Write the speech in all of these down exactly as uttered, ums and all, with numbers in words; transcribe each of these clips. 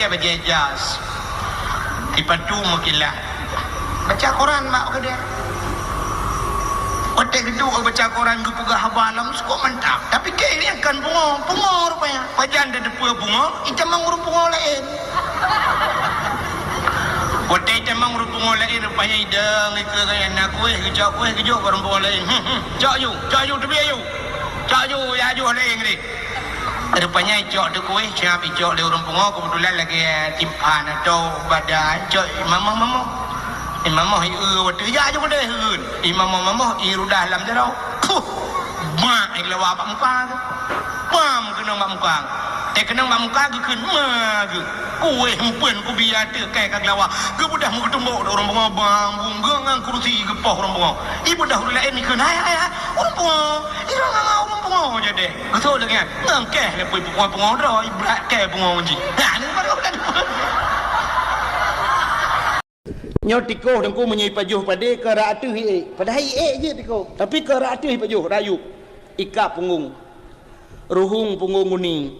Bajèe jas, sipatu meukilat. Baca koran bak keudè. Watèe geuduek baca koran geupeugah haba lom sukok mantap. Tapi kèe nyan kon pungo, pungo rupanya. Pajan tateupeue pungo, itamong ureueng pungo laén. Watèe itamong ureueng pungo laén rupanya idong ikeue keu na kuéh, geucok kuéh geujok bak ureueng pungo laén. Hmm, hmm. Cok ju, cok ju teubiet ju. Cok ju, ya ju laén deh. Rupanya icok teuh kuéh, siap icok lé ureueng pungo, keubeutulan lagèe timphan atau bada, icok i mamoh-mamoh. I mamoh i eu watèe jak ju keudeh eun. I mamoh-mamoh i rudah lam jaroe. Puh! Bak i geulawa bak muka geuh. Pam keunong bak muka geuh. Teukeunong bak muka geuh kheun ma geuh. Kuéh empeuen kubia teuh kèe ka geulawa. Geubeudôh meugeutumbok di ureueng pungo bang bung geuh ngon kurusi geupoh ureueng pungo. Ibeudôh ureueng laén ikheun, "Hai, hai, hai, ureueng pungo. Irong ngon ureueng pungo jadeh." Geuthok lagèe nyan, ngon kèe leupui pungo-pungo droe, ibrat kèe pungo jih. Nah, ni baru kan. Nyoe tikoh teungku meunyoe ipajoh padé ka rot ateueh iék. Padahai iék jeuet tikoh, tapi ka rot ateueh ipajoh, rot yup. Ikab punggong. Ruhueng punggong guni.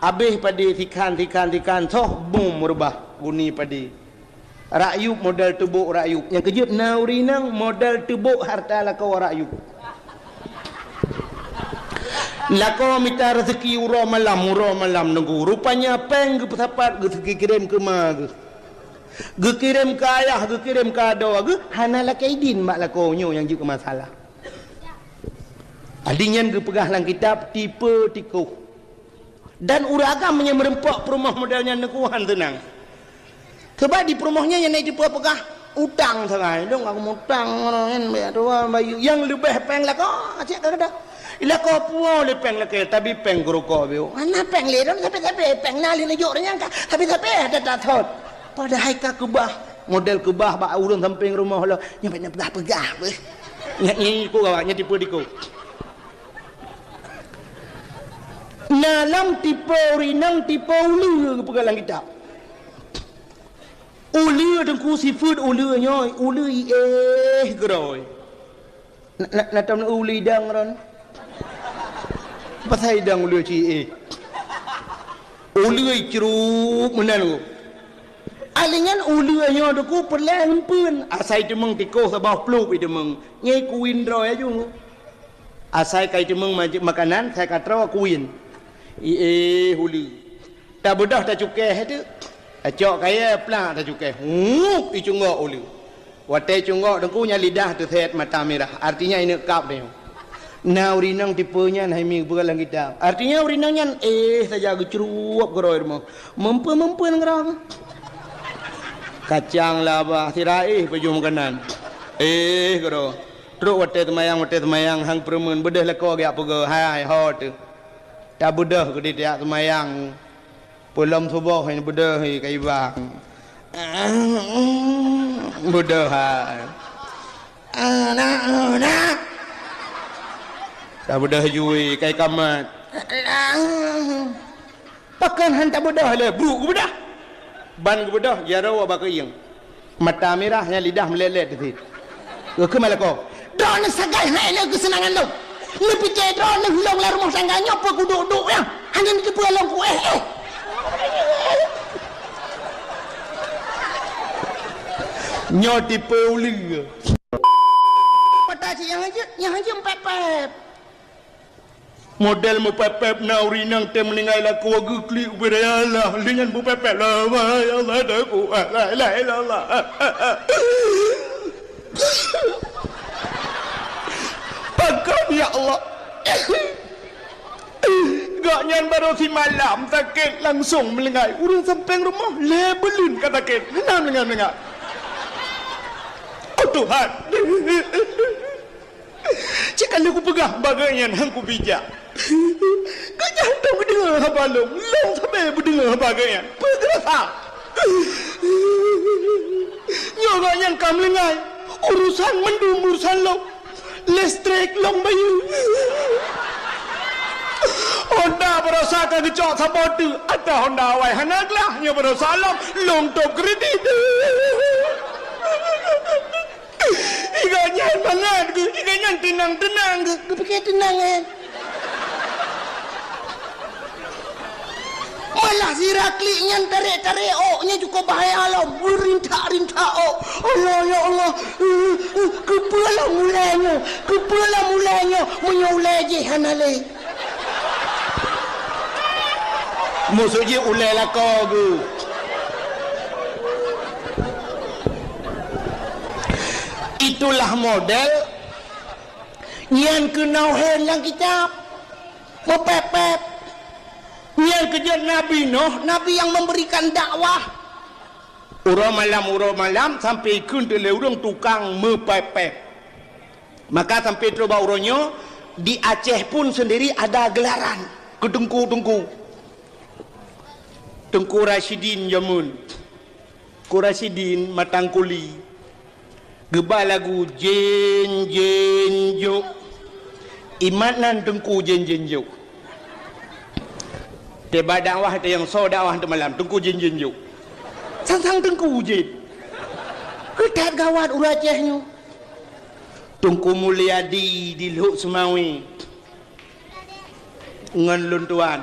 Abéh padé sikhan, sikhan, sikhan, soh bum reubah guni padé. Rot yup modal teubok rot yup. Nyang keujeuet na ureueng inong modal teubok harta lakoe rot yup. Lakoe mita raseuki uroe malam, uroe malam teungku. Rupanya péng geupeusapat geukirém keu ma geuh. Geukirém keu ayah, geukirém keu adoe geuh, hana lakèe idin bak lakoe nyoe nyang jeuet keu masalah. Adi nyan geupeugah lam kitab tipe tikoh. Dan ureueng agam meunyoe meureumpok peurumoh model nyan teungku han seunang. Sabab di peurumoh nyan nyang na tipe peugah utang sagai. Dong aku mutang ngon nyan bèk tuan bayeue. Nyang leubeh péng lakoe, cit ka keudeh. Lakoe puwoe lé péng lakèe, tapi péng keu rukok biôh. Hana péng lé droen, tapi-tapi péng na lé neujok nyan ka. Tapi-tapi ada tathon. Padahai ka keubah. Model keubah bak ureueng sampéng rumoh lo. Nyan bèk na peugah-peugah beuh. Nyan ni ku gawat, nyan tipe diko. Na lam tipe ureueng inong, tipe uleue geupeugah lam kitab. Uleue teungku sifeuet uleue nyoe, uleue iéh keudroe. Na, na, na tom uleue idang ron. Pasai idang uleue ci iéh. Uleue icrup meunan ku. Alinyan uleue nyoe teungku peureulèe eumpeuen. Asai teumeung tikoh saboh plup iteumeung. Nyoe kuin droe aju. Asai ka iteumeung ma-, makanan, sai ka troe kuin. Iéh uleue. Tabeudôh tacukèh teuk. Tacok kayèe plak tacukèh. Hup, icunggok uleue. Watèe icunggok teungku nyan lidah teusèt mata mirah. Artinya ineuk kab deh. Na ureueng inong tipe nyan hai mi geupeugah lam kitab. Artinya ureueng inong nyan éh saja geucruwop keudroe rumoh. Meumpeuen-meumpeuen keudroe. Kacang laba sira éh pajoh makanan. Éh keudroe. Trok watèe seumayang, watèe seumayang han peureumeun beudôh lakoe geujak peugah, "Hai, ho teuh." Tabeudôh keudéh tajak seumayang. Peulom suboh nyan beudôh ka ibang. Beudôh hai. Anak, anak. Tabeudôh jui kai kamat. Pakon han tabeudôh lé, bruk geubeudôh. Ban geubeudôh, jaroe bak keuieng. Mata mirah nyan lidah meulèt-lèt teuh. Geukheun bak lakoe, "Droeneuh sagai hai lé keuseunangan lôn. Neupike droeneuh lôn lam rumoh tangga nyoe peu kuduek-duek nyan. Hana neuteupeue lôn kuéh éh." Nyoe tipe uleue. Mata cit nyang hanjeuet, nyang hanjeuet pép-pép. Model meupép-pép na ureueng inong teuh meuninggai lakoe geuklik ubé raya Allah, lheueh nyan meupép-pép, "La ilaha illallah, la ilaha illallah." Pakon ya Allah. Gobnyan barô simalam sakét langsong meulinggai. Ureueng sampéng rumoh lhèe buleuen ka sakét. Hana meulinggai-meulinggai. Oh Tuhan. Cit ka lheueh kupeugah bak gobnyan han kubijak. Gobnyan hantom geudeungoe haba lôn, lôn sabe beudeungoe haba gobnyan. Peue geurasa? Nyoe gobnyan ka meulinggai, urosan mandum urosan lôn. Listrik lôn bayeue. Honda baroesa ka geucok saboh teuk, ata Honda awai hana glah, nyoe baroesa lôn, lôn tôb kredit. Iga nyan mangat geuh, iga nyan teunang-teunang geuh. Geupike teunang, eh. Malah sira klik nyan tarek-tarek ôk, nyan cukup bahaya lom. Beurintak-rintak ôk. Allah, ya Allah. Eh, eh, keupeue lom ulée nyoe? Keupeue lom ulée nyoe? Meunyoe ulée jih hana lé. Maksud jih ulée lakoe geuh. Itulah model nyan keunoe hén lam kitab. Meupép-pép. Nyan keuh jeuet Nabi Nuh, nabi nyang memberikan dakwah. Uroe malam, uroe malam, sampai kheun teulé ureuëng tukang meupép-pép. Maka sampai trok bak uroe nyoe, di Aceh pun sendiri ada gelaran keu teungku-teungku. Teungku Rasyidin jameun. Teungku Rasyidin Matang Kuli. Geuba lagu Jén Jén Jok. Imat nan Teungku Jén Jén Jok. Teuba dakwah teuh nyang soe dakwah teuh malam, Teungku Jén Jén Jok. Sang-sang Teungku jén. Keutat gawat ureuëng Aceh nyoe. Teungku Mulyadi di Lhok Seumawe. Ngon lôn tuan.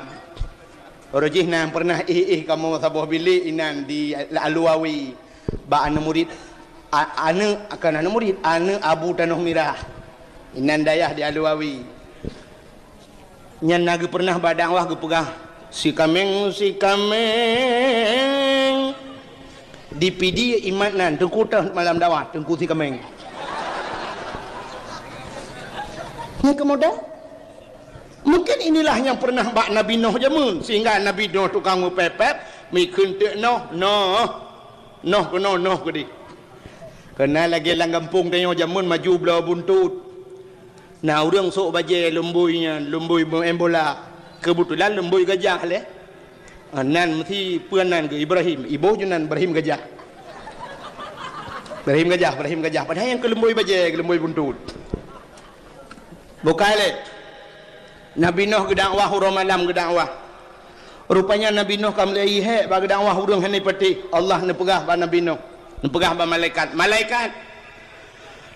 Roh jih na pernah éh-éh kamoe saboh bilék inan di Aluwawi. Bak aneuk murit, a-, aneuk, kon aneuk murit, aneuk Abu Tanoh Mirah. Inan dayah di Aluwawi. Nyan na geupeunah bak dakwah geupeugah, "Si Kaméng, si Kaméng." Di Pidie imat nan, teungku teuh malam dakwah, Teungku Si Kaméng. Nyan keumoda? Mungkin inilah nyang pernah bak Nabi Nuh jameun, sehingga Nabi Nuh tukang meupép-pép, mikheun teuk noh, noh. Noh keunoe, noh keudeh. Keunan lagée lam gampông tanyoe jameun maju bloe buntut. Na ureuëng sôk bajée lumboi nyan, lumboi meu'en bola. Keubeutulan lumboi gajah lé. Ah, nan meusi peue nan geuh Ibrahim. Iboh ju nan Ibrahim Gajah. Ibrahim Gajah, Ibrahim Gajah. Padahai nyang keu lumboi bajée, keu lumboi buntut. Bukai lé. Nabi Nuh geudakwah, uroe malam geudakwah. Rupanya Nabi Nuh ka mulai hék bak geudakwah ureuëng hana patéh. Allah neupeugah bak Nabi Nuh, neupeugah bak malaikat, "Malaikat,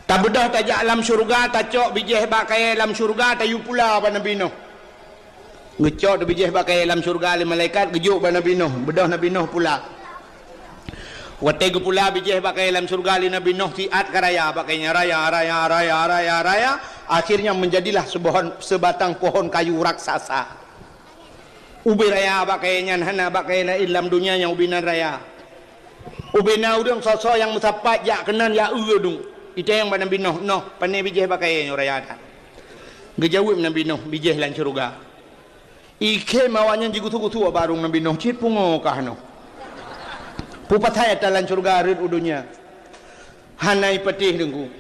tabeudôh tajak lam syeuruga, tacok bijéh bak kayée lam syeuruga, tayue pula bak Nabi Nuh." Geucok teubijéh bak kayée lam syeuruga lé malaikat, geujok bak Nabi Nuh, beudôh Nabi Nuh pula. Watée geupula bijéh bak kayée lam syeuruga lé Nabi Nuh, siat ka raya bak kayée nyan, raya, raya, raya, raya, raya. Akhirnya menjadilah seubohon, seubatang pohon kayu raksasa. Ubé raya bak kayée nyan, hana bak kayée laén lam donya nyang ubé nan raya. Ubé na ureuëng soe-soe nyang meusapat jak keunan jak eu dum. Itanyong bak Nabi Nuh, "Noh, pane bijéh bak kayée nyoe raya that?" Geujaweueb Nabi Nuh, "Bijéh lam syeuruga." Ikhém awaknyan jigusue-gusue bak barong Nabi Nuh, cit pungoe kah nyoe. Peue pasai ata lam syeuruga rhot u donya. Hana ipatéh Teungku.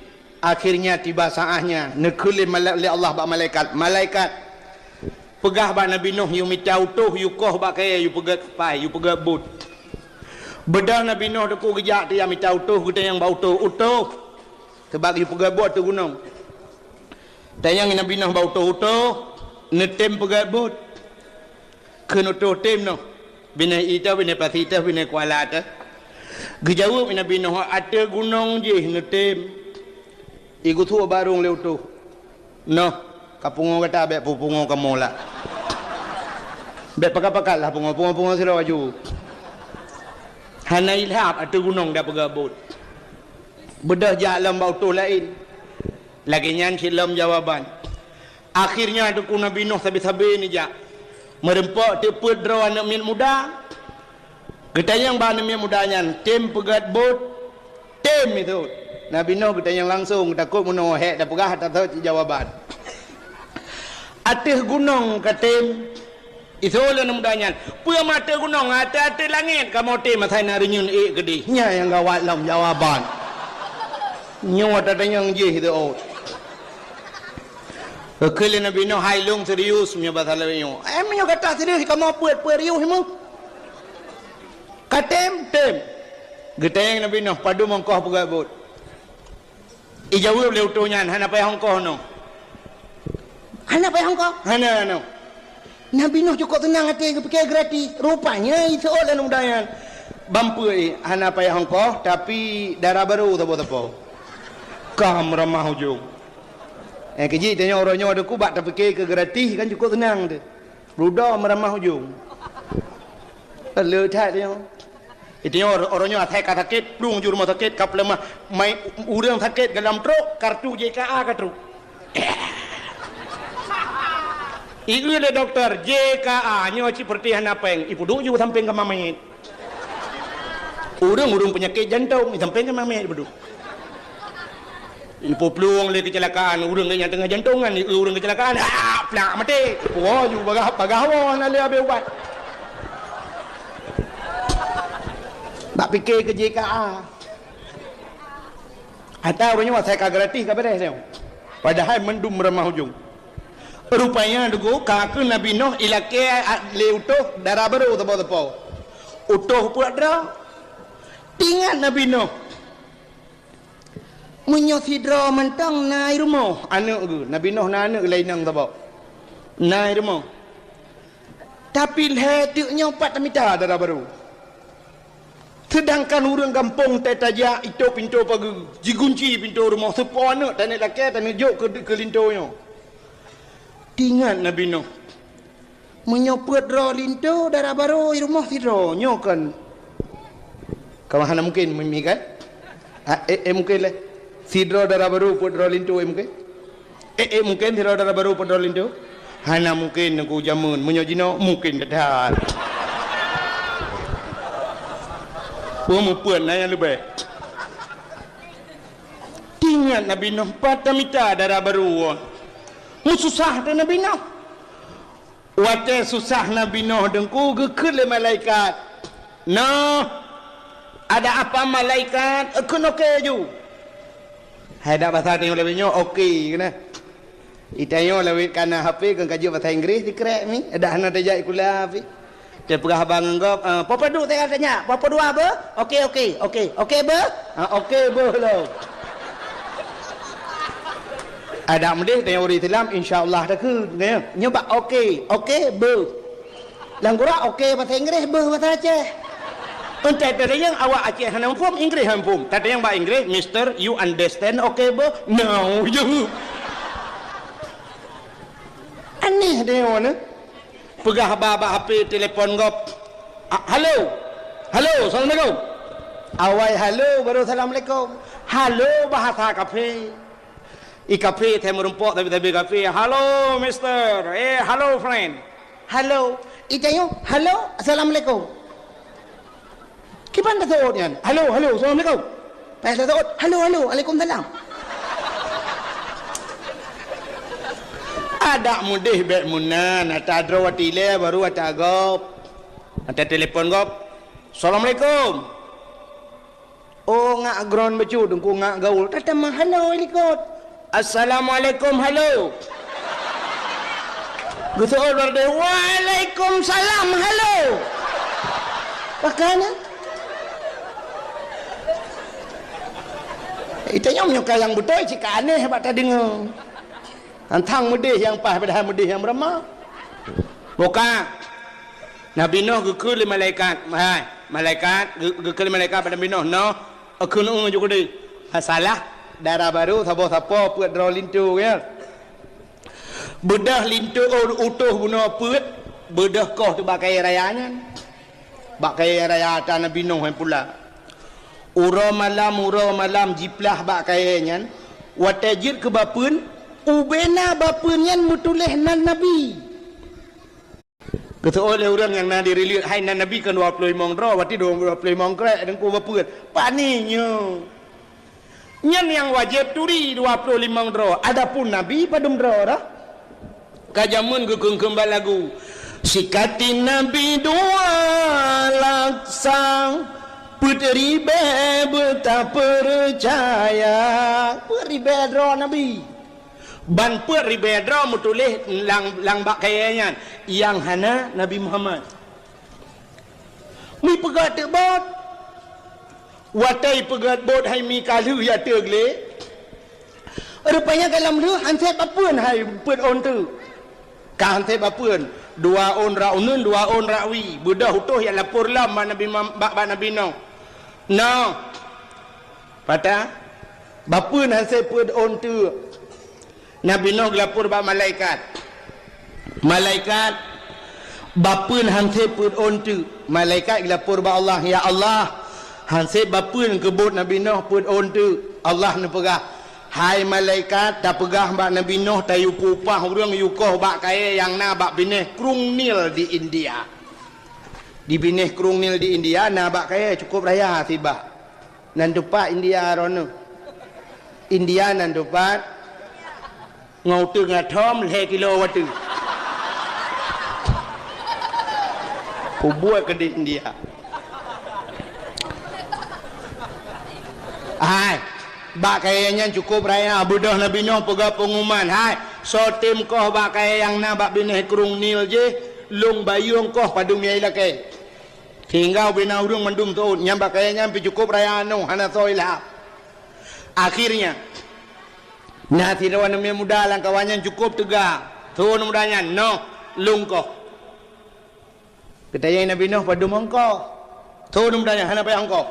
Akhirnya tiba saatnya, neukheun lé mala-, lé Allah bak malaikat, "Malaikat, peugah bak Nabi Nuh yue mita utôh, yue koh bak kayée, yue peugét pai, yue peugét bot." Beudôh Nabi Nuh Teungku geujak teuh mita utôh, geutanyong bak utôh, "Utôh, seubab yue peugét bot ateueh gunong." Tanyong Nabi Nuh bak utôh, "Utôh, neutem peugét bot?" Kheun utôh tem noh. Binéh ié teuh, binéh pasi teuh, binéh kuala teuh. Geujaweueb Nabi Nuh, "Ateueh gunong jih neutem." Igusue barong lé utôh. "Noh, ka pungoe gata, bék peupungoe kamoe lah. Bék pakat-pakat lah pungoe, pungoe-pungoe sidroe aju." Hana ilhab ateueh gunong dak peugabot. Beudôh jak lom bak utôh laén. Lagée nyan cit lom jawaban. Akhirnya Teungku Nabi Nuh sabe-sabe neujak. Meureumpok teupeuet droe aneuëk miet muda. Geutanyong bak aneuëk miet muda nyan, "Tem peugét bot?" "Tem," isut. Nabi Nuh geutanyong langsong, takot meunoe hék tapeugah, tatot cit jawaban. "Ateueh gunong ka tem?" Isut lé aneuëk muda nyan, "Peue meuateueh gunong, ateueh-ateueh langét kamoe tem asai na reunyeun ék keudeh." Nyan nyang gawat lom jawaban. Nyoe tatanyong jih teuôt. Geukheun lé Nabi Nuh, "Hai lôn serius meunyoe basa lagée nyoe." "Eh, meunyoe gata serius, kamoe peuet-peuet riuh meuh." "Ka tem?" "Tem." Geutanyong Nabi Nuh, "Padum ongkoh peugét bot?" Ijaweueb lé utôh nyan, "Hana payah ongkoh noh." "Hana payah ongkoh?" "Hana noh." Nabi Nuh cukôp teunang até geupike gratis. Rupanya iseuôt lé aneuëk muda nyan, "Ban peue, hana payah ongkoh, tapi dara barô saboh-saboh." Ka meuramah ujong. Eh, keujih tanyoe uroe nyoe Teungku bak tapike keu gratis kan cukôp teunang teuh. Rudoe meuramah ujong. Le that nyoe. Itu nyoe, orang nyoe asai ka sakét, plueng ju rumoh sakét, ka peuleumah. Mai ureuëng sakét dalam trok, kartu J K A ka trok. Ieu lé doktor, J K A nyoe cit peureutih hana péng, ipeuduek ju sampéng kama manyét. Ureuëng-ureuëng peunyakét jantong, sampéng kama manyét ipeuduek. Ipuplueng lé keucilakaan, ureuëng nyang teungoh jantongan, ureuëng keucilakaan, ah, plak maté. Woe ju bagah, bagah woe hana lé abéh ubat. Bak pike keu J K A. Ata ureuëng nyoe asai ka gratis ka beres nyoe. Padahai mandum ramah ujong. Rupanya dugo ka keu Nabi Nuh ilakée lé utoh dara barô teupeu-teupeu. Utoh peuet droe. Tingat Nabi Nuh. Meunyoe sidroe mantong na i rumoh, aneuëk geuh, Nabi Nuh na aneuëk laén nyang saboh. Na i rumoh. Tapi lhée teuk nyoe pat tamita dara barô. Seudangkan ureuëng gampông teutajak itôp pintoe pageue, jigunci pintoe rumoh, seupôt aneuëk taneuk lakée taneuk jok keu, keu linto nyoe. Tingat Nabi Nuh. Meunyoe peuet droe linto dara barô i rumoh sidroe, nyoe kon. Ka hana mungken, mi kan? Ha, eh, eh, mungken lé. Sidroe dara barô peuet droe linto, eh, mungken? Eh, eh, mungken sidroe dara barô peuet droe linto? Hana mungken, nunggu jameun. Meunyoe jinoe, mungken that-that. Peue meupeuet na nyang leubeh. Tingat Nabi Nuh, pat tamita dara barô. Meususah teuh Nabi Nuh. Watée susah Nabi Nuh deungku geukheun lé malaikat. Noh, ada apa malaikat? Eukheun oke ju. Hai dak basa tanyoe lawét nyoe oke keunan. Itanyoe lawét kana H P keu kajeuet basa Inggris dikrek mi. Dak hana tajak sikula pi. Teupeugah haba ngon gob, ah, "Papa duek teuka tanya, papa dua beuh?" "Oke, oke, oke. Oke beuh?" "Ah, oke beuh lo." Adak meudeh tanyoe ureuëng Islam, insya Allah takheun. Nyoe bak oke, oke beuh. Lam gura oke basa Inggris, beuh basa Aceh. Entah tatanyong awak Aceh hana muphom, Inggris hana muphom. Tatanyong bak Inggris, "Mister, you understand oke beuh?" "No," jaweueb. Aneh deh nyoe. Peugah haba bak H P telepon gob. "Ah, halo. Halo, assalamualaikum." Awai halo baru assalamualaikum. Halo bahasa kafe. I kafe, saya meureumpok tapi-tapi kafe. "Halo, mister." "Eh, halo, friend." "Halo." Itanyoe, "Halo, assalamualaikum." Kiban taseuôt nyan? "Halo, halo, assalamualaikum." Pas taseuôt, "Halo, halo, waalaikumsalam." Adak meudeh bék meunan, ata droe watée ilée baru ata gob. Ata telepon gob. "Assalamualaikum." Oh, ngak gron bacut, engku ngak gaul. Tatamah halo i likot. "Assalamualaikum, halo." Geuseuôt bak deh, "Waalaikumsalam, halo." Pakana? Itanyoe meunyoe ka nyang beutôi cit ka aneh bak tadeungoe. Hantang meudeh nyang paih padahai meudeh nyang beurama. Buka. Nabi Nuh geukheun lé malaikat. Hai, malaikat, geu-, geukheun lé malaikat bak Nabi Nuh, "Noh, eukheun eu ju keudeh." "Salah, dara barô saboh sapo peuet droe linto, ya." Beudôh linto, oh, utoh bunoe peuet, beudôh koh teuh bak kayée raya nyan. Bak kayée raya ata Nabi Nuh nyan pula. Uroe malam, uroe malam jiplah bak kayée nyan, watée jeuet keu bapeuen, ubena bapeuen nyan meutuléh nan Nabi. Geuseuôt lé ureuëng nyang na di rileuk, hai nan Nabi kan dua ploh limong droe, watée dua ploh limong krek deungku bapeuen. Pane nyoe. Nyan nyang wajéb turi dua ploh limong droe, adapun Nabi padum droe dah? Ka jameun geukheun-kheun bak lagu, "Sikatin Nabi dua laksa, peuet ribée beutapeucaya." Peuet ribée droe Nabi. Ban peuet ribée droe meutuléh lam, lam bak kayée nyan, nyang hana Nabi Muhammad. Mipeugét teuk bot. Watée peugét bot hai mi ka lheueh ya teuk lé. Rupanya ka lheueh han sép bapeuen hai peuet ôn teuk. Ka han sép bapeuen. Dua ôn rot uneuen, dua ôn rot wie. Beudôh utoh ya lapor lom bak Nabi Muham-, bak, bak Nabi Nuh. Noh. Pata, bapeuen han sép peuet ôn teuk. Nabi Nuh geulapor bak malaikat. "Malaikat, bapeuen han sép peuet ôn teuk." Malaikat geulapor bak Allah, "Ya Allah, han sép bapeuen keu bot Nabi Noh peuet ôn teuk." Allah neupeugah, "Hai malaikat, tapeugah bak Nabi Noh tayue upah ureuëng yue koh bak kayée nyang na bak binéh Krueng Nil di India." Di binéh Krueng Nil di India na bak kayée cukôp raya sibak. Nan teupat India droeneuh. India nan teupat. Ngon uteuen atom lhée kilo watée. Peubuet keu di India. Hai, bak kayée nyan cukôp raya, beudôh Nabi Noh peugah peunguman, "Hai, soe tem koh bak kayée nyang na bak binéh Krueng Nil jih, lôn bayueng koh padum nyang ilakée." Sehingga ubena ureuëng mandum teuôt, nyan bak kayée nyan pih cukôp raya aneuk hana soe ilham. Akhirnya, na sidroe aneuk miet muda lam kawan nyan cukôp teuga. Soe aneuk muda nyan, "Noh, lôn koh." Geutanyong Nabi Noh, "Padum ôn koh?" Soe aneuk muda nyan, "Hana payah ôn koh."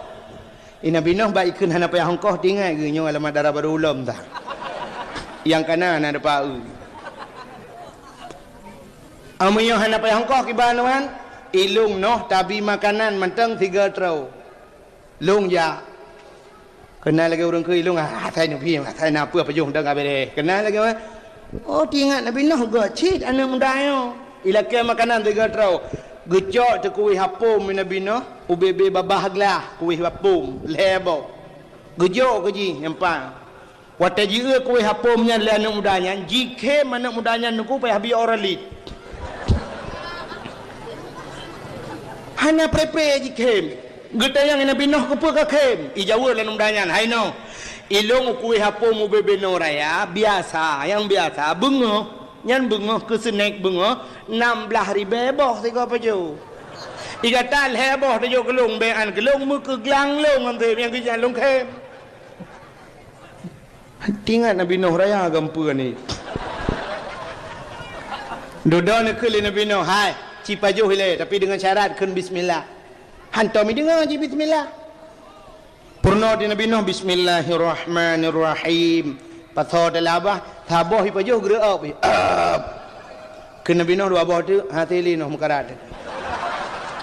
Nabi Noh bak ikheun hana payah ôn koh, teuingat geuh nyoe alamat dara barô ulôn ta. Nyang kana na depa eu. Ameunyoe hana payah ôn koh kiban wan, ilôn Noh tabi makanan mantong sigoe troe. Lôn jak. Keunan lagée ureuëng keu ilôn, ah, asai neubi, asai na peue pajoh dang abéh. Keunan lagée, oh, teuingat Nabi Noh geuh cit aneuk muda nyoe. Ilakée makanan sigoe troe. Geucok teukuwih apom Nabi Noh, ubé-bé babah glah kuwih apom, lhée boh. Geujok keu jih nyang pan. Watée jieu kuwih apom nyan lé aneuk muda nyan, jikhém aneuk muda nyan nungku payah biyok ralit. Hana pré-pré jikhém. Geutanyong Nabi Noh, "Keupeue kakhém?" Ijaweueb lé aneuk muda nyan, "Hai Noh, ilôn kuwih apom ubé-bé noe raya, biasa, nyang biasa, beungoh. Nyan beungoh keu snèk beungoh, nam blaih ribée boh sigoe pajoh. Igata lhée boh tajok keu lôn, bék an keu lôn, meukeuglang lôn ngon sép nyang keu nyan lôn khém." Teuingat Nabi Noh raya gampeu ni. Dudoe neukheun lé Nabi Noh, "Hai, ci pajoh ilée, tapi deungon syarat kheun bismillah." Hantom ideungoe jih bismillah. Peurunoe di Nabi Noh, "Bismillahirrahmanirrahim." Pasoe teulabah, saboh ipajoh geureuôb. Keu Nabi Noh dua boh teuk, hase lé Noh meukarat.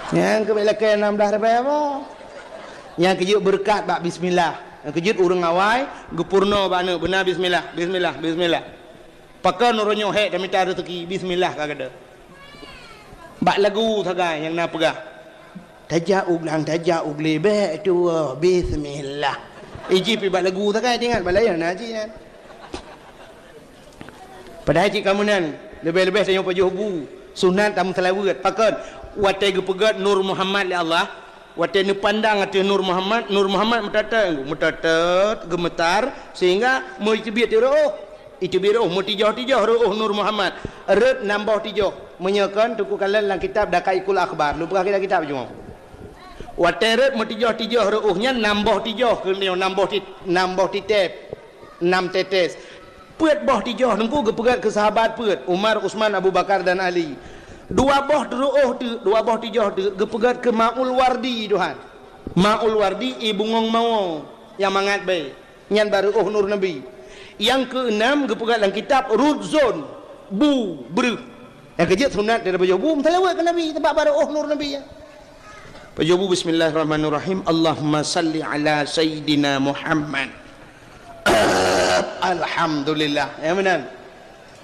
Nyang keu lakée nam blaih ribée boh. Nyang keujeuet beureukat bak bismillah. Nyang keujeuet ureuëng awai geupeurunoe bak aneuk beuna bismillah, bismillah, bismillah. Pakon uroe nyoe hék tamita reuzeuki, bismillah ka geudoe. Bak lagu sagai nyang na peugah, "Tajak u glang, tajak u glé, bék tuwoe, bismillah." Iji pih bak lagu sagai teuingat, bak laén na jih nyan. Padahai cit kamoe nan, leubeh-leubeh tanyoe pajoh bu, sunat tameuseulaweuet. Pakon? Watée geupeugét Nur Muhammad lé Allah, watée neupandang ateueh Nur Muhammad, Nur Muhammad meuteutét, meuteutét, geumeutar, sehingga meuteubiet reuôh. Iteubiet reuôh, meutijoh-tijoh reuôh Nur Muhammad. Rot nam boh tijoh. Meunyoe kon, Teungku kalon lam kitab Daqaiqul Akhbar. Lôn peugah kitab-kitab cuma. Watée rot meutijoh-tijoh reuôh nyan nam boh tijoh, keu nyoe nam boh ti-, nam boh titép. Nam tetes. Peuet boh tijoh Teungku geupeugét keu sahabat peuet, Umar, Utsman, Abu Bakar dan Ali. Dua boh reuôh teuk, dua boh tijoh teuk geupeugét keu Maul Wardi, Tuhan. Maul Wardi, ie bungöng mawö nyang mangat bée. Nyan bak reuôh Nur Nabi. Nyang keuenam geupeugét lam kitab Rudzon, bu, breuh. Nyang keujeuet sunat daripada bu, meuseulaweuet keu Nabi, teubak bak reuôh Nur Nabi nyan. Pajoh bu, "Bismillahirrahmanirrahim. Allahumma salli ala Sayyidina Muhammad." Alhamdulillah. Ya, meunan.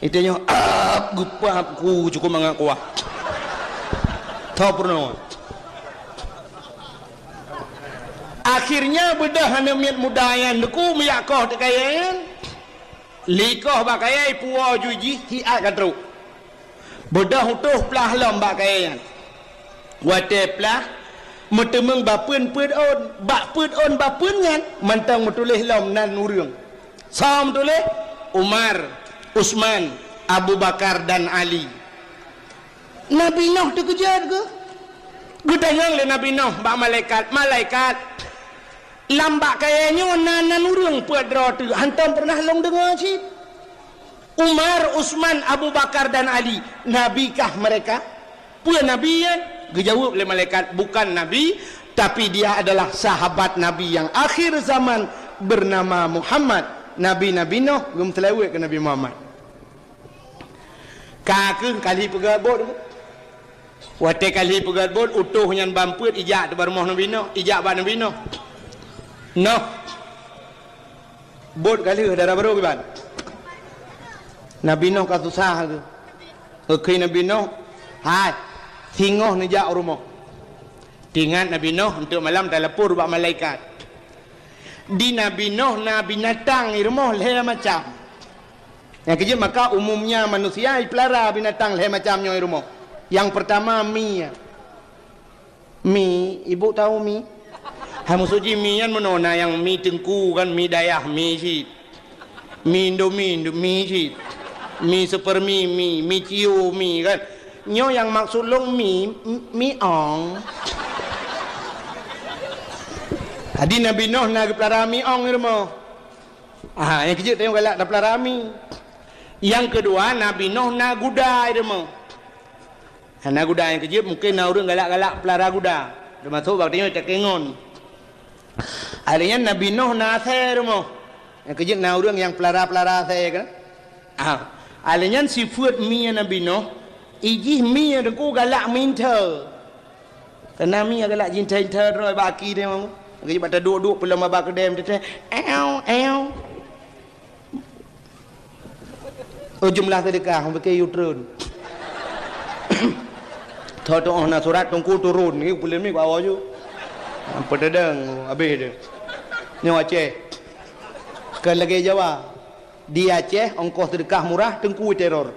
Itu nyoe, ap, geupap ku cukup mangat kuah. Tho peurunoe. Akhirnya beudôh aneuk miet muda nyan Teungku meuyak koh teuh kayée nyan. Likoh bak kayée puwoe ju jih hiat ka trok. Beudôh utôh plah lom bak kayée nyan. Watée plah, meuteumeung bapeuen peuet ôn, bak peuet ôn bapeuen nyan mantong meutuléh lom nan ureuëng. Soe meutuléh? Umar, Utsman, Abu Bakar dan Ali. Nabi Noh teukeujot geuh. Geutanyong lé Nabi Noh bak malaikat, "Malaikat, lam bak kayée nyoe na nan ureuëng peuet droe teuk, hantom peureunah lôn deungoe cit." Umar, Utsman, Abu Bakar dan Ali, nabi kah mereka? Peue nabi nyan? Geujaweueb lé malaikat, "Bukan nabi, tapi dia adalah sahabat Nabi yang akhir zaman bernama Muhammad." Nabi-nabi Noh geumeuseulaweuet keu Nabi Muhammad. Ka kheueh kali peugah bot. Watée ka lheueh peugét buet, utôh nyan ban peuet ijak teubak rumoh Nabi Noh, ijak bak Nabi Noh. Noh. Buet ka lheueh dara barô kiban. Nabi Noh ka susah geuh. Geukheun Nabi Noh, "Hai, singoh neujak u rumoh." Teuingat Nabi Noh, eunteuk malam talapor bak malaikat. Di Nabi Noh na binatang i rumoh lhée macam. Nyang keujeuet maka umumnya manusia jipeulara binatang lhée macam nyoe i rumoh. Nyang peurtama mi. Mi, ibu tahu mi? Hai musoji mi nyan meunoe na nyang mi teungku kan, mi dayah mi cit. Mi Indomie, Indomie cit. Mi Supermi, mi, mi Cio, mi kan. Nyoe nyang maksud lôn mi, mi ong. Jadi Nabi Noh na geupeulara mi ong i rumoh. Ah, nyang keujeuet tanyoe galak tapeulara mi. Nyang keudua, Nabi Noh na guda i rumoh. Hana guda nyang keujeuet, mungken na ureuëng galak-galak peulara guda, teumasok bak tanyoe cakée ngon. Alèh nyan Nabi Noh na asée i rumoh. Nyang keujeuet na ureuëng nyang peulara-peulara asée kan. Ah, alèh nyan sifeuet mi Nabi Noh, ijih mi nyang teungku galak meuinta. Kana mi galak jinta-inta droe bak aki teuh. Nyang keujeuet bak taduek-duek peulom bak keudém teuh. Ew, ew. Oh, jumlah seudeukah, bukée yue treun. Tho-tho na surat teungku turun, ni peuleumik awak ju. Peudedeng, habéh deh. Nyoe Aceh. Kon lagée Jawa. Di Aceh, ongkoh seudeukah murah, teungku teror.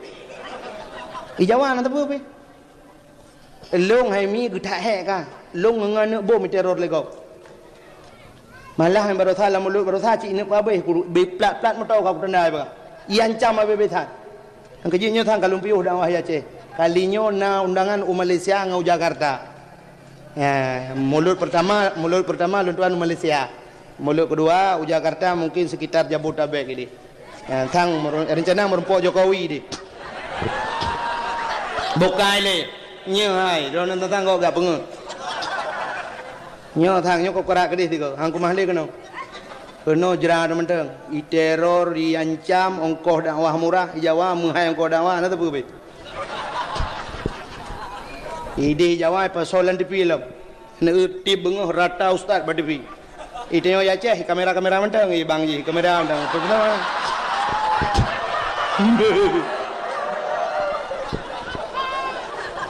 Di Jawa na teupeu pih. Lôn hai mi geutak hék ka. Lôn ngon aneuk bom teror lé gob. Malah nyang barosa lam mulod barosa cit ineuk peuhabéh, ku bri plat-plat moto ka kutandai bak. Iancam habéh-habéh that. Nyang keujeuet nyoe sang ka lôn piôh dakwah i Aceh. Kali nyoe na undangan u Malaysia ngon u Jakarta. Ya, mulod peurtama, mulod peurtama lôn tuan u Malaysia. Mulod keudua u Jakarta mungken sekitar Jabodetabek ideh. Ya, sang meureu-, rencana meurumpok Jokowi deh. Bukai lé. Nyoe hai, droeneuh teuntang kok gak peungeuh. Nyoe sang, nyoe kok kerak keudeh tigo. Hang kumah lé keunoe. Keunoe jra mantong. Iteror, iancam, ongkoh dakwah murah, i Jawa meuhai ongkoh dakwah, na teupeu beh. Ideh Jawa pasoe lam tipi lom. Neueu tip beungoh rata ustaz bak tipi. Itanyoe i Aceh kamera-kamera mantong, i bang jih kamera mantong.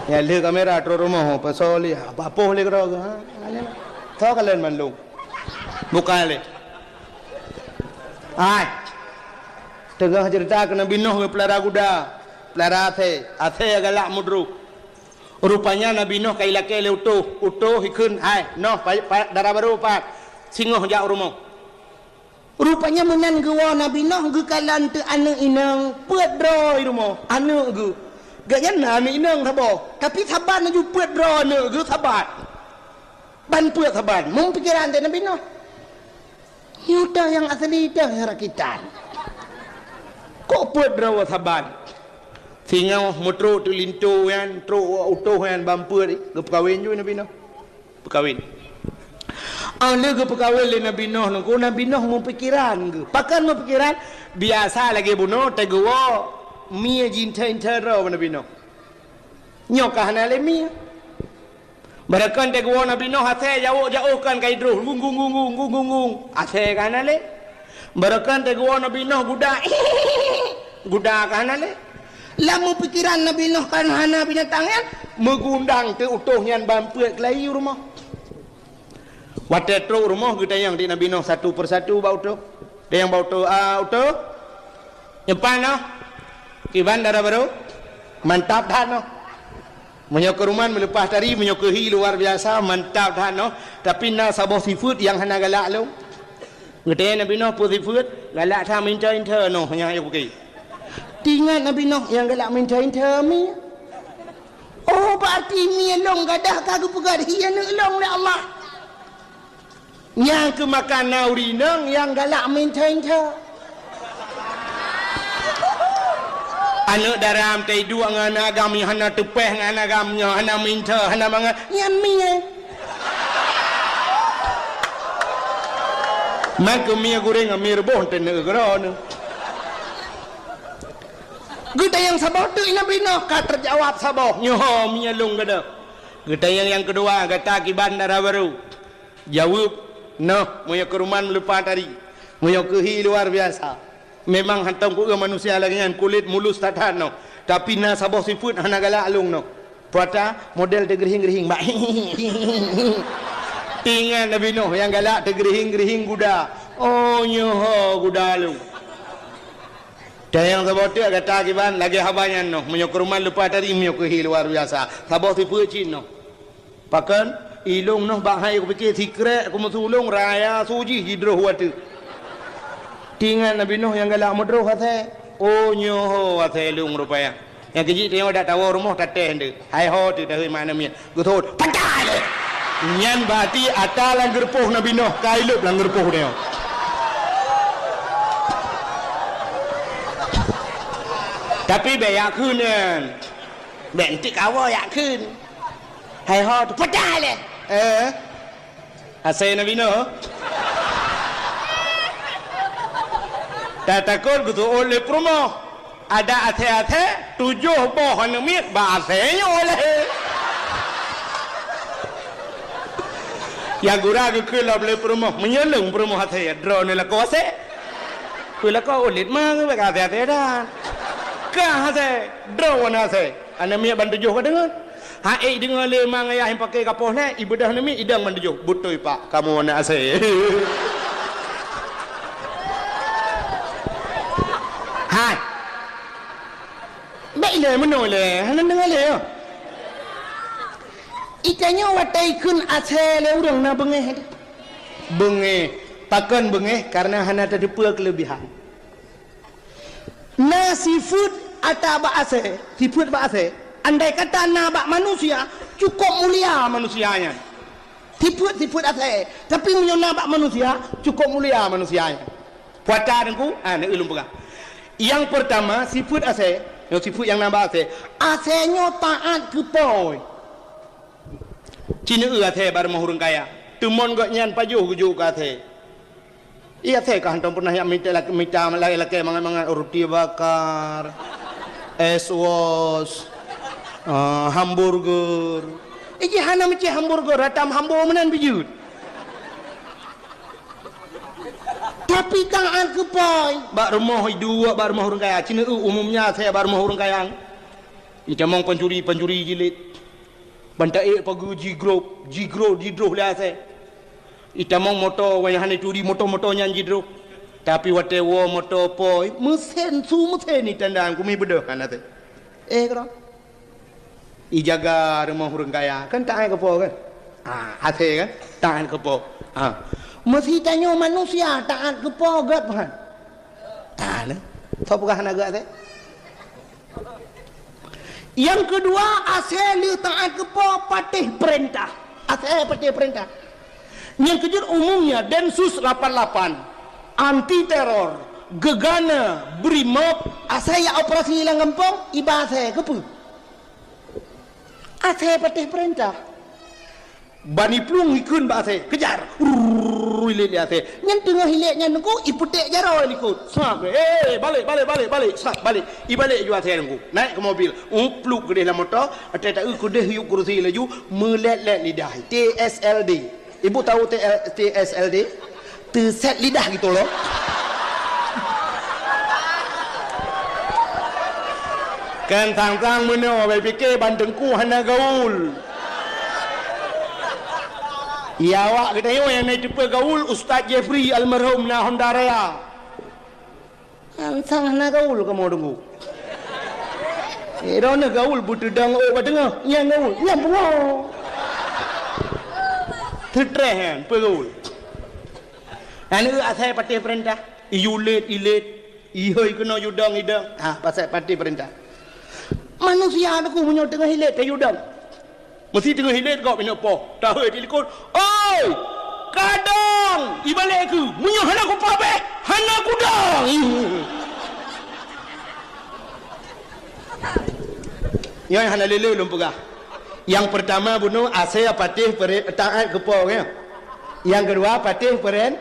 Ya lheueh kamera trok rumoh, pasoe lé, apa-apa lé keudroe, ha? Tho kalon mandum. Bukai lé. Hai. Teungoh ceurita keu Nabi Nuh geupeulara guda, peulara asée, asée galak meudroh. Rupanya Nabi Nuh ka ilakée lé utôh, utôh ikheun, "Hai, noh, pa-, pa-, dara barô pat, singoh jak u rumoh." Rupanya meunan geuwoe Nabi Nuh geukalon teuk aneuk inong peuet droe i rumoh, aneuk geuh. Gobnyan na aneuk inong saboh, tapi saban laju peuet droe aneuk geuh saban. Ban peuet saban, meupikeran teuh Nabi Nuh. Nyoe teuh nyang asli teuh nyang rakitan. Kok peuet droe saban? Singoh meutrok teuk linto nyan, trok utôh nyan ban peuet, geupeukawen ju Nabi Nuh. Peukawen. Óh lheueh geupeukawen lé Nabi Nuh nyoe, Nabi Nuh meupikeran geuh. Pakon meupikeran? Biasa lagée bunoe teuguwoe mie jinten-ten droe bak Nabi Nuh. Nyoe ka hana lé mie. Barokon teuguwoe Nabi Nuh asée jawok-jawok kon ka idroh, gung, gung, gung, gung, gung, gung, gung. Asée ka hana lé. Barokon teuguwoe Nabi Nuh guda, guda ka hana lé. Lam pikeran Nabi Nuh kon hana binatang nyan, meugundang teuk utôh nyan ban peuet keulayi u rumoh. Watée trok u rumoh geutanyong di Nabi Nuh satu persatu bak utôh. Tanyong bak utôh, "Ah, utôh, nyoe pat noh? Kiban dara barô? Mantap that noh." Meunyoe keu ruman meuleupah tari, meunyoe keu hi luar biasa, mantap that noh. Tapi na saboh sifeuet nyang hana galak lom. Geutanyong Nabi Nuh peue sifeuet, galak that meuinta-inta noh nyang ayah pukée. Teuingat Nabi Nuh nyang galak meuinta-inta mi. Oh, berarti mi lôn gadah ka geupeugah hi aneuk lôn lé Allah. Nyang keumakan na ureueng inong nyang galak meuinta-inta. Aneuk dara meutai duek ngon aneuk agam nyang hana teupeh ngon aneuk agam nyoe, hana meuinta, hana mangat, nyan mie. Man keu mie gureng ngon mie reuboh teuneuk keudroe nyoe. Geutanyong saboh teuk Nabi Nuh, ka teujawab saboh. Nyoe ho meunyoe lôn geudoh. Geutanyong nyang keudua, gata kiban dara barô. Jaweueb, noh, meunyoe keuruman lupa tari. Meunyoe keuhi luar biasa. Memang hantom kueu manusia lagée nyan, kulét mulus that-that noh. Tapi na saboh sifeuet hana galak lôn noh. Puata model teugeurihing-rihing bak. Tingat Nabi Nuh nyang galak teugeurihing-rihing guda. Oh, nyoe ho guda lôn. Tanyong saboh teuk gata kiban lagée haba nyan noh. Meunyoe keuruman lupa tari, meunyoe keuhi luar biasa. Saboh sifeuet cit noh. Pakon? Ilôn noh bak hai kupike sikrek kumeusulông raya su jih jidroh watée. Tingat Nabi Nuh nyang galak meudroh asée. Oh, nyoe ho asée lôn rupaya. Nyang keujih tanyoe dak tawoe rumoh tatéh nteuk. Hai ho teuh tahôi mak aneuk miet. Geuthot, "Patai lé!" Nyan bati ata lam geureupoh Nabi Nuh, ka ilôb lam geureupoh tanyoe. Tapi bék yak kheun nyan. Bék entik kawoe yak kheun. Hai ho teuh, "Patai lé!" Eh? Asée Nabi Nuh. Tatakot geuseuôt lé peurumoh. Ada asée-asée, tujoh boh aneuk miet bak asée nyoe lé. Ya gura geukheun lom lé peurumoh, meunyoe lôn peurumoh asée, droeneuh lakoe asée. Peue lakoe ulit ma ngon bak asée-asée dan. Ka asée, droeneuh asée. Aneuk miet ban tujoh ka deungon. Hai deungoe lé ma ngon yah nyang paké gapoh lé, ibeudoh aneuk miet idong ban tujoh. Beutôi pak, kamoe aneuk asée. Hai. Bék ilée meunoe lé, hana deungoe lé, yo. Itanyoe watée ikheun asée lé ureuëng na beungéh. Beungéh. Pakon beungéh? Karena hana tateupeue keuleubihan. Na sifeuet ata bak asée, sifeuet bak asée. Andai kata na bak manusia, cukôp mulia manusia nyan. Sifeuet-sifeuet asée, tapi meunyoe na bak manusia, cukôp mulia manusia nyan. Puata Teungku, ah, nyoe ulôn peugah. Nyang peurtama, sifeuet asée, nyoe sifeuet nyang na bak asée. Asée nyoe taát keu po. Ci neueu asée bak rumoh ureuëng kaya. Teumon gobnyan pajoh geujok keu asée. Iya, asée ka hantom pernah jak mita lak-, mita lakée-lakée mangat-mangat, roti bakar, es wost, ah, hamburger. Iji hana meucéh hamburger, ratam hambo meunan bijeuet. Tapi taát keu po. Bak rumoh iduek, bak rumoh ureuëng kaya. Ci neueu umumnya asée bak rumoh ureuëng kaya. Itamong pancuri-pancuri jilid. Ban taék pageue jigrob, jigrob, jidroh lé asée. Itamong moto, wayah nyan ituri moto-moto nyan jidroh. Tapi watée woe moto po, meusen su meusen itandaan kumi beudôh hana asée. Eh, keudroe. Ijaga rumoh ureuëng kaya, kan taát keu po kan? Ah, asée kan? Taát keu po. Ah. Meusi tanyoe manusia taát keu po gét pahan. Taát, eh? Soe peugah hana gét asée? Nyang keudua, asée lé taát keu po patéh peurintah. Asée patéh peurintah. Nyang keujeuet umumnya Densus lapan lapan, anti teror, gegana, Brimob, asée jak operasi lam gampông, iba asée keupeue? Asée patéh peurintah. Bani plueng ikheun bak asée, kejar. Rrrr, ilét lé asée. Nyan teungoh ilét nyan Teungku, ipeuték jaroe likot. Sab, eh, balek, balek, balek, balek. Sab, balek. Ibalek ju asée Teungku. Naik keu mobil. Upluk keudeh lam moto, ateueh taeu keudeh yub kurusi laju, meulét-lét lidah. T S L D. Ibu tahu T L, T S L D? Teuset lidah gitu loh. Kan tang-tang meunoe, bai pike ban Teungku hana gaul. Ya, awak geutanyoe nyang na iteupeue gaul Ustaz Jeffrey almarhum na Honda Raya. Kan sang hana gaul kamoe Teungku. Eh, droeneuh gaul beuteudong ôk bak teungoh, nyang gaul, nyang pungo. Teutreh nyan, peue gaul. Aneuk asai patéh peurintah, iyue lét, ilét, ihôi keunoe yue dong, idong. Ha, pasai patéh peurintah. Manusia Teungku meunyoe teungoh ilét, ka yue dong. Meusi teungoh ilét gob inong poh, tahôi di likot, "Oi! Kadang!" Ibalek keu, "Meunyoe hana kupoh beh, hana kudong!" Nyoe hana lé-lé lôn peugah. Nyang peurtama bunoe asai patéh peuren-, taát keu po, ya. Nyang keudua patéh peuren-,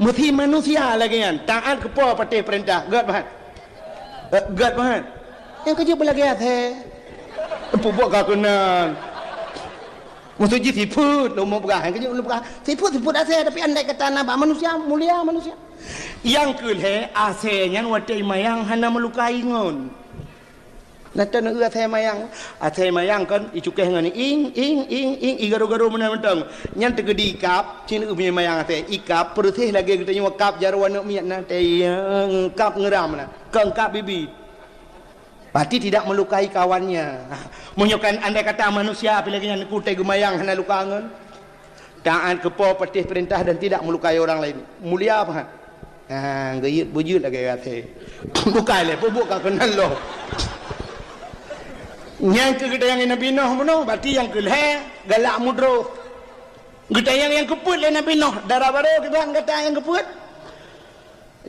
meusi manusia lagée nyan, taát keu po patéh peurintah. Gét bahan. Eh, gét bahan. Nyang keujeuet beulagèe asèe. Peubuet ka keunan. Maksud jih sifeuet, lôn peugah. Nyang keujeuet lôn peugah. Sifeuet, sifeuet asèe, tapi andai kata na bak manusia, mulia manusia. Nyang keu lhèe, asèe nyan watèe mayang hana meulukai ngon. Na teuneuk asèe mayang. Asèe mayang kan, icukéh ngon ing, ing, ing, ing, igaro-garo meunan mantong. Nyan teukeudi ikab, cit eu mayang asèe. Ikab, peureuséh lagèe geutanyoe kab jaroe aneuk miet na, tayang, kab ngeuram na. Keu kab bibi. Berarti tidak melukai kawannya. Meunyoe kan andai kata manusia, apalagi nyan kutée geumayang hana luka ngon. Taat keu Po, patuh peurintah dan tidak melukai orang lain. Mulia pahat. Ha, geuyeuet beujeuet lagèe gaséh. Bukai lé, peubuet ka keunan lom. Nyang keu geutanyong Nabi Nuh bunoe, berarti nyang keu lhèe galak mudroh. Geutanyong nyang keupeuet lé Nabi Nuh, dara barô kiban gata nyang keupeuet.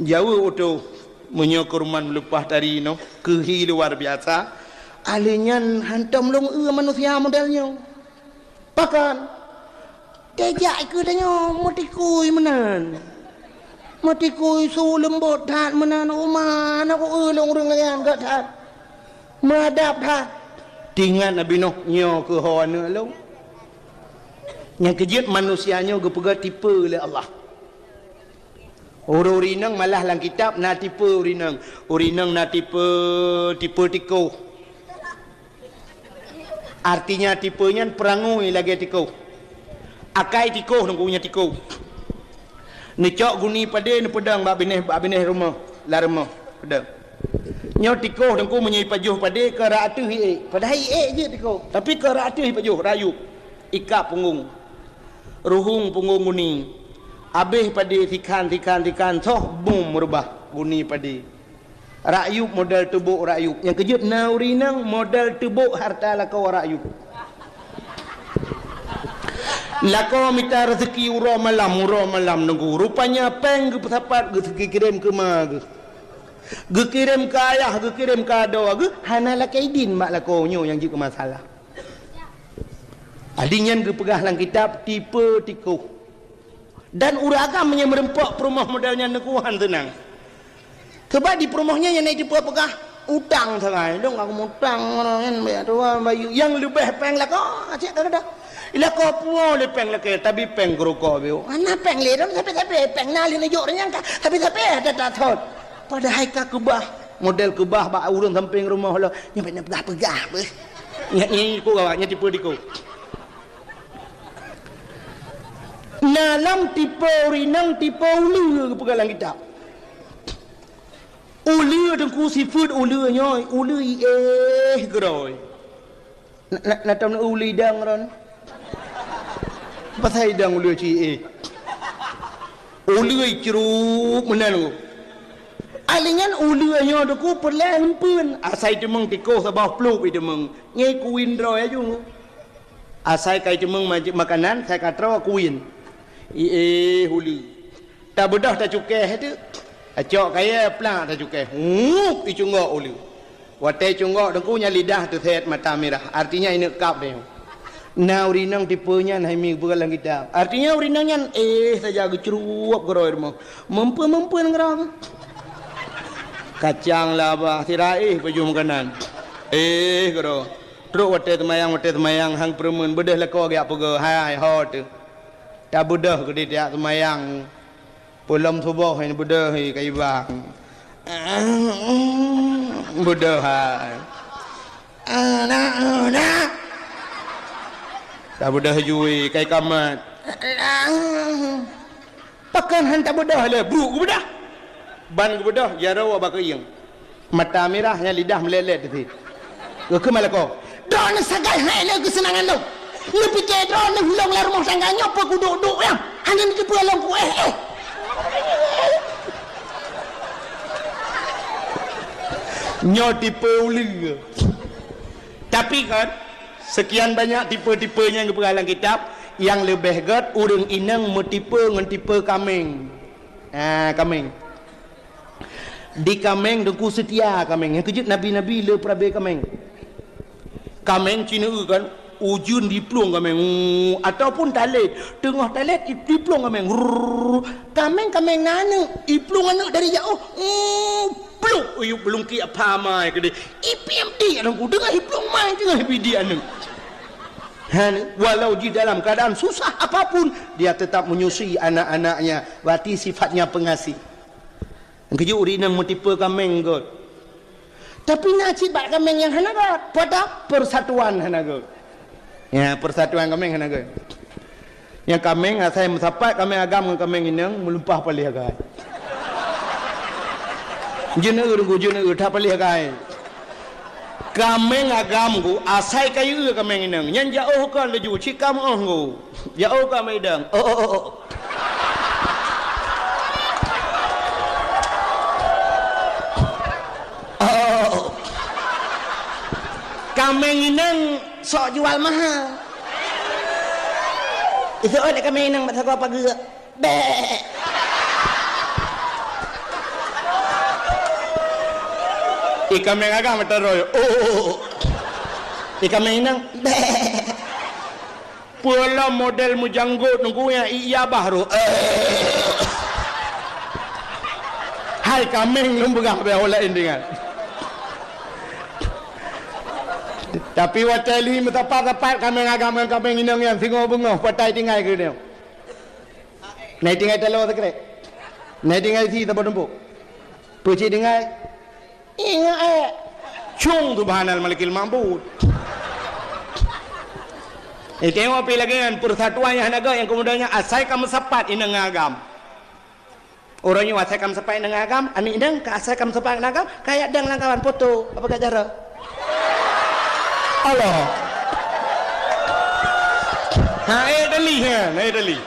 Jaweueb utoh, meunyoe keuruman leupah tari nyoe keuhi luar biasa, ahli nyan hantom lôn eu manusia model nyoe. Pakon? Tejak keu tanyoe meutikui meunan. Meutikui su leumbot that meunan, uma na ku eu lôn ureueng laén gét that. Meuadab that. Tingat Nabi Nuh nyoe keu ho aneuk lôn. Nyang keujeuet manusia nyoe geupeugah tipe lé Allah. Ureueng-ureueng inong malah lam kitab na tipe ureueng inong. Ureueng inong na tipe, tipe tikoh. Artinya tipe nyan peurangui lagèe tikoh. Akai tikoh nungku nyan tikoh. Neucok guni padé neupeudong bak binéh, bak binéh rumoh, lam rumoh. Peudong. Nyoe tikoh nungku meunyoe ipajoh padé keu rot ateueh iék. Padahai iék jeuet tikoh. Tapi keu rot ateueh ipajoh, rot yup. Ikab punggong. Ruhueng punggong guni. Abéh padé sikhan, sikhan, sikhan, soh bum reubah guni padé. Rot yup model teubok rot yup. Nyang keujeuet na ureueng inong model teubok harta lakoe rot yup. Lakoe mita raseuki uroe malam, uroe malam nunggu. Rupanya péng geupeusapat geukirém keu ma geuh. Geukirém keu ayah, geukirém keu adoe geuh, hana lakèe idin bak lakoe nyoe nyang jeuet keu masalah. Adi nyan geupeugah lam kitab tipe tikoh. Dan ureueng agam nyang meureumpok peurumoh model nyan nungku han seunang. Sabab di peurumoh nyan nyang na jipeugah utang sagai. Dong aku mutang ngon nyan, bayar tuan bayu. Nyang leubeh péng lakoe, cit ka keudeh. Lakoe puwoe lé péng lakèe, tapi péng keu rukok biôh. Hana péng lé, dong sabe-sabe péng na lé neujok ureueng nyan ka. Sabe-sabe ada tathon. Padahai ka keubah. Model keubah bak ureueng sampéng rumoh lo. Nyan bèk neupeugah-peugah beuh. Nyan, nyan ikut awak, nyan tipe tikoh. Na lam tipe ureueng inong, tipe uleue geupeugah lam kitab. Uleue teungku sifeuet uleue nyoe, uleue iéh keudroe. Na, na, na tom uleue idang ron. Pasai idang uleue ci iéh. Uleue icrup meunan. Ahli nyan uleue nyoe teungku peureulèe eumpeuen. Asai teumeung tikoh saboh pluek iteumeung. Ngieng kuwin droe aju. Asai kai teumeung ma-, makanan, sai ka troe kuwin. Iéh uleue. Tabeudôh tacukéh teuk. Acok kayèe plak tacukéh. Hup, icunggok uleue. Watèe cunggok teungku nyan lidah teusét mata mirah. Artinya ineuk kab deh. Na ureueng inong tipe nyan hai mi geupeugah lam kitab. Artinya ureueng inong nyan éh saja geucruwop keudroe rumoh. Meumpeuen-meumpeuen keudroe. Kacang labah sira éh pajoh makanan. Éh keudroe. Trok watèe teumayang, watèe teumayang han peureumeun beudôh lakoe geujak peugah, "Hai, ho teuh." Tabeudôh keudéh tajak teumayang. Peulom suboh nyan beudôh hai ka ibang. Beudôh hai. Anak, anak. Tabeudôh jui kai kamat. Pakon han tabeudôh lé, brok geubeudôh. Ban geubeudôh, jaroe bak keuieng. Mata mirah nyan lidah meulèt-lèt teuh. Geukheun ma lakoe, "Droeneuh sagai hai lé keuseunangan lôn. Neupike droeneuh lôn lam rumoh tangga nyoe peu kuduek-duek nyan. Hana neuteupeue lôn kuéh-éh." Nyoe tipe uleue. Tapi kan, sekian banyak tipe-tipe nyang geupeugah lam kitab, nyang leubeh gèt ureueng inong meutipe ngon tipe kaméng. Ah, kaméng. Di kaméng teungku seutia kaméng. Nyang keujeuet nabi-nabi le peurabé kaméng. Kaméng ci neu kan, ujeuen diplueng kaméng. Ataupun talét, teungoh talét diplueng kaméng. Kaméng-kaméng na aneuk, iplueng aneuk dari jaoh. Pluk, uyup beulungkiek pha mai keudeh. Ipiem di aneuëk ku, teungoh iplueng mai, teungoh ipidik aneuëk. Hana, walau jih dalam keadaan susah apapun, dia tetap menyusui anak-anaknya. Berarti sifatnya pengasih. Keujeuet ureuëng inong meutipe kaméng göt. Tapi na cit bak kaméng nyang hana göt. Peue ata? Persatuan hana göt. Ya, persatuan kaméng hana göt. Nyang kaméng asai meusapat kaméng agam ngon kaméng inong meulumpah paléh agai. Jeuneue, jeuneue that paléh agai. Kaméng agam ku asai kayue kaméng inong. Nyan jak ôh kon laju, cit ka meu'oh ku. Jak ôh kon idong. Oh, oh, oh, oh. Oh. Kaméng inong sok jual mahal. Iseuôt lé kaméng inong bak sagoe pageue. Bek. Ié kaméng agam meuteurôi. Oh. Ié kaméng inong. Bek. Peue lom model meujanggot nunggu nyang ié babah roh. Hai kaméng lôn peugah bèk ho laén deungon. Tapi watèe lheueh meusapat-sapat kaméng agam ngon kaméng inong nyan singoh beungoh patai tinggai keu nyoe. Na tinggai taloe sikrek. Na tinggai sie saboh tumpôk. Peue cit tinggai? Ingat, eh. Cung subhanal malikil ma'bud. Eh, tengok pi lagèe nyan, persatuan nyang hana göt nyang keumudian nyan asai ka meusapat inong ngon agam. Uroe nyoe asai ka meusapat inong ngon agam, aneuk inong ka asai ka meusapat ngon agam, ka jak dong lam kawan foto. Apa ka cara? Allah. Ha, eh, dali, ha, eh, dali.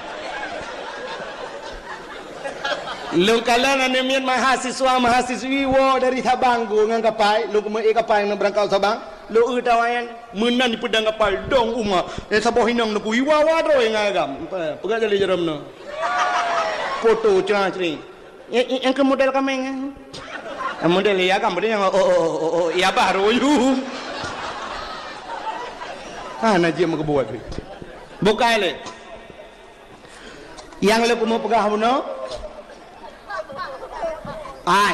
Lôn kalon aneuk miet mahasiswa-mahasiswi woe dari Sabang ku ngon kapai, lôn keumeue kapai ngon beurangkat Sabang, lôn eu tawa nyan meunan jipeudong kapai dong uma. Nyang saboh inong neukui wawa droe ngon agam. Peugah jali jaroe meunoe. Foto cra-cri. Nyang, nyang, nyang keu model kaméng nyan. Nyang model iya agam, nyang, oh, oh, oh, oh, oh, iya bah royu. Ah, najib meukeubeuet. Bukai lé. Nyang lé keumeung peugah bunoe. Ai.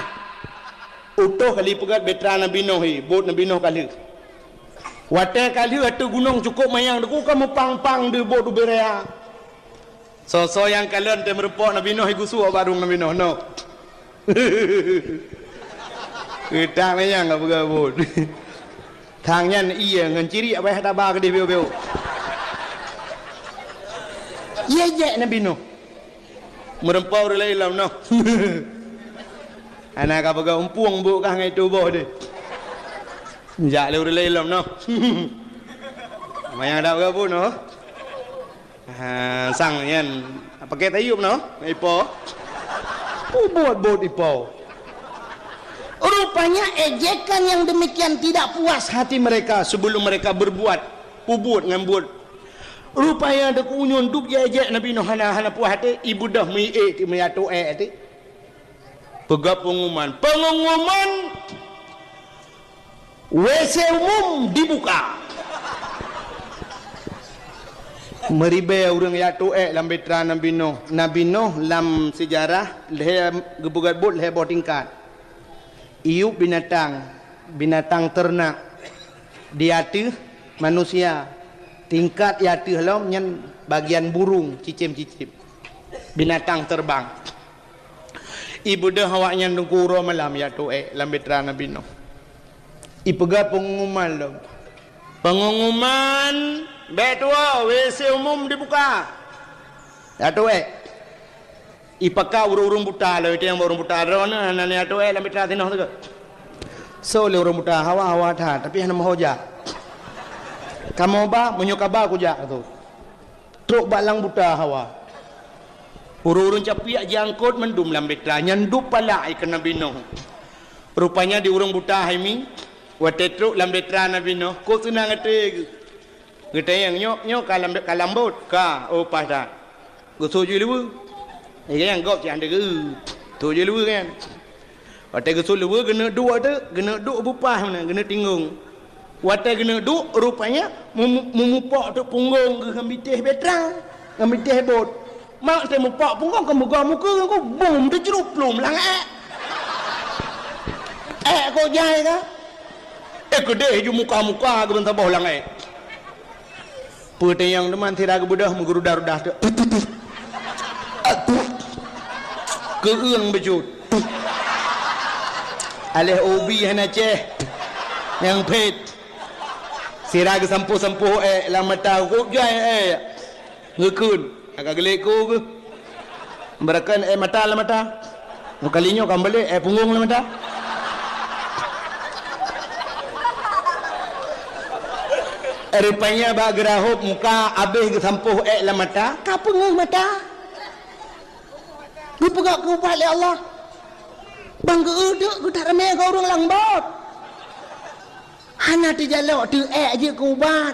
Utoh kali peugah beutra Nabi Nuh hi, bot Nabi Nuh ka lheueh. Watèe ka lheueh ateueh gunong cukôp manyang deuk ka meupang-pang di bot ubé raya. Soe-soe nyang kalon teumeureumpok Nabi Nuh, gusue bak rueng Nabi Nuh, noh. Keutak manyang ka peugah bot. Thang nyan ié ngon ciriek abéh taba keudeh biôh-biôh. Ié jek Nabi Nuh. Meureumpok ureueng laén lom noh. Hana ka peugah umpueng bot kah ngon tuboh deh. Jak lé ureueng laén lom noh. Manyang dak peugah bot noh. Ha, sang nyan pakai tayub noh, ipo. Ubuet bot ipo. Rupanya ejekan yang demikian tidak puas hati mereka sebelum mereka berbuat. Ubuet ngon buet. Rupanya deuk unyun duek jejek Nabi Nuh hana, hana puas até, ibeudôh meuié keu meuyatoe até. Peugah pengumuman. Pengumuman W C umum dibuka. Meuribèe ureueng jak tuek lam beutra Nabi Nuh. Nabi Nuh lam seujarah lhèe geupeugèt buet lhèe boh tingkat. Iyup binatang, binatang teurenak di ateueh manusia. Tingkat di ateueh lom nyan bagian burung, cicém-cicém. Binatang terbang. Ibeudôh awaknyan teungku uroe malam jak tuek lam beutra Nabi Nuh. Ipeugah pengumuman lom. Pengumuman, bèk tuwoe, W C umum dibuka. Jak tuek. Ipakat ureueng-ureueng buta lom, iteueng ureueng buta droeneuh hana jak tuek lam beutra sinoe teuh. Soe lé ureueng buta hawa-hawa that, tapi hana meuho jak. Kamoe ba, meunyoe ka ba kujak tu. Trok bak lam buta hawa. Ureueng-ureueng capiak jiangkot mandum lam beutra, nyan duek palak keu Nabi Nuh. Rupanya di ureueng buta hai mi, watèe trok lam beutra Nabi Nuh, kok seunang até geuh. Geutanyong, "Nyoe, nyoe ka lam, ka lam bot?" "Ka." "Oh, paih that." Geusut jih luweue. Nyang gob cit hana geu. Sut jih luweue nyan. Watèe geusut luweue, geuneuk duek teuk, geuneuk duek beupaih meunan, geuneuk tinggong. Watèe geuneuk duek, rupanya mu-, mu-, mupok teuk punggong geuh ngon bitéh beutra, ngon bitéh bot. Mak teuh mupok punggong, keu meugoe mukeue, bum, teucruplum lam aèk. Ék kok jai ka? Eh, keudeh ju muka-muka geubansaboh lam ék. Peue teunyong teuma sira geubeudôh meugeureudah-reudah teuk. Keueung beujeuet. Aléh ubi hana céh. Nyang phét. Sira geusampôh-sampôh ék lam mata, kok jai ék. Ngeukheun, ka geulék ku geuh. Beurakan ék mata lam mata. Kali nyoe ka meubalék ék punggong lam mata. Rupanya bak geurahop muka abéh geusampôh ék lam mata, ka peungeuh mata. Geupeugah keu ubat lé Allah. Bang geu-eu teuk geutak ramé keu ureuëng lam bot. Hana teujalok teuk ék jeuet keu ubat.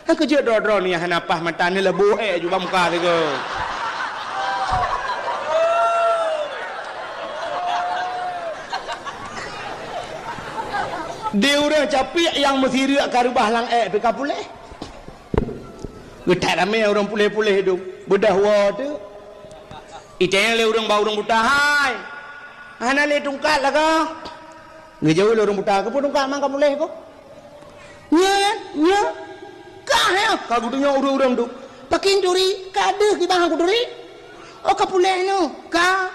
Nyang keujeuet droe-droe nyoe hana paih mata neuleubôh ék ju bak muka sigoe. Di ureuëng capiek nyang meusireuk ka reubah lam ék pih ka puléh. Geutak ramé ureuëng puléh-puléh dum. Beudôh woe teuk. Itanyong lé ureuëng bak ureuëng buta, "Hai, hana lé tungkat lagoe?" Geujaweueb lé ureuëng buta, "Keupeue tungkat man ka puléh ko?" "Nyan, nyan, ka nyan ka geutunyok ureuëng-ureuëng tu." "Pakén turi, ka deuh kiban kuturi." "Oh, ka puléh nyoe, ka.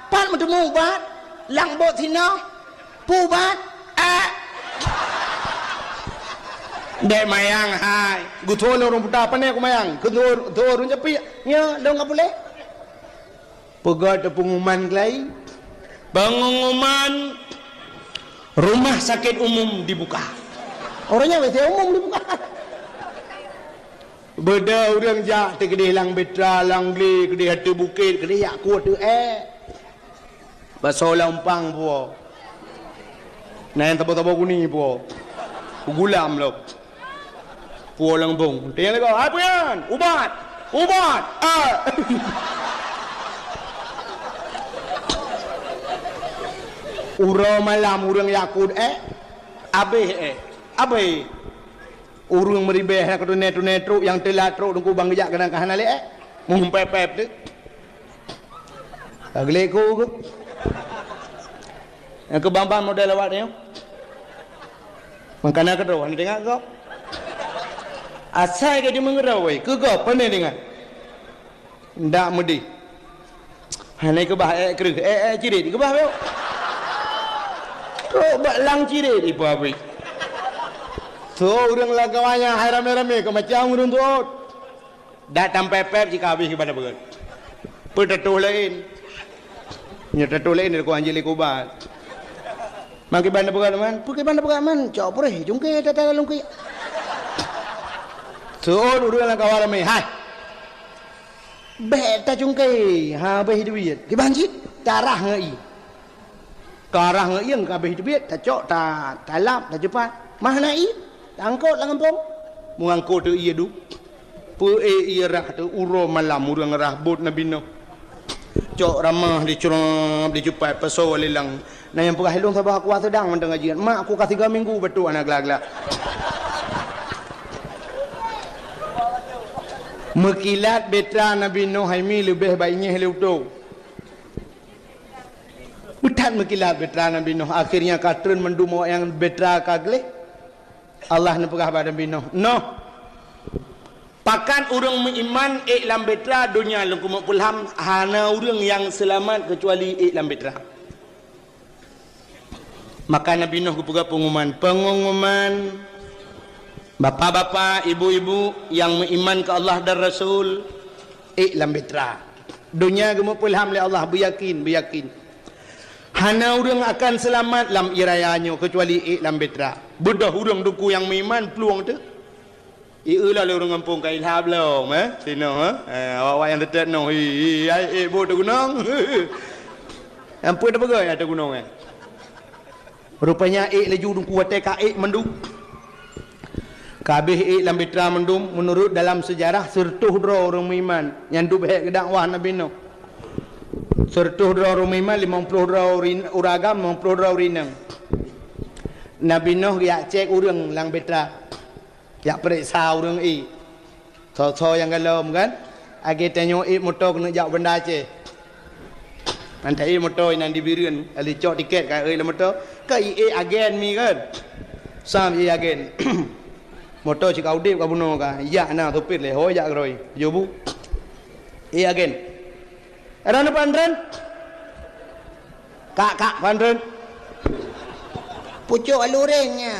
Pat meuteumé ubat?" "Lam bot sinoe." "Peue ubat?" "Ah." "Bék mayang hai." Geutho lé ureuëng buta, "Pane kumayang?" Geutho, geutho ureuëng capiek, "Nyoe lôn ka puléh." Peugah teupeunguman keulai. Pengumuman rumah sakit umum dibuka. Ureuëng nyan W C umum dibuka. Beudôh ureuëng jak teukeudeh lam Betra, lam Glé, keudeh ateueh bukét, keudeh jak kueh ateueh ék. Basoe lam umpang puwoe. Na nyang saboh-saboh guni puwoe. Peugulam lom. Puwoe lam bong. Tanyong lé gob, "Hai peue nyan?" "Ubat! Ubat!" Ah. Uroe malam ureuëng jak kueh ék. Abéh ék. Abéh. Ureuëng meuribée hana keutuné-tuné trok, nyang teulat trok teungku bang geujak keunan ka hana lé ék. Mumpép-pép teuk. Ka geulék ku geuh. Nyang keu ban-ban model awak nyoe. Mangkana keudroe hana teuingat gob. Asai ka jimeungeureu wai, keu gob pane teuingat. Ndak meudeh. Hana keubah ék kreueh, ék, ék cirét keubah bacut. Trok bak lam cirét ipa abéh. So ureuëng lam kawan nyan hai ramé-ramé keu macam ureuëng tuôt. Dak tampép-pép jih ka habéh kiban beureukat. Peue tatoh laén. Nyoe tatoh laén dikeu anjing lé kubat. Man kiban beureukat man, peue kiban beureukat man, cok pureh, cungke tata lalong keu. Seuôt ureuëng lam kawan ramé, hai. Bék tacungke, habéh duit. Kiban cit, tarah ngon ié. Karah ngon ié ka habéh teubiet, tacok, ta-, talap, taceupat. Mah na ié, taangkot lam gampông. Meuangkot teu ié duek. Peu-ék ié rhah teu uroe malam ureuëng rhah bot Nabi Nuh. Cok ramah dicurab, diceupat, pasoe lé lam. Na nyang peugah lôn saboh kuah seudang mantong ngaji. Mak ku ka tiga minggu batuk hana glah-glah. Meukilat beutra Nabi Nuh hai mi leubeh baik nyeh lé utoe. Beuthat meukilat beutra Nabi Nuh, akhirnya ka treun mandum awak nyang beutra ka gleh. Allah neupeugah bak Nabi Nuh, "Nuh, pakat ureuëng meuiman ék lam beutra donya lôn keumeuk peulham, hana ureuëng nyang seulamat keucuali ék lam beutra." Maka Nabi Nuh geupeugah peungumuman, peungumuman, bapak-bapak, ibu-ibu nyang meuiman keu Allah dan Rasul, ék lam beutra. Donya geumeupeulham lé Allah, beuyakin, beuyakin. Hana ureuëng akan seulamat lam ié raya nyoe keucuali ék lam beutra. Beudôh ureuëng teungku nyang meuiman plueng teuh. Ié lôn lé ureuëng gampông ka ilhab lom, eh, sinoe, eh. Eh, awak-awak nyang teuteuet noh, hi, hi, ai ék bot teugunong. Ampôn teupeugah nyang teugunong, eh. Rupanya ék laju teungku watée ka ék mandum. Ka habéh ék lam beutra mandum, meunurot dalam seujarah, seureutôh droe ureuëng meuiman nyang dub hék geudakwah Nabi Nuh. Seureutôh droe ureuëng meuiman, limong ploh droe ureuëng agam, limong ploh droe ureuëng inong. Nabi Nuh geujak cék ureuëng lam beutra. Jak peuriksa ureuëng ék. Soe-soe nyang golom kan? Lagée tanyoe ék moto keuneuk jak u Banda Aceh. Mantong moto inan di Bireuen, ali cok tiket ka oi lam moto, ka ié agen mi kan. Sam ié agen. Moto cit ka udeb ka bunoe ka, yak na sopir lé, ho yak keudroe. Jobu. Ié agen. Ero na Pak Andren? Kak, kak, Pak Andren. Pucok alureng nya.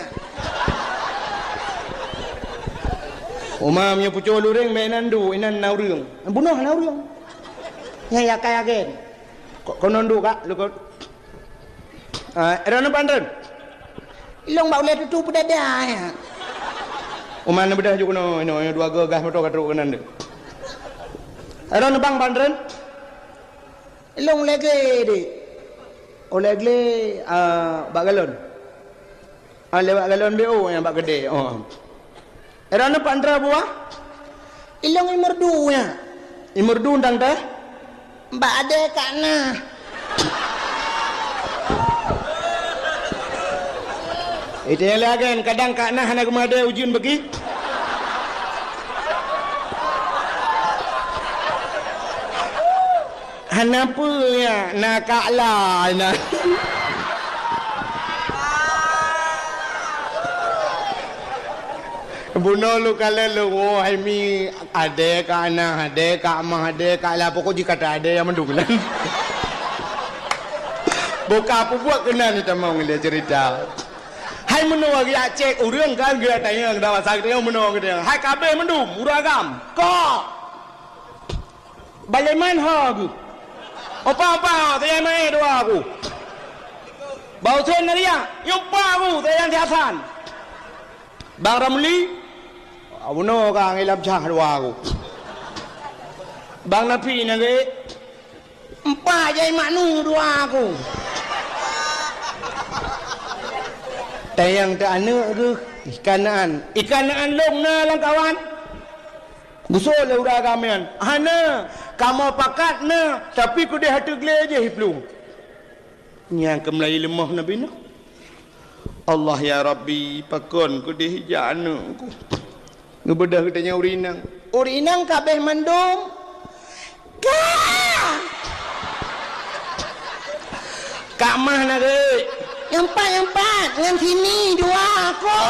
Uma meunyoe pucok alureng, meunan du, inan na ureueng. Bunoe na ureueng. Nyang yakai agen. Ko-, konon du, kak, lukot. Ah, ero na Pak Andren? Ilong bak ulèe tutu peudada, ya. Uma na beudah ju keunoe, inoe, dua geugas moto ka trok keunan deh. Ero na bang Pak Andren? Ilong lagèe deh. Oh, lagèe, ah, bak galon. Ah, lewat galon B O nyang bak keudè. Oh. Ero na Pak Andra buah? Ilong imeurdu nya. Imeurdu tang teh? Bak adé kak na. Itu yang lagen, kadang kak na hana geumeuadé ujeuen bagi. Hana peue nyan, na kak la na. Bunoe lôn kalon lôn, woe hai mi, adé kak na, adé kak ma, adé kak la, pokok jih ka adé nyang mandum nan. Buka peubuet keunan tamong lé cerita. Hai meunoe geujak cek ureueng kan, geujak tanyong, dah masa geutanyong meunoe geutanyong. Hai kabeh mandum, ureueng agam. Kok! Baleman ho geuh. Opa-opa, saya main dua aku. Bau sen nariak, nyumpah aku, saya yang siasan. Bang Ramli, abuno ka ngilam cah dua aku. Bang Nafi nangge, empat jai maknu dua aku. Tayang teu aneuk geuh, ikanaan. Ikanaan long na lam kawan. Geusoe lé ureueng agam nyan, "Hana, kamoe pakat na, tapi keudeh ateueh glé jih iplueng." Nyang keumeulayi leumoh Nabi Nuh. Allah ya Rabbi, pakon keudeh ijak aneuk ku? Geubeudôh geutanyoe ureueng inong. Ureueng inong kabeh mandum. Ka! Kak mah na geuh. Nyang pat, nyang pat, ngon sini dua aku.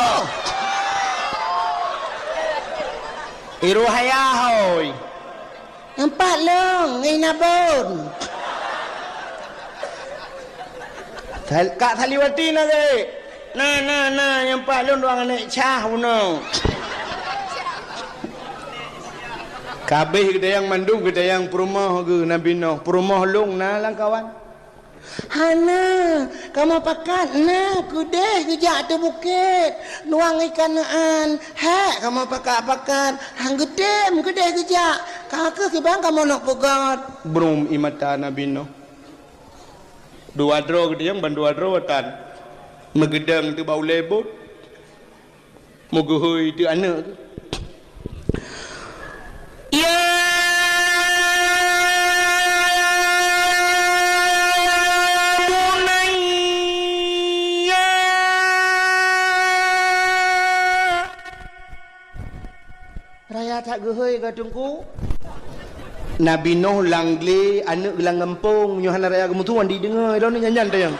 Iroh ayah hoi. Nyang pat lôn, ngon Inabon. Sal-, Kak Saliwati na geuh. Na, na, na, nyang pat lôn dua aneuk cah bunoe. Kabeh geutayang mandum, geutayang peurumoh geuh Nabi Nuh. Peurumoh lôn na lam kawan. Hana, kamoe pakat na keudeh geujak ateueh bukét, nuang ikanaan. Hek kamoe pakat-pakat, han geutem keudeh geujak. Ka keuh kiban kamoe neuk peugöt. Brum ie mata Nabi Nuh. Dua droe geuteueng ban dua droe tan. Meugeudong teuh bak ulèe bot. Meugeuhôi teuh aneuk. Ya bunayya. Raya that geuhôi ka teungku. Nabi Nuh lam glé, aneuk lam gampông, nyoe hana raya geumeutuan dideungoe, droeneuh nyan-nyan teuh nyang.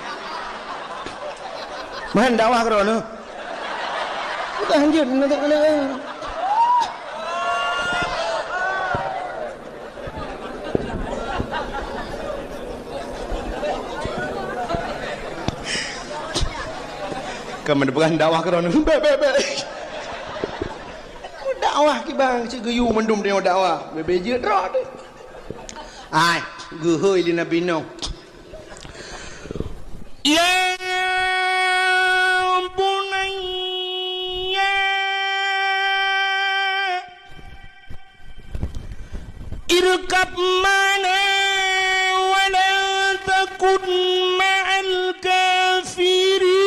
Meuhan dakwah keudroe nyoe. Bukan hanjeuet, nanti kena. Ka meudeungoe dakwah keudroe nyoe. Bèk, bèk, bèk. Dakwah kiban cit geuyue mandum tanyoe dakwah. Bèk-bèk jeuet droe teuh. Ai, geuhôi lé Nabi Nuh. Ya bunayya irkab ma'ana wa la takun ma'al kafirin.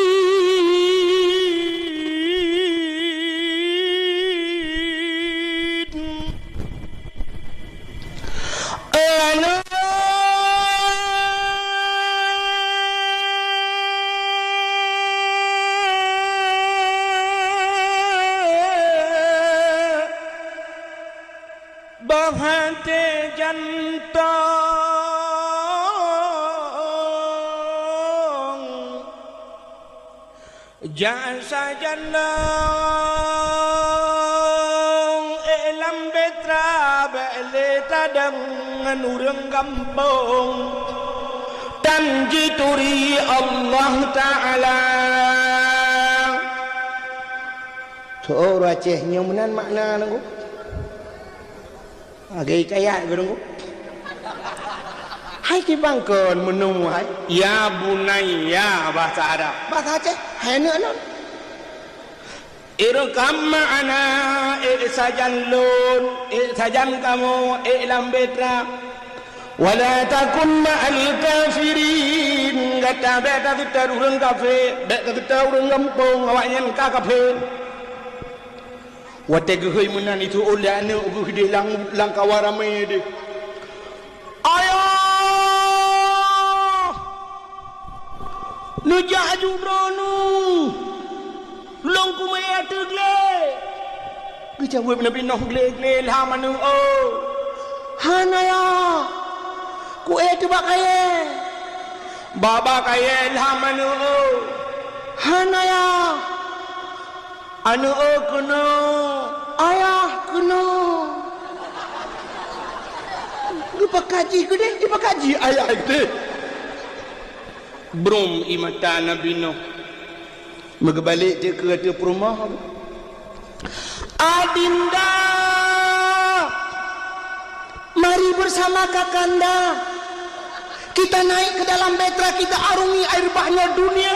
Bah até janto. Jak sajan lôn ék lam Petra, bék lé tadong ngon ureuëng gampông, tan jituri Allah Taala. Tho, ureuëng Aceh nyoe meunan makna nangku. Lagée hikayat geurueng. Hai kibang kon meuneu hai. Ya bunayya, bahasa Arab. Bahasa Aceh, hai aneuk lôn. Irkab ma'ana, ék sajan lôn, ék sajan kamoe, ék lam Petra. Wala takun ma'al kafirin, gata bék taseutôt ureuëng kafé, bék taseutôt ureuëng gampông, awaknyan ka kafé. Watée geuhôi meunan jiteuôt lé aneuk geuh deh lam, lam kawan ramé deh. "Ayah! Neujak aju droeneuh! Lôn kumé ateueh glé!" Geujaweueb Nabi Nuh, "Glé-glé lham aneuk, oh!" "Hana, Yah! Kuék teuh bak kayée!" "Bak-bak kayée lham aneuk, oh!" "Hana, Yah!" "Aneuk, oh, keunoe!" "Ayah, keunoe!" Geupakat jih keudeh, geupakat jih ayah keudeh. Brom ie mata Nabi Nuh. Meugeubalek teuk keu ateueh peurumoh. "Adinda, mari bersama kakanda. Kita naik ke dalam Petra, kita arungi air bahnya dunia.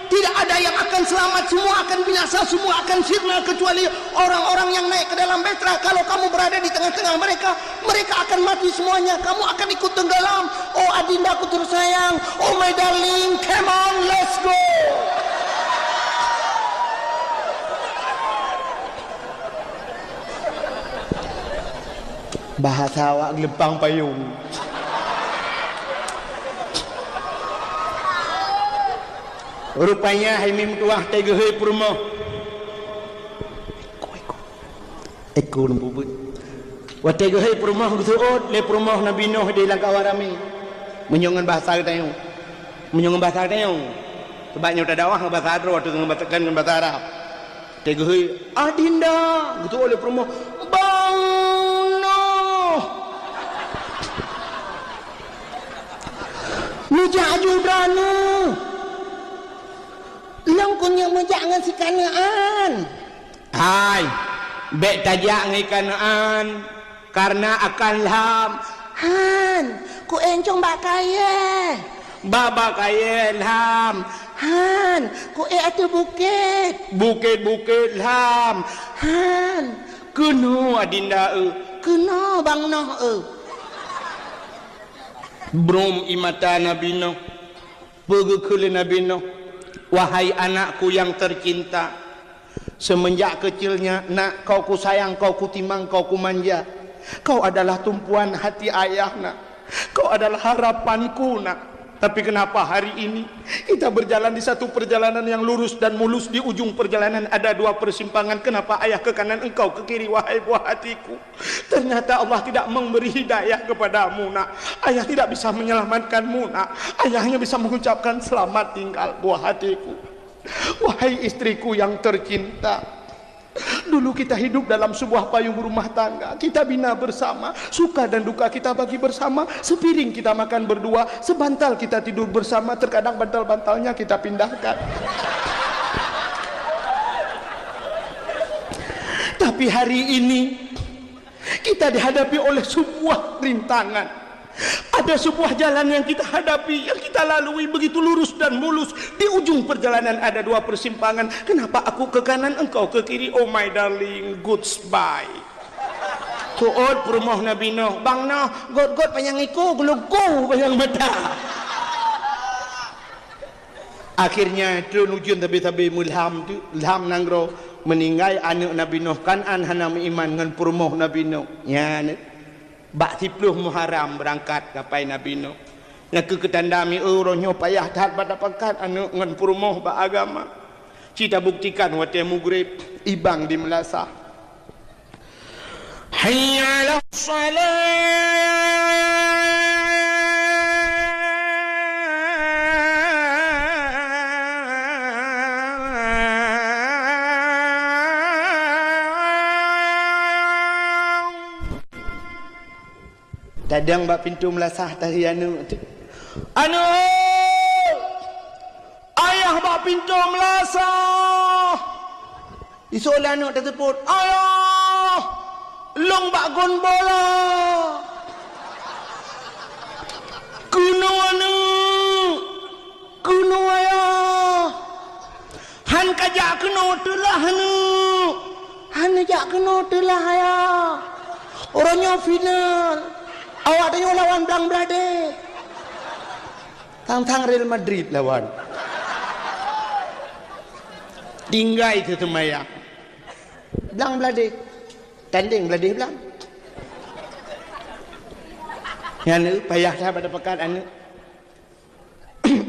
Tidak ada yang akan selamat, semua akan binasa, semua akan sirna, kecuali orang-orang yang naik ke dalam Petra. Kalau kamu berada di tengah-tengah mereka, mereka akan mati semuanya. Kamu akan ikut tenggelam. Oh adindaku tersayang, oh my darling, come on, let's go." Bahasa awak geuleupang payong. Rupanya hai meutuah teuh geuhôi peurumoh. Eku lembu buet. Watée geuhôi peurumoh geuseuôt lé peurumoh Nabi Nuh di lam kawan ramé. Meunyoe ngon bahasa geutanyoe. Meunyoe ngon bahasa geutanyoe. Sebab nyoe tadakwah ngon bahasa droe, watée ngon bahasa, kan ngon bahasa Arab. Watée geuhôi, "Adinda!" Geuseuôt lé peurumoh, "Bang Nuh! Neujak aju droeneuh! Lôn keuneuk meujak ngon si kaneuan!" "Hai, bék tajak ngon i kaneuan, kareuna akan lham." "Han, kuék cong bak kayée." "Bak-bak kayée lham." "Han, kuék ateueh bukét." "Bukét-bukét lham." "Han." "Keunoe adinda, eu." "Keunoe bang Nuh, eu." Brom ie mata Nabi Nuh. Peue geukheun lé Nabi Nuh, "Wahai anakku yang tercinta, semenjak kecilnya, nak, kau kusayang, kau kutimang, kau kumanja. Kau adalah tumpuan hati ayah, nak. Kau adalah harapanku, nak. Tapi kenapa hari ini kita berjalan di satu perjalanan yang lurus dan mulus, di ujung perjalanan ada dua persimpangan. Kenapa ayah ke kanan, engkau ke kiri, wahai buah hatiku?" Ternyata Allah tidak memberi hidayah kepadamu, nak. Ayah tidak bisa menyelamatkanmu, nak. Ayah hanya bisa mengucapkan, "Selamat tinggal, buah hatiku." Wahai istriku yang tercinta, dulu kita hidup dalam sebuah payung rumah tangga. Kita bina bersama, suka dan duka kita bagi bersama. Sepiring kita makan berdua, sebantal kita tidur bersama. Terkadang bantal-bantalnya kita pindahkan. Tapi hari ini, kita dihadapi oleh sebuah rintangan. Ada sebuah jalan yang kita hadapi, yang kita lalui begitu lurus dan mulus. Di ujung perjalanan ada dua persimpangan. Kenapa aku ke kanan, engkau ke kiri? Oh my darling, goodbye. Teuôt peurumoh Nabi Nuh, "Bang Nuh, göt-göt panyang iku, geuluku panyang mata." Akhirnya, treun ujeuen sabe-sabe meulham teuk, lham nanggroe, meuninggai aneuk Nabi Nuh Kan'an hana meuiman ngon peurumoh Nabi Nuh. Nyan, bak siplôh Muharram beurangkat kapai Nabi Nuh. Nyan keuh keutanda mieu uroe nyoe payah that bak tapangkat aneuk ngon peurumoh bak agama. Ci tabuktikan watée mugreb, ibang di meulasah. Hayya 'alas shalah. Kadang bak pintoe meulasah tahi aneuk. Aneuk! Ayah bak pintoe meulasah! Isok lé aneuk teuseupôt, "Ayah! Lôn bak gon bola!" "Keunoe aneuk! Keunoe ayah!" "Han kajak keunoe teulah aneuk!" "Han neujak keunoe teulah ayah! Uroe nyoe final! Awak tanyoe lawan Blang Bladeh!" Tang-tang Real Madrid lawan. Tinggai teuseumayang. Blang Bladeh. Tandeng Bladeh Blang. Nyan payah that bak tapakat aneuk.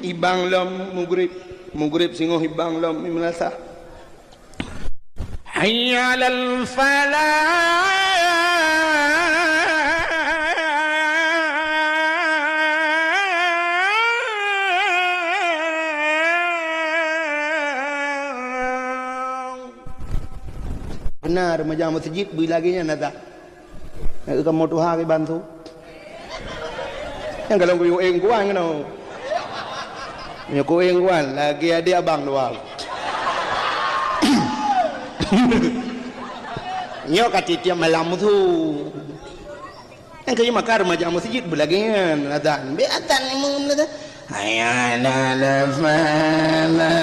Ibang lom mugrib. Mugrib singoh ibang lom meulasah. Hayya 'alal falah. Beuna remaja meuseujid beu lagèe nyan ata. Kamoe tuha kiban su. Nyang kalon kuyueng kuan keunoe. Nyoe kuyueng kuan lagèe adék abang dua. Nyoe ka tiep-tiep malam su. Nyang keu maka remaja meuseujid beu lagèe nyan azan. Bèk azan imum azan. Hayya 'alal falah.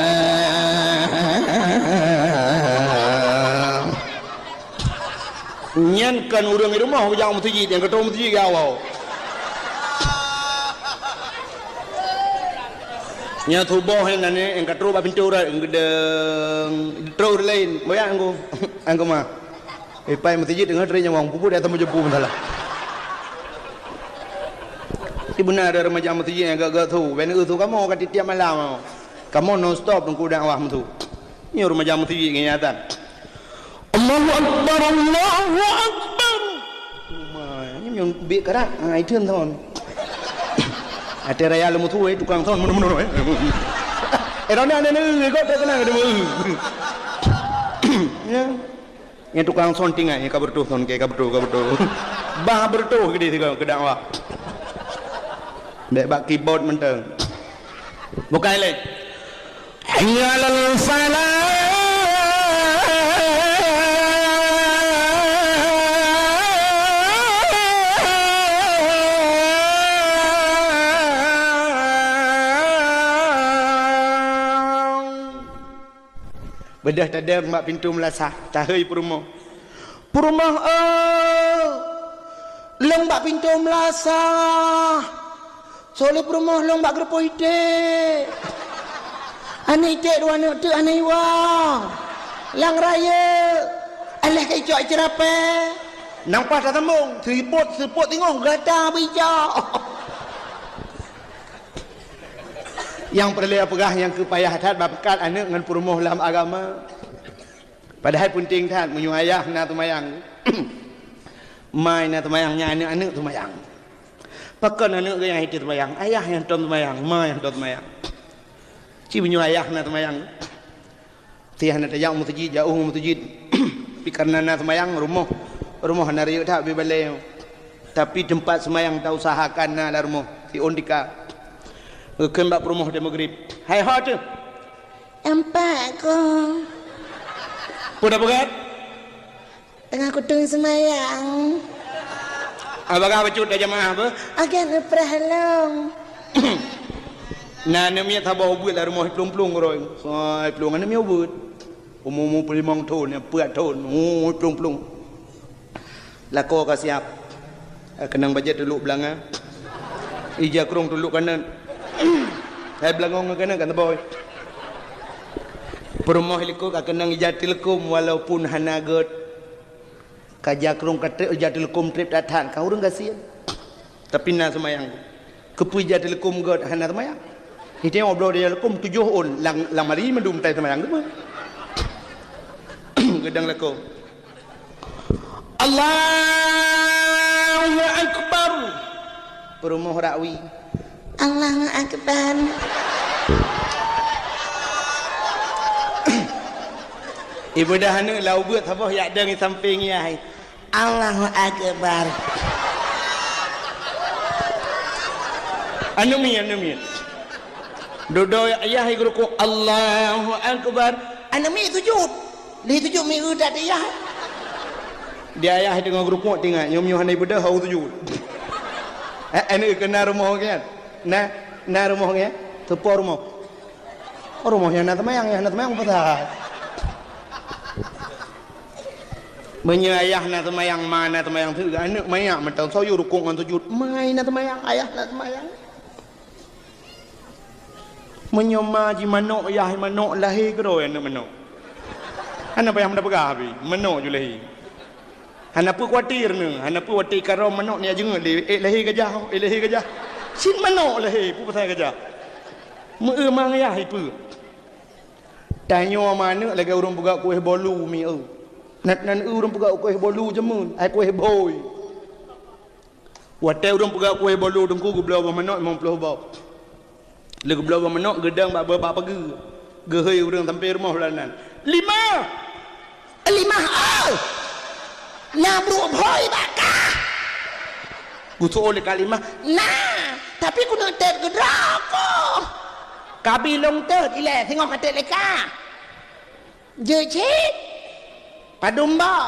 Nyan kon ureueng di rumoh jak meuseujid, nyang ka trôk meuseujid awai. Nyan tuboh nyan, nyang ka trôk bak pintoe urat, geudeng, trôk ureueng laén, boyak angku, angku ma. Ipai meuseujid deungon trôk nyawong, puput ateueh meujeupu masalah. Di beuna ada remaja meuseujid nyang gak-gak su, bèk neu su kamoe ka tiep-tiep malam. Kamoe non stop teungku dakwah meusu. Nyoe remaja meuseujid ngon azan. Allahu Akbar, Allahu Akbar. Uma, nyoe nyang bit karat, ha, itheun thon. Até raya leumu tuwai tukang thon meunoe-meunoe, eh. Eh, rona nyoe, nyoe, kok terkenal deungoe. Ya. Nyan tukang thon tinggai, ka beureutoh thon, ka beureutoh, ka beureutoh. Bah beureutoh keudeh sigoe keu dakwah. Bèk bak keyboard mantong. Bukai lé. Hayya 'alal falah. Beudôh tadong bak pintoe meulasah, tahôi peurumoh. "Peurumoh, oh, lôn bak pintoe meulasah." Soe lé peurumoh lôn bak geureupoh iték. Aneuk iték dua aneuk teuk hana iwoe. Lam rayeuk, alah ka icok iceurapée. Nang paih tasambong, seupôt-seupôt singoh gata beuicok. Nyang peureulée peugah nyang keu payah that bak peukat aneuk ngon peurumoh lam agama. Padahai peunteng that meunyoe ayah na seumayang, ma na seumayang, nyan aneuk-aneuk seumayang. Pakon aneuk geuh nyang hana seumayang? Ayah nyang tom seumayang, ma nyang tom seumayang. Ci meunyoe ayah na seumayang, si hana tajak u meuseujid, jauh u meuseujid. Tapi kareuna na seumayang, rumoh, rumoh hana rayeuk that bak balée. Tapi teumpat seumayang tausahakan na lam rumoh, siôn tika. Geukheun bak peurumoh di Maghrib, "Hai ho teuh?" "Nampak ku." "Peue tapeugah?" "Teungoh kuteung seumayang." "Abah bacut dah jamaah apa?" "Akan uprah lom." Na aneuk miet saboh ubeuet lam rumoh, plueng-plueng uroe. Sai plueng aneuk miet ubeuet. Umu-umu peulimong thon, peuet thon, umu plueng-plueng. Lakoe ka siab. Keunong bajèe tulok beulanga. Ija krông tulok kanan. Hai beulangong kanan kan teuboh. Peurumoh likot ka keunong ija teuleukom walaupun hana gèt. Ka ija krông ka trép, ija teuleukom trép that-that, ka ureueng gasien. Tapi na seumayang. Keupeue ija teuleukom gèt hana seumayang? Iteueng bloe ija teuleukom tujoh ôn, lam, lam hari mandum tai seumayang teuma. Geudong lakoe. Allahu Akbar. Peurumoh rakwi. Allahu Akbar. Ibu dah aneuk lau beuet saboh yak deng di sampéng yah. Allahu Akbar. Aneuk miet, aneuk miet. Dudoe ayah geurukuk, "Allahu Akbar." Aneuk miet sujud. Lheuh sujud miet that ayah. Di ayah teungoh geurukuk, teuingat, nyoe meunyoe hana ibeudôh, hana sujud. Eh, aneuk keunan rumoh nyan. Na, na rumoh nyan. Teupo rumoh. Rumoh nyang na seumayang, nyang na seumayang peugah. Meunyoe ayah na seumayang, ma na seumayang, aneuk manyak mantong soe yue rukuk ngon sujud. Ma na seumayang, ayah na seumayang. Meunyoe ma jimanok, yah manok, lahé keudroe aneuk manok. Hana payah meupeugah pih, manok ju lahé. Hana peue khawatir nyoe, hana peue watèe ikarôm manok nyan jeungeut lé, "Eh, lahé gajah, eh, lahé gajah." Cit manok lahé, peue pasai gajah. Meu-eu ma ngon yah ipeue. Tanyoe ma aneuk lagèe ureueng peugöt kueh bolu mieu. Nan, nan ureueng peugöt kueh bolu jameun, ai kueh bhôi. Watèe ureueng peugöt kueh bolu teungku geubloe boh manok limong ploh boh. Lheuh geubloe boh manok geudong bak, bak pageue. Geuhôi ureueng sampoe rumoh lam nan. "Limah! Limah, oh! Na brôk bhôi bak kah?" Geuseuôt lé Kak Limah, "Na, tapi keuneuk tét keudroe." "Ka bi lôn tét ilèe, singoh ka tét lé kah." "Jeuet cit." "Padum boh?"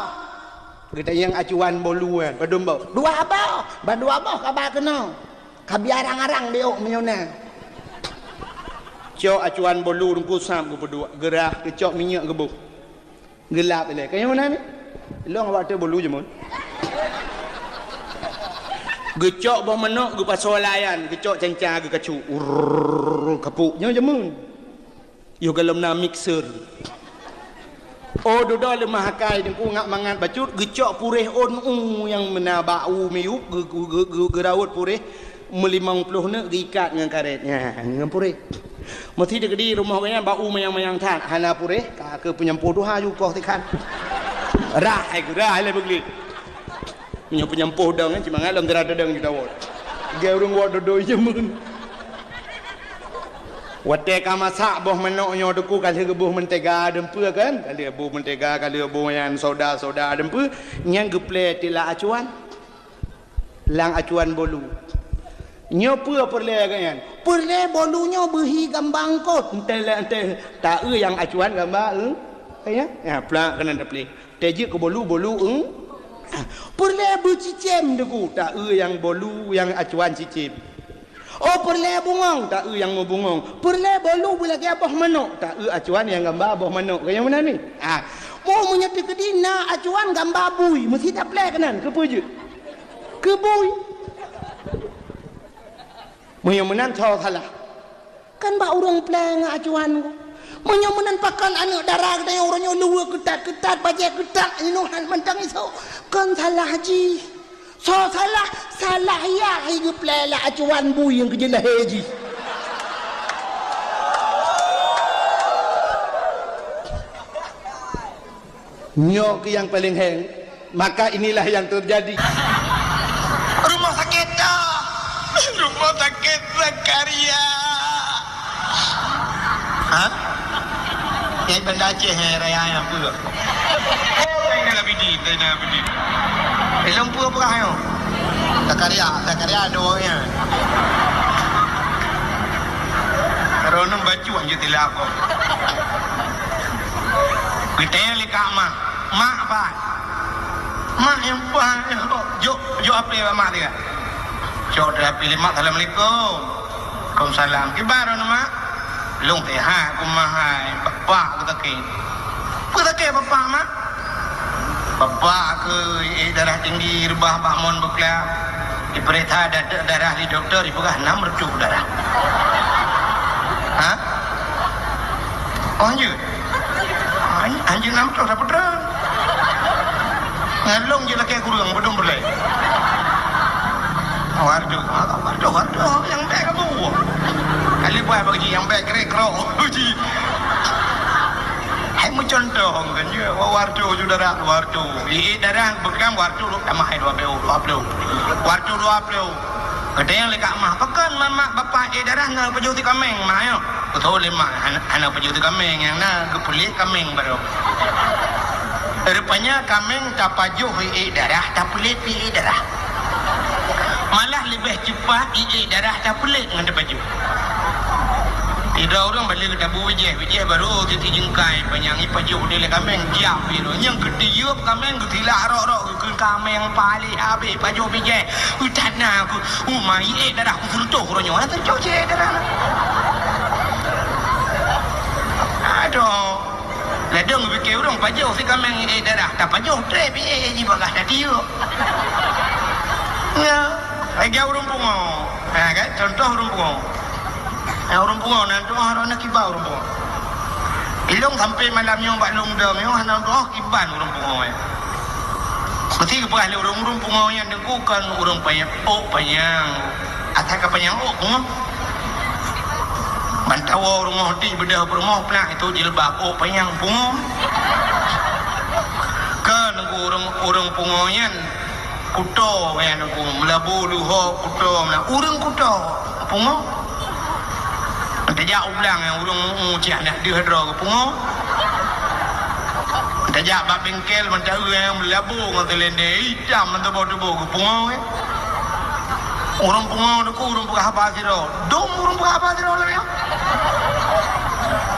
Geutanyong acuan bolu nyan, "Padum boh?" "Dua boh." "Ban dua boh ka ba keunoe. Ka bi arang-arang biôk meunyoe na." Cok acuan bolu teungku sab geupeuduek, geurah, geucok minyeuk geuboh. Geulap ilèe. Kayém meunan ni? Lôn awak teuh bolu jameun. Geucok boh manok, geupasoe lam nyan, geucok canca, geukacu. Urrrr, kapok. Nyoe jameun. Yoh gohlom na mixer. Oh, dudoe leumah akai teungku ngat mangat bacut, geucok puréh ôn u nyang meunan bak u miyueb, geu-, geu-, geu-, geu-, geuraôt puréh meulimong ploh neuk geuikat ngon karét. Nyan, ngon puréh. Meusi teukeudi rumoh gobnyan bak u manyang-manyang that, hana puréh, ka keu peunyampoh tuha ju koh sikhan. Rah, hai geurah, hai lé beuglit. Meunyoe peunyampoh dong, eh, cit mangat lom sira teudong ju tawot. Geu ureueng wot dodoi jameun. Watèe ka masak boh manok nyoe teungku ka lheueh geuboh mentega dum peue kan? Ka lheueh boh mentega, ka lheueh boh nyan soda-soda dum peue, nyan geuplè teuh lam acuan. Lam acuan bolu. Nyoe peue peureulèe gobnyan? Peureulèe bolu nyoe beuhi gamba eungkôt. Entèe lé entèe taeu nyang acuan gamba eu-, ya? Ya, plak keunan tapleh. Teuh jeuet keu bolu, bolu eu-, peureulèe beucicém teungku, taeu nyang bolu nyang acuan cicém. Oh, peureulèe bungong, taeu nyang meubungong. Peureulèe bolu beulagèe boh manok, taeu acuan nyang gamba boh manok. Kayém meunan ni? Ah. Oh, meunyoe teukeudi na acuan gamba bui, meusi taplè keunan, keupeue jeuet? Keu bui. Meunyoe meunan, soe salah? Kan bak ureueng plè ngon acuan ku. Meunyoe meunan, pakon aneuk dara geutanyoe uroe nyoe luweue keutat-keutat, bajèe keutat, inoe han mantong isoe? Kon salah jih. Soe salah? Salah yah, hai geuplè lam acuan bui nyang keu jeuet lahé jih. Nyoe keuh nyang paleng héng, maka inilah yang terjadi. Rumah sakit dah. Rumah sakit Zakaria. Ha? Nyang Banda Aceh, eh, raya nyang peue? Zainal Abidin, Zainal Abidin. Ilong peue peugah nyoe? Zakaria, Zakaria dua nyan. Roh nyoe bacut jeuet tilap kok. Geutanyong lé kak mak, "Mak, pat?" "Mak nyang pat, jok, jok aplè bak mak teuka." Cok aplè lé mak, "Assalamualaikum." "Waalaikumsalam." "Kiban droeneuh, Mak?" "Lôn sehat, kuman hai, bapak keuh sakét." "Peue sakét bapak, Mak?" "Bapak keuh iék darah tinggi reubah bak mon beuklab. Ipeuriksa da-, darah di dokto, ipeugah nam reutôh darah." "Ha? Oh, hanjeuet?" "Han-, hanjeuet nam reutôh sapeue treun. Ngon lôn jeuet lakèe kureueng, padum peureulèe." "Waduh, waduh, waduh, nyang bèk kamoe." Kali buat bak jih, nyang bèk krek krok. Jih. Hai meucuntoh kan, ya. Waduh, saudara, waduh. Iék darah, beuklam, waduh, tamah hai dua ploh, dua ploh. Waduh, dua ploh. Geutanyong lé kak mah, "Pakon man mak bapak iék darah na pajoh tikaméng, mak, nyoe?" Geutanyong lé mak, "Hana, hana pajoh tikaméng, nyang na geupeulét kaméng baroe." Rupanya kaméng tapajoh iék darah, tapeulét pih iék darah. Malah leubeh cepat iék darah tapeulék ngon tapajoh. Sidroe ureuëng bak lheueh tabu bijéh, bijéh barô tiep-tiep jeungkai panyang, ipajoh udeb lé kaméng, jiam pih droe. Nyang geutiyeub kaméng geutilak rok-rok, geukheun kaméng paléh habéh pajoh bijéh. Ui, that na ku, uma iék darah ku seureutôh uroe nyoe, seureutôh iék darah. Aduh. Ladôm geupike ureuëng pajoh si kaméng iék darah, tapajoh trép iék jih bagaih tatiyeuk. Nyan, lagée ureuëng pungo. Ha, kan? Contoh ureuëng pungo. Ha, ureuëng pungo nan tuoh droeneuh kiban ureuëng pungo. Ilong sampai malam nyoe bak lôn deuh nyoe hana tuoh kiban ureuëng pungo nyan. Meusti geupeugah lé ureuëng, ureuëng pungo nyan teungku kon ureuëng panyang, ôk panyang. Asai ka panyang ôk pungo. Ban tawoe rumoh di beudôh peurumoh peunak itu jilbab ôk panyang pungo. Kon ureuëng, ureuëng pungo nyan kuto nyan teungku, meulabu luho kuto meunan. Ureuëng kuto pungo. Tajak u blang nyang ureuëng mu'ue cit hana deuh droe geupungo. Tajak bak bengkel mantong ureuëng meulabu ngon seulendé itam mantong boh tuboh geupungo, eh. Ureuëng pungo teungku ureuëng peugah haba sidroe. Dum ureuëng peugah haba sidroe lagée nyan.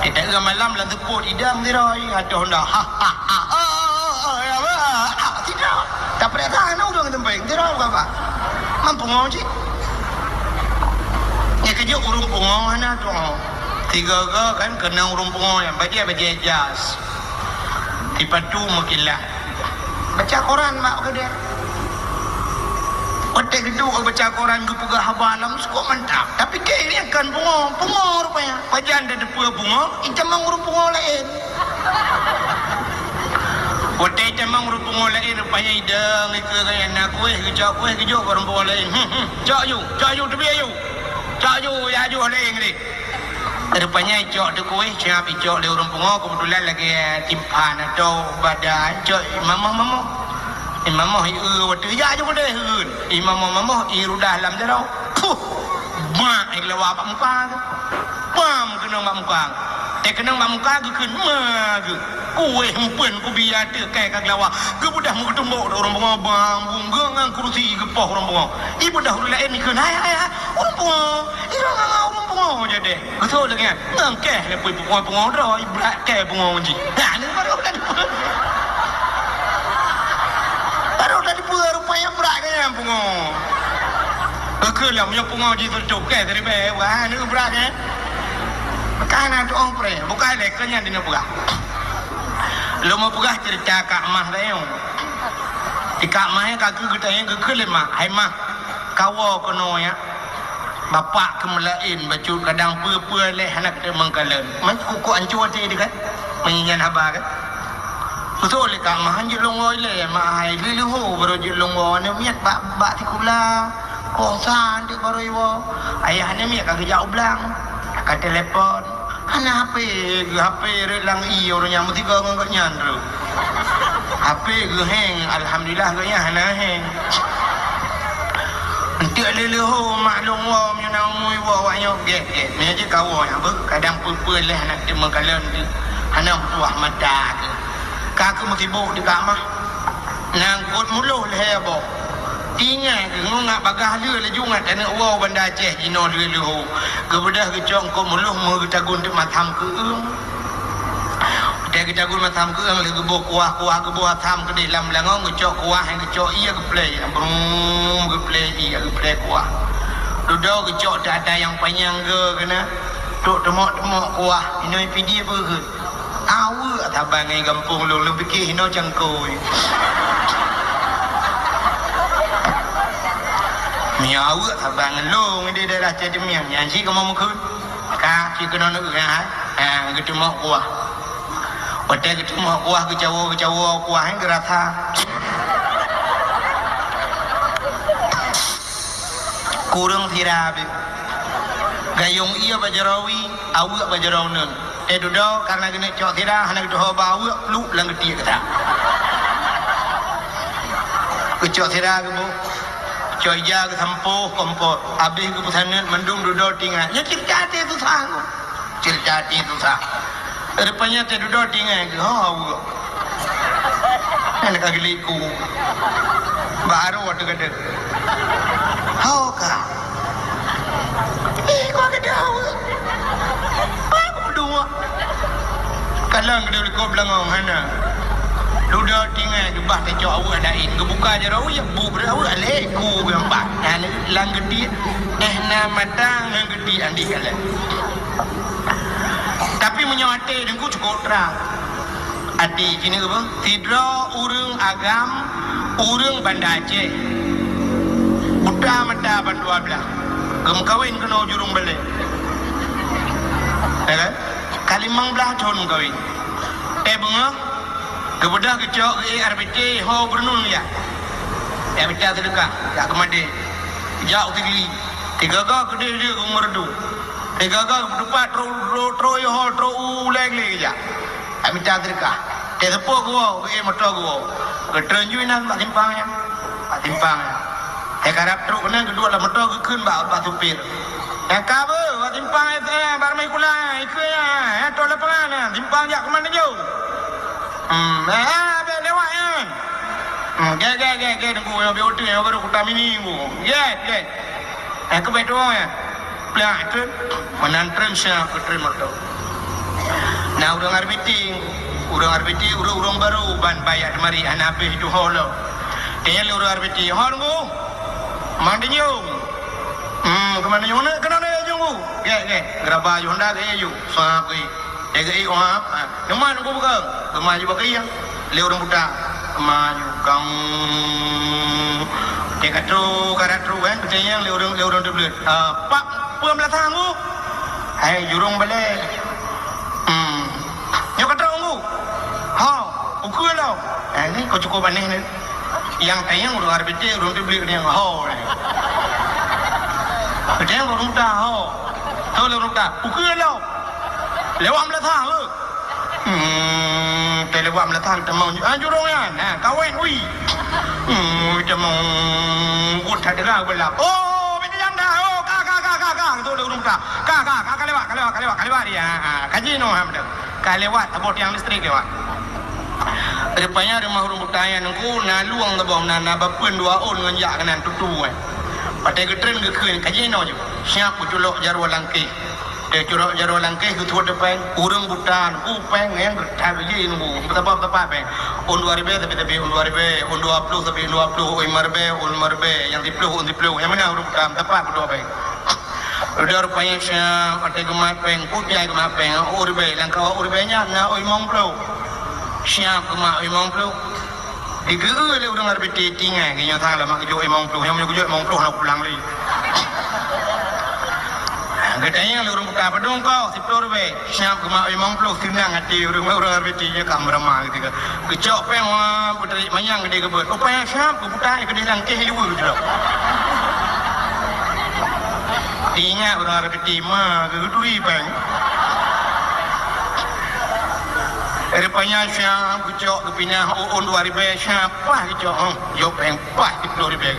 Kita ureuëng malam lam seupôt idang sidroe, adoh ndak. Ha, ha, ha. Oh, oh, oh, ya, ba, ha, sidroe. Tapeuriksa hana ureuëng teumpéng, sidroe peugah haba. Man pungo cit. Nyang keujeuet ureuëng pungo hana tuho. Tiga-tiga kan keunong ureuëng pungo nyang bajée-bajée jas. Sipatu meukilat. Baca koran mak keudeh. Watée geuduek baca koran geupeugah haba lam sukok mantap. Tapi keu nyang kon pungo, pungo rupanya. Pajan tateupeue pungo, itamong ureuëng pungo laén. Watée itamong ureuëng pungo laén rupanya idong ikeue keu na kueh geucok kueh geujok bak ureuëng pungo laén. Hmm, hmm. Cok ju, cok ju teubiet ju. Cok ju, ya ju laén deh. Rupanya icok teuh kueh, siap icok lé ureuëng pungo, keubeutulan lagée timphan atau badan, cok imamoh-mamoh. Imamoh i eu watée jak ju keudeh eun. Imamoh-mamoh i rudah lam jaroe. Puh! Mak i lawa bak muka geuh. Pam keunong bak muka geuh. Teukeunong bak muka geuh kheun ma geuh. Kueh meupeuen kubiya teukai ka geulawa. Geubeudôh meutumbok ureuëng pungo bang bungga ngon kurusi geupoh ureuëng pungo. Ibeudôh ureuëng laén ikheun, "Hai, hai, hai, ureuëng pungo. Irong ngon ureuëng pungo jadeh." Beutôi lagée nyan. Ngon keh lé pui pungo-pungo droe, ibrat keh pungo jih. Nah, ni baru tadi. Baru tadi pue rupanya brat keh nyan pungo. Keu lam nyoe pungo jih tutup keh tadi beh. Wah, ni brat keh. Kan ada orang pre. Bukan lé keu nyan dia peugah. Lôn mau peugah cerita Kak Mah tadi. Di Kak Mah ka keu geutanya keu lé Mah. Hai Mah, kawoe keunoe ya. Bapak keumeulaén bacut kadang peue-peue lé hana keuteumong kalon. Man kukuk ancu até di kan? Meunyan haba kan? Beutôi lé Kak Mah jeuet lôn woe ilée, Mah hai lheuh-lheuh ho baru jeuet lôn woe. Aneuk miet bak, bak sikula, koh sa anteuk baru iwoe. Ayah aneuk miet ka geujak u blang, ka telepon. Hana H P, geuh H P rot lam ie ureuëng nyang meusigoe ngon gobnyan rot. H P geuh heng, alhamdulillah gobnyan hana heng. Enteuk lé leuho mak lôn woe meunyoe na umui woe awak nyoe gét-gét. Meunyoe jeuet kawoe nyang beuh, kadang peue-peue lé hana teumeukalon teuh, hana meutuah mata teuh. Ka keuh meusibok di Kak Mah. Nangkot muloh lhée boh. Tinggai keuh ngon ngat bagaih lheueh laju ngat taneuk woe Banda Aceh jinoe lheueh leuho. Geubeudôh geucok eungkot muloh meugeutagun teuk masam keueung. Watée geutagun masam keueung lheueh geuboh kuah-kuah geuboh asam keudeh lam beulangong geucok kuah nyang geucok ié geuplei. Brum geuplei ié geuplei kuah. Dudoe geucok teuk ata nyang panyang geu keunan. Trok teumok-teumok kuah. Inoe pidie beuheut. Aweuek saban ngon gampông lôn, lôn pike hinoe cangkôi. Meunyoe aweuek saban ngon lôn di daerah Cedemiang, nyan cit kamoe meukeuen. Ka cit keunoe neueu nyan hai. Ha, geuteumok kuah. Watée geuteumok kuah geucawoe-geucawoe kuah nyan geurasa. Kureueng sira bit. Gayong ié bak jaroe wie, aweuek bak jaroe uneuen. Eh, dudoe, karena geuneuk cok sira, hana geutuho ba aweuek, pluek lam geutiek gata. Geucok sira geuboh. Cok ija geusampoh kompot. Abéh geupeusaneut mandum dudoe tingat. Nyan ceurita até susah. Ceurita até susah. Rupanya teududoe tingai geuh, ho, aweuek. Nyan ka geuliku. Baru watée geudeuk. Ho ka. Eh, kau kata awak. Apa dua? Kadang kena lekuk belangong hana. Duda tinggai geubah tacok awak lain. Geubuka jaroe, ya bu bra awak lé ku gampak. Nah, lang geuti, eh, na mata ngon geuti andi kalan. Tapi meunyoe até Teungku cukup trang. Até keuneuk apa? Sidroe ureuëng agam, ureuëng Banda Aceh. Buta mata ban dua blaih. Geumeukawen keunoe jurông balée. Ya kan? Ka limong blaih thon meukawen. Eh, beungoh, geubeudôh geucok geuék R B T ho beureunoe jak. Jak mita seudeukah, jak keumadé. Jak u Sigli. Tiga-ga keudeh lé u Meureudu. Tiga-ga geutupat tro-, tro-, troh yoho, troh u leng lé geujak. Jak mita seudeukah. Teuseupôt geuwoe, geuék moto geuwoe. Geutreun ju inan bak simpang nyan. Bak simpang nyan. Teukarab trok keunan geuduek lam moto geukheun bak, bak supir. Nyang ka beuh, bak simpang S M, bak Ramé Kula, ikeu nyan, nyan, troh lapangan nyan, simpang jak keuman neujok. Hmm, eh, ah, bèk lewat nyan. Hmm, gèt, gèt, gèt, gèt, Teungku, nyoe B O T, nyoe baru Kuta Mini, Teungku. Gèt, gèt. Eh, keubeue tuwoe nyan. Plak treun, meunan treun siap keu treun moto. Na ureuëng R B T, ureuëng R B T, ureuëng-ureuëng barô ban bak jak teumari hana habéh tuho lom. Tanyong lé ureuëng R B T, "Ho, Teungku, ma tanyong?" "Hmm, keuman tanyong?" "Keunoe, keunoe, tanyong, Teungku." Gèt, gèt. Geuraba ju Honda geuék ju. Sab geuék. Eh, geuék, wah, ha. "Nyoe ma Teungku bukon?" Geumaju bak kayèe lé ureuëng buta. Maju kang. Teuka trok, ka trok, kan, geutanyong lé ureuëng, lé ureuëng teubleuet. "Ah, pat peue meulasah, Teungku?" "Hai, jurông balée." "Hmm. Nyoe ka trok, Teungku?" "Ho, ukeue lom." Eh, nyoe ka cukup aneh nyoe. Nyang tanyong ureuëng R B T, ureuëng teubleuet nyang ho nyoe. Geutanyong ureuëng buta, "Ho." Ho lé ureuëng buta, "Ukeue lom." "Lewat meulasah, eh." Hmm, teuh lewat meulasah tamong, ah, jurông nyan, ah, kawét, ui. Hmm, tamong, buet that dera beulah. "Oh, bèk tajak dah. Oh, ka, ka, ka, ka, ka." Geutanyong lé ureuëng buta. "Ka, ka, ka, ka lewat, ka lewat, ka lewat, ka lewat dia. Ah, ah, ka jinoe, ha, beutôi. Ka lewat, saboh tiang listrik lewat." Rupanya rumoh ureuëng buta nyan Teungku, na lueng saboh, na, na bapeuen dua ôn ngon jak keunan tutu, eh. Watèe geutreun geukheun, ka jinoe ju. Siap geuculok jaroe langkéh. Teuculok jaroe langkéh geutuwot péng, ureuëng buta Teungku péng nyang geutat jih Teungku. Beutapa-beutapa péng. Ôn dua ribèe sabe-sabe ôn dua ribèe, ôn dua ploh sabe ôn dua ploh, ôn limong ribèe, ôn limong ribèe, nyang siploh ôn siploh. Nyang meunan ureuëng buta, beutapa geuduek péng. Udah rupanya siap, watèe geumat péng, putih geumat péng, ôn ribèe, lam kawah ôn ribèe nyan na ôn limong ploh. Siap geumat ôn limong ploh. Digeu lé ureuëng R B T tinggai, geuh nyoe sang lama geujok limong ploh, nyang meunyoe geujok limong ploh na pulang lé. Geutanyong lé ureuëng buta, "Padum kah?" "Siploh ribèe." Siap geumat limong ploh, seunang até ureuëng, ureuëng R B T nyan ka meuramah geuh. Geucok péng, wah, beutarik manyang geudeh geubeuet. Rupanya siap geubuta, geudeh langkéh luweue geuh. Ingat ureuëng R B T ma geuturi péng. Rupanya siap geucok geupinah ôn dua ribèe siap. Pah geucok, oh, jok péng pah siploh ribèe.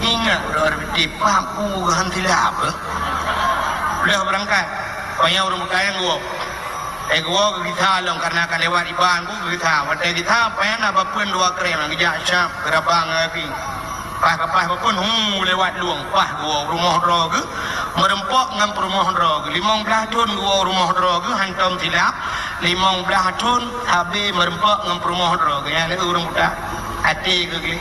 Ingat, ureuëng R B T pah ku han silap, eh. Udah beurangkat, payah ureuëng buta nyan geuwoe. Eh, geuwoe geugisa lom, karena ka lewat iban ku geugisa. Watèe gisa, payah na bapeuen dua krém, geujak siap, geuraba ngon gaki. Pah ka pah bapeuen, hu, lewat lueng, pah geuwoe rumoh droe geuh, meurumpok ngon peurumoh droe geuh. Limong blaih thon geuwoe rumoh droe geuh, hantom silap. Limong blaih thon habéh meurumpok ngon peurumoh droe geuh, nyan ureuëng buta. Até geuh gleh.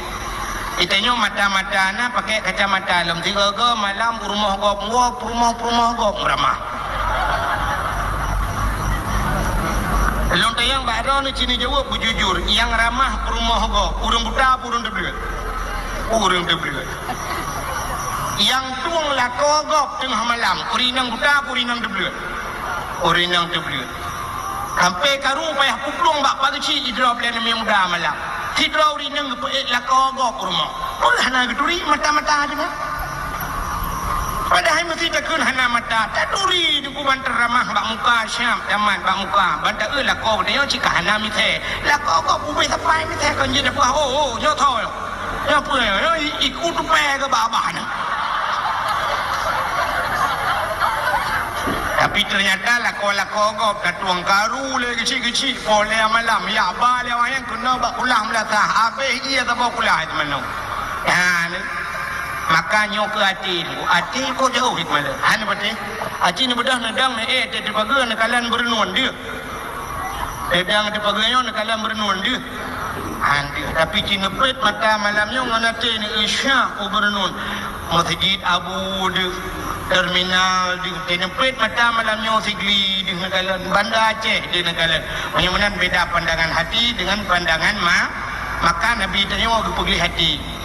Geutanyoe mata-mata na pakai kacamata lom, sigoe-goe malam u rumoh gob, woe peurumoh-peurumoh gob meuramah. Lôn tanyong bak droeneuh, ci neujaweueb beujujur, nyang ramah peurumoh gob, ureuëng buta peue ureuëng teubleuet? Ureuëng teubleuet. Nyang tueng lakoe gob teungoh malam, ureuëng inong buta peue ureuëng inong teubleuet? Ureuëng inong teubleuet. Sampai karu payah puplueng bak pageue cit sidroe peulan aneuk muda malam. Sidroe ureuëng inong geupeuék lakoe gob u rumoh. Peue hana geuturi mata-mata teuma. Padahai meuseuti takheun hana mata, taturi Teungku ban teuramah bak muka siap, tamat bak muka. Ban taeu lakoe geutanyoe cit ka hana misée. Lakoe gob ubé sapai misée kon jeuet tapeugah, oh, oh, nyoe tho. Nyoe peue nyoe? Nyoe i-, iku tupée keu babah nyoe. Tapi ternyata lakoe-lakoe gob ka tueng karu lé keuchik-keuchik, poh lhèe malam, jak ba lé awak nyan keunoe bak kulah meulasah, habéh ie saboh kulah teumanoe. Nyan. Maka nyoe keu até, até kok jauh hikmah lé. Han patéh. Até neubeudôh neudong neuék até teupageue neukalon beureunuen deuh. Neudong teupageue nyoe neukalon beureunuen deuh. Han deuh. Tapi ci neupet mata malam nyoe ngon até neuék syah u beureunuen. Meuseujid Abu deuh, terminal deuh. Ci neupet mata malam nyoe Sigli deuh neukalon. Banda Aceh deuh neukalon. Meunyoe meunan beda pandangan hati dengan pandangan ma-, maka Nabi tanyoe geupeugleh hati.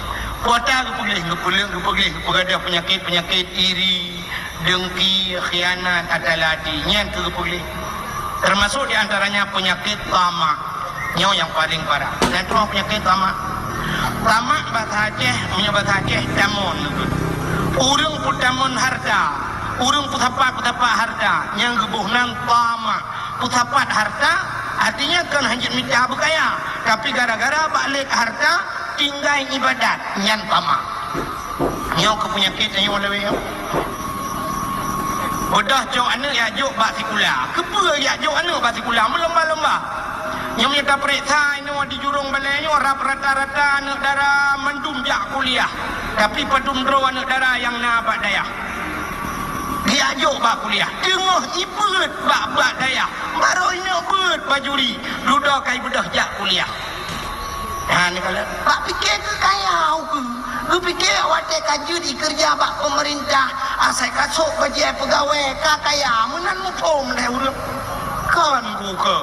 Kuasa geupeugléh, geupeuleueng, geupeugléh, geupeugah peunyakét-peunyakét iri, dengki, khianat, ata lati. Nyan keuh geupeugléh. Termasuk di antaranya peunyakét tamak. Nyoe nyang paleng parah. Nyan teuma peunyakét tamak. Tamak basa Aceh, meunyoe basa Aceh tamon. Ureuëng peutamon hareuta, ureuëng peusapat-peusapat hareuta, nyang geuboh nan tamak. Peusapat hareuta, artinya kon hanjeuet mita beukaya, tapi gara-gara bak lé hareuta, tinggai ibadat, nyan tamak. Nyoe keuh peunyakét nyang lawét nyoe. Beudôh cok aneuëk jak jok bak sikula. Keupeue jak jok aneuëk bak sikula? Meulomba-lomba. Nyoe meunyoe tapeuriksa inoe di jurông balée nyoe, rab-, rata-rata aneuëk dara mandum jak kuliah. Tapi padum droe aneuëk dara nyang na bak dayah. Geujak jok bak kuliah. Teungoh ibeuet bak, bak dayah. Barô inoe beuet bajuri. Dudoe ka ibeudôh jak kuliah. Ha, neukalon. Bak pike keu kaya ukeue. Geupike watée ka jeuet ikeureuja bak peumeurintah, asai ka sôk bajée peugawée, ka kaya, meunan muphom lé ureuëng. Kon buka.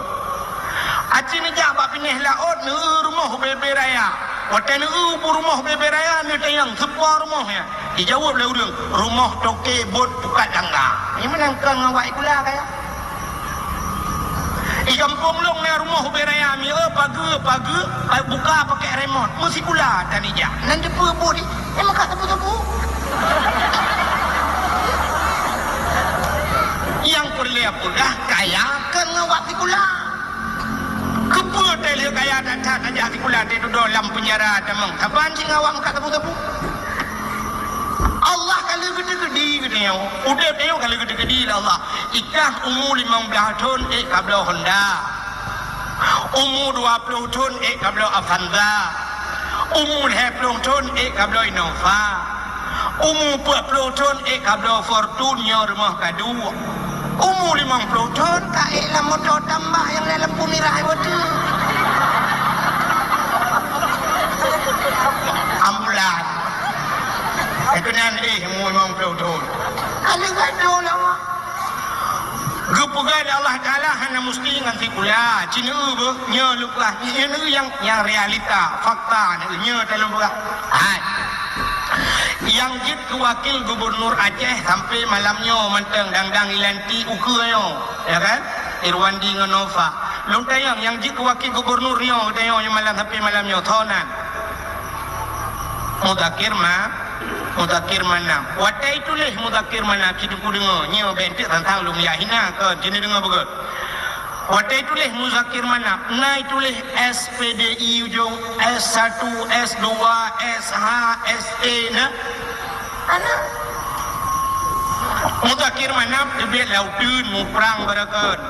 Aci neujak bak pinéh laôt, neueu rumoh bée-bée raya. Watée neueu bu rumoh bée-bée raya, neutanyong, "Soe po rumoh nyan?" Jijaweueb lé ureuëng, "Rumoh toke bot pukat tangga." Nyan meunan kon ngon wak sikula kaya. Di gampông lôn na rumoh ubé raya, miseue pageue, pageue, pa-, buka pakèk remot. Meusikula tan ijak. Nan teupeu boh di, eh, maka teupeu-teupeu. Nyang peureulèe peugah kaya kon ngon wak sikula. Keupeue teuh lheueh kaya that-that tajak sikula, teuh dudoe lam peunjara tamong. Saban cit ngon awak meukat teupeu-teupeu. Allah ka lheueh geuteukeudi geutanyoe. Udép tanyoe ka lheueh geuteukeudi lé Allah. Ikah umu limong blaih thon ék kabloe Honda. Umu dua ploh thon ék kabloe Avanza. Umu lhèe ploh thon ék kabloe Innova. Umu peuet ploh thon ék kabloe Fortuner nyoe rumoh ka duek. Umu limong ploh thon ka ék lam moto tambah nyang lam lampu mirah watèe. Ambulan. Keunan éh umu limong ploh thon. Ka lheueh gadôh lawak. Geupeugah lé Allah Taala hana musti ngon sikula. Ci neueu beuh, nyoe leupah. Nyoe nyang, nyang realita, fakta nyoe, nyoe dalam beurah. Hai. Nyang jeuet keu wakil gubernur Aceh sampai malam nyoe mantong dang-dang ilantik ukeue nyoe, ya kan? Irwandi ngon Nova. Lôn tanyong, nyang jeuet keu wakil gubernur nyoe, tanyong nyoe malam sampai malam nyoe, soe nan? Muzakir Ma-, Muzakir Manaf. Watèe ituléh Muzakir Manaf, ci Teungku deungoe, nyoe bèk teuk tantang lôn jak hina kon, ci neudeungoe beugöt. Watèe ituléh Muzakir Manaf, na ituléh S P D I ujong, S satu, S dua, S H, S E na. Ana. Muzakir Manaf teubiet lam uteuen muprang barokon.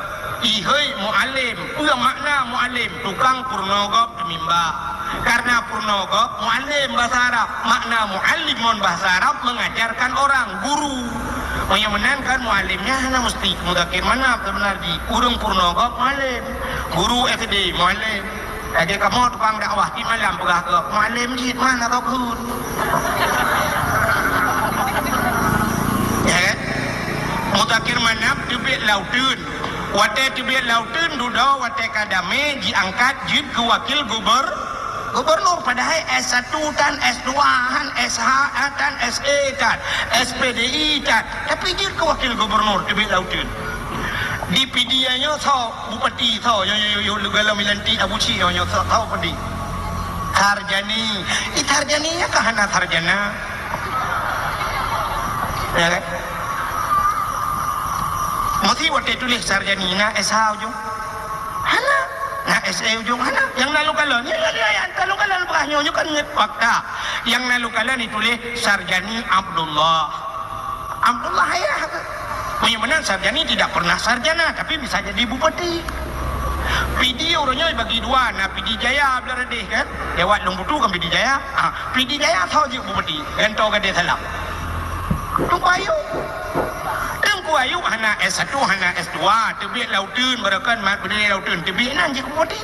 Ihôi mualem, peue makna mualem? Tukang peurunoe gob teumimba. Karena peurunoe gob mualem bahasa Arab, makna muallim ngon bahasa Arab mengajarkan orang, guru. Meunyoe meunan kan mualem nyan hana musti Muzakir Manaf sebenarnya. Ureueng peurunoe gob mualem, guru S D mualem. Lagèe kamoe tukang dakwah, tiep malam peugah keu mualem jih, mana roh kheun. Ya kan? Muzakir Manaf teubiet lam uteuen. Watèe teubiet lam uteuen dudoe, watèe ka damé jiangkat jeuet keu wakil guber-, gubernur, padahai S satu tan, S dua han, S H tan, S E tan, S P D I tan. Tapi jeuet keu wakil gubernur teubiet lam uteuen. Di Pidie nyoe soe bupati, soe, yo, yo, yo, yo, golom ilantik Abu Cik nyoe, nyoe soe, soe bupati? Sarjani. Ih, sarjani nyan kan hana sarjana. Ya kan? Mesti watèe tuléh sarjani na S H ujong. Hana. Na S E ujong hana. Nyang na lôn kalon, ya, ya, ya, ya, lôn kalon peugah nyoe, nyoe kan ngon fakta. Nyang na lôn kalon ituléh Sarjani Abdullah. Abdullah ayah ke? Meunyoe meunan Sarjani tidak pernah sarjana, tapi bisa jadi bupati. Pidie uroe nyoe bagi dua, na Pidie Jaya blah Radeh kan? Lewat Lôn Putu kan Pidie Jaya. Ha, Pidie Jaya tho jeuet bupati, gantoe Gadeng Salam. Teungku Ayub. Teungku Ayub hana S satu, hana S dua, teubiet lam uteuen, barokon mat beudé lam uteuen, teubiet nan jeuet bupati.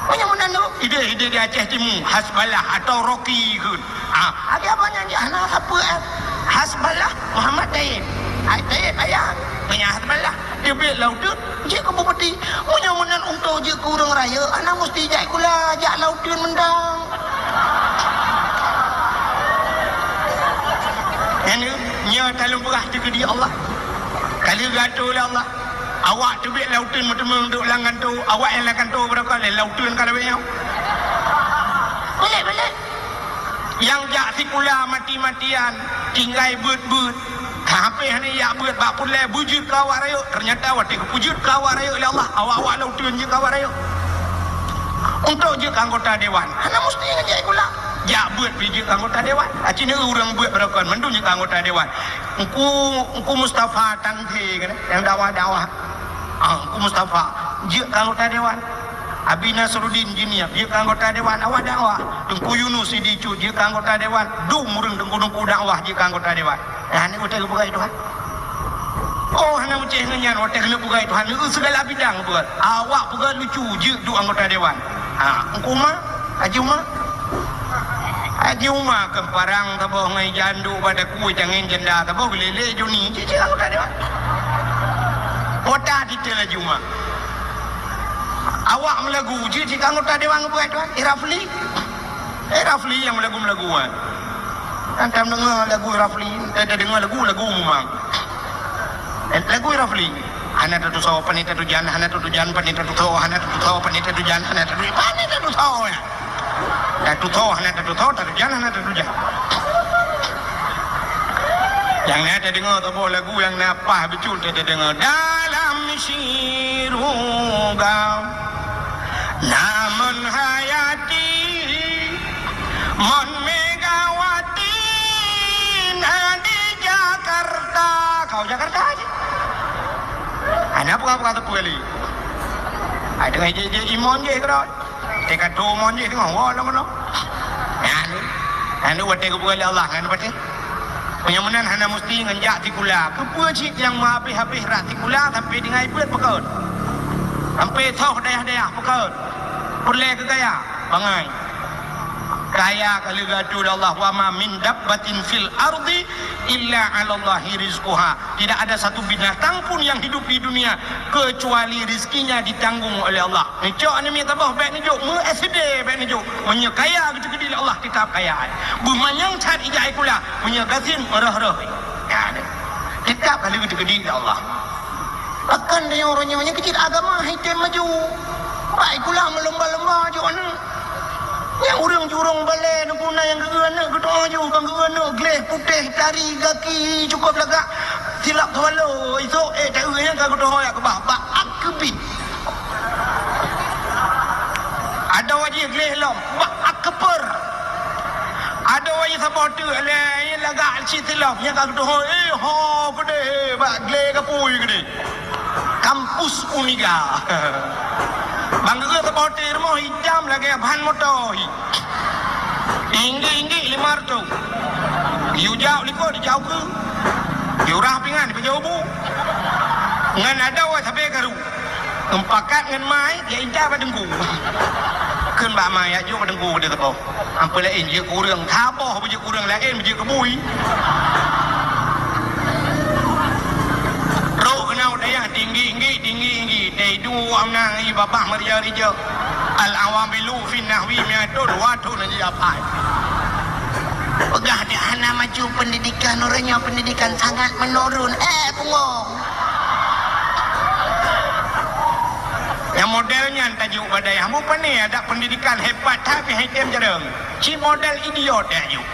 Oh, nyang meunan tu, idéh-idéh di Aceh Timu, Hasballah atau Rocky kheun. Ah, akhé abang nyan jih hana sapeue, eh. Hasballah Muhammad Taib. Ai Taib ayah, punya Hasballah. Teubiet lam uteuen, jeuet keu bupati. Meunyoe meunan untok jeuet keu ureueng rayeuk, hana musti jak sikula, jak lam uteuen mantong. Nyan, nyoe ka lôn peugah teukeudi Allah. Ka lheueh geuatô lé Allah. Awak teubiet lam uteuen meuteumé duek lam kantô, awak nyang lam kantô barokon lé lam uteuen ka lawét nyoe. Beuleuh, beuleuh. Nyang jak sikula mati-matian, tinggai beuet-beuet. Ka habéh hana jak beuet bak peureulèe beujeuet keu awak rayeuk, teunyata watèe geupeujeuet keu awak rayeuk lé Allah, awak-awak lam uteuen jeuet keu awak rayeuk. Untok jeuet keu anggota dewan, hana musti ngon jak sikula. Jak beuet pih jeuet keu anggota dewan. Aci neu ureueng beuet barokon mandum jeuet keu anggota dewan. Engku, Engku Mustafa Tangte kan, nyang dakwah-dakwah. Ah, Engku Mustafa jeuet keu anggota dewan. Abi Nasruddin Juniab jeuet keu anggota dewan, awak dakwah. Teungku Yunus Sidi Cut jeuet keu anggota dewan. Dum ureueng teungku-teungku dakwah jeuet keu anggota dewan. Nah, ni watèe geupeugah Tuhan. Oh, hana meucéh ngon nyan, watèe keuneuk peugah Tuhan, neu segala bidang peugah. Awak peugah lucu jeuet duek anggota dewan. Ha, Engku Ma, Haji Uma. Haji Uma keu parang saboh ngon ija anduk bak daku, cangén janda saboh geulélé Joni, cit-cit anggota dewan. Kota titel Haji Uma. Awak meulagu, cit-cit anggota dewan geupeugah Tuhan, Irafli. Eh, Rafli nyang meulagu-meulagu, eh. Kan tam deungoe lagu Rafli, eh, tadeungoe lagu, lagu memang. Eh, lagu Rafli. Hana tatusoe, pane tatujan, hana tatujan, pane tatusoe, hana tatusoe, pane tatujan, hana tatu-, pane tatusoe, ya. Tatusoe, hana tatusoe, tatujan, hana tatujan. Nyang na tadeungoe saboh lagu nyang na paih beutôi tadeungoe. Dalam siruga. Namun hayati, mon Megawati na di Jakarta. Kau Jakarta aja. Hana peugah-peugah teupeu kali. Ai, teungoh jih, jih imon jih keudroe. Teuka tu imon jih teungoh, woe lom keunoe. Nyan, nyan watèe geupeugah lé Allah, nyan watèe. Meunyoe meunan hana musti ngon jak sikula. Keupeue cit nyang meuhabéh-habéh rot sikula sampoe tinggai beuet pakon? Sampoe soh dayah-dayah pakon? Peureulèe keu kaya, bangai. Kaya ka lheueh geuatô lé Allah, "Wa ma min dabbatin fil ardi illa 'alallahi rizquha." Tidak ada satu binatang pun yang hidup di dunia kecuali rizkinya ditanggung oleh Allah. Neucok aneuk miet saboh bèk neujok, meu S D bèk neujok. Meunyoe kaya geuteukeudi lé Allah, teutab kaya. Beumanyang that ija sikula, meunyoe gasien meurôh-rôh. Ya, teutab ka lheueh geuteukeudi lé Allah. Pakon tanyoe uroe nyoe nyang keu cit agama hai tem maju. Bak sikula meulumba-lumba jok aneuk. Nyang ureueng jurông balèe neupuna nyang geu-eu aneuk geutu'oh ju, ban geu-eu aneuk gleh putéh tari gaki cukôp lagak silap swallow. Isôk ék taeu nyang ka geutu'oh jak keubah bak akeubiet. Adoe jih gleh lom bak akeupeur. Adoe jih saboh teuk lé lagak cit silap nyang ka geutu'oh, eh, ho keudéh bak gleh gapui keudéh. Kampus Uniga. Ban geu-eu saboh teuk rumoh itam lagèe ban moto hi. Inggik-inggik lima reutôh. Yue jak likot dijak ukeue. Yue rah pingan dipeujeuet bu. Ngon adoe sabé karu. Meupakat ngon mai, jak intat bak teungku. Kheun bak mai, jak jok bak teungku, kheun saboh. Amphon laén jeuet keu ureueng, saboh beujeuet keu ureueng laén beujeuet keu bui. Trok keunoe dayah tinggi-tinggi, tinggi-tinggi. Taidu amna i babah meuria-ria. Al-awamilu fin nahwi mi'atun wa tun ji apai. Peugah dak hana maju pendidikan, uroe nyoe pendidikan sangat menurun. Eh, bungong. Nyang model nyan tajok bak dayah. Mu pane adak pendidikan hebat, tapi hai tem jarang. Ci model idiot dak jok.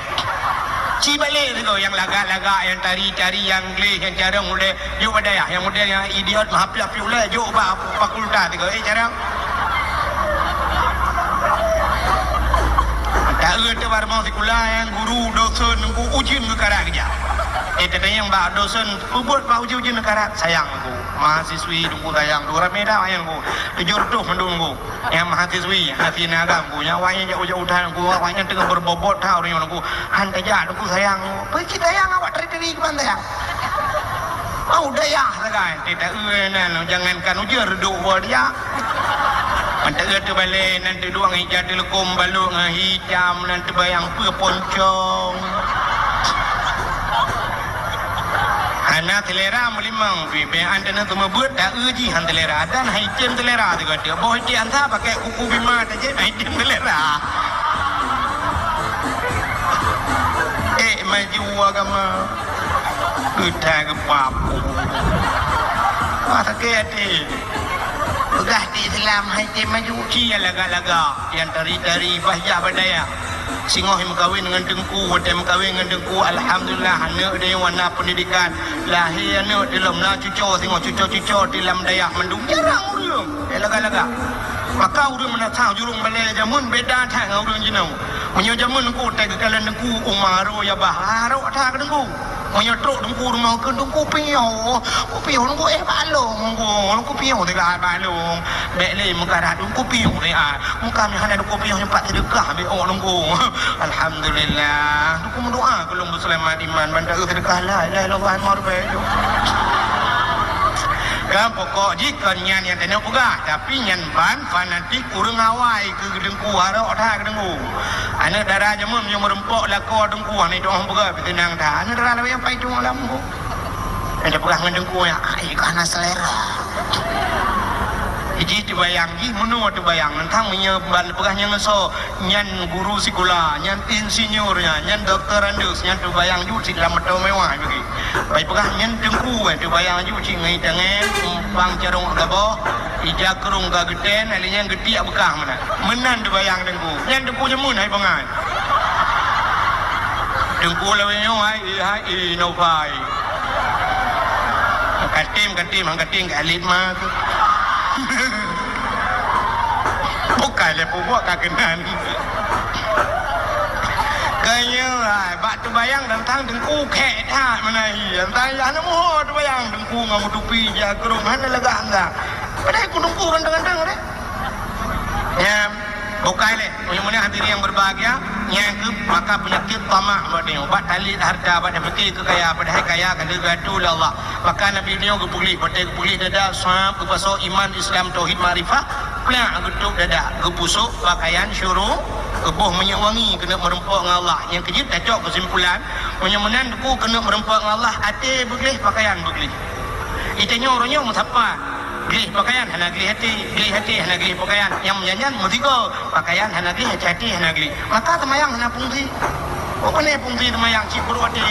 Ci balek sigoe nyang lagak-lagak, nyang tari-tari, nyang gleh, nyang carông ulèe jok bak dayah. Nyang model nyang idiot meuhapi-hapi ulèe jok bak fakultas sigoe. Eh, carông. Taeu teuh bak rumoh sikula nyang guru, dosen, nunggu ujeuen geukarat keujak. Eh, tatanyong bak dosen, peubuet bak ujeuen-ujeuen neugara, sayang Teungku. Mahasiswi Teungku sayang, dua ramé dah sayang Teungku. Tujoh reutôh mandum Teungku. Nyang mahasiswi, hana sineuk agam Teungku. Nyang awaknyan jak ujeuen utan Teungku, awaknyan teungoh beubobot that ureueng nyoe Teungku. Han tajak Teungku sayang Teungku. Peue cit sayang awak teri-teri keuban sayang. Oh, dayah sagai. Teuta eu nan, jangankan ujeuen reudok bak dia. Manteuka teubalée nan teuduek ija teuleukom balok ngon hi Jam nan teubayang peue poncong. Hana selera meulimong, bibée an teuneuh seumeubeuet, ta eu jih han selera. Dan hai tem selera sigoe teuk. Boh iték ansa pakai kuku bima tajép, hai tem selera. Eh, maju agama. Geutai geupap. Wah, sakét até. Peugah di Islam hai tem maju. Ci nyang lagak-lagak, nyang tari-tari, bah jak bak dayah. Singoh meukawen ngon teungku, watée meukawen ngon teungku, alhamdulillah, aneuk dayah na peundidikan. Lahé aneuk dilom na cuco, singoh cuco-cuco di lam dayah mandum. Jarang ureueng, eh, lagak-lagak. Maka ureueng meunasah jurông balée jameun beda that ngon ureueng jinoe. Meunyoe jameun teungku, watée geukalon teungku, uma aro ya bah, aro that keu teungku. Meunyoe trok teungku rumoh kheun, teungku piôh, ku piôh teungku, eh, bak lôn teungku, ku piôh teuka bak lôn. Bék lé meukarat teungku piôh teuka. Muka meuhana teungku piôh nyoe pat seudeukah bék ôk teungku. Alhamdulillah. Teungku meudoa keu lôn beuseulamat iman, ban ta eu seudeukah la ilaha illallah lima ribèe. Kan pokok jih kon nyan nyang tanyoe peugah, tapi nyan ban fanatik ureueng awai keu teungku, arok that keu teungku. Aneuk dara jameun nyang meureumpok lakoe teungku, aneuk doh peugah pih teunang that. Aneuk dara lawét pai tueng lam teungku. Nyang peugah ngon teungku nyan, ai ka hana selera. Jih teubayang, jih meunoe teubayang. Nyan meunyoe ban peugah nyang ngeso, nyan guru sikula, nyan insinyur nyan, nyan doktorandus, nyan teubayang jeuet sit lam moto mewah bagi. Bai peugah nyan teungku, eh, teubayang jeuet sit ngon itangen, umpang carông gaboh, ija keurong ka geuten, lheuh nyan geutiek beukah meunan. Meunan teubayang teungku. Nyan teungku jameun hai bangai. Teungku lawét nyoe hai, hai, hai, no bai. Katem, katem, han katem, ka alet ma tu. Bukai lé peubuet ka keunan. Keu nyoe, hai, bak teubayang tantang teungku khek that meunan hi. Tantang yah na muho teubayang teungku ngon meutupi ija keurong hana lagak hana. Padahai ku teungku ganteng-ganteng deh. Ya, bukai lé. Meunyoe-meunyoe hadirin yang berbahagia, nyang keu maka penyakit tamak bak tanyoe, bak talét harta, bak tapike keu kaya, padahai kaya ka lheueh geuatoe lé Allah. Maka Nabi nyoe geupeugléh, watée geupeugléh dada, sab, geupasoe iman, Islam, tauhid, makrifah, plak geutôb dada, geupusok pakaian syurga, geuboh minyeuk wangi keuneuk meureumpok ngon Allah. Nyang keujeuet tacok keusimpulan, meunyoe meunan teungku keuneuk meureumpok ngon Allah, até beugléh, pakaian beugléh. Itanyoe uroe nyoe meusapat. Gleh pakaian hana gleh até, gleh até hana gleh pakaian. Nyang meunyan-nyan meusigoe, pakaian hana gleh, até-até hana gleh. Maka seumayang hana fungsi. Kok keuneuk fungsi seumayang cit peuruek até.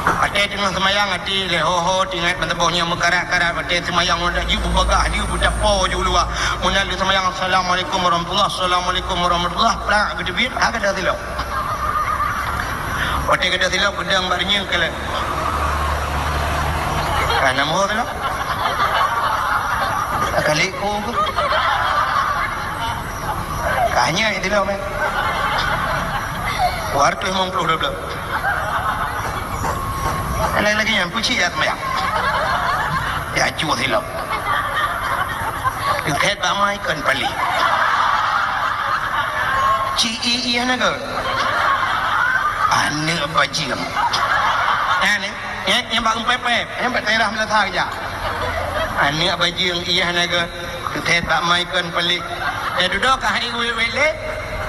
Até teungoh seumayang até lé ho-ho teuingat ban saboh nyang meukarat-karat, até seumayang dak jeuet beubagah, jeuet beucapo jeuet luwa. Meunan lé seumayang, "Assalamualaikum warahmatullah, assalamualaikum warahmatullah," plak geuteubiet, ha ka da silop. Watée gata silop geudong bak reunyeun kalon. Ka na muho silop. Ka liku. Ka nyan silop, eh. Dua ratus lima puluh dua belas. Lain lagi nyan, pucik ya seumayang. Ya, cue silop. Geukheun bak mai kon paléh. Ci i ié na geuh. Aneuk bajeueng. Nyan, nyan, nyan bak geupép-pép, nyan bak daerah Meulasa keujak. Aneuk bajeueng ié na geuh. Geukheun bak mai kon paléh. Ya dudoe ka hai wék-wék lé.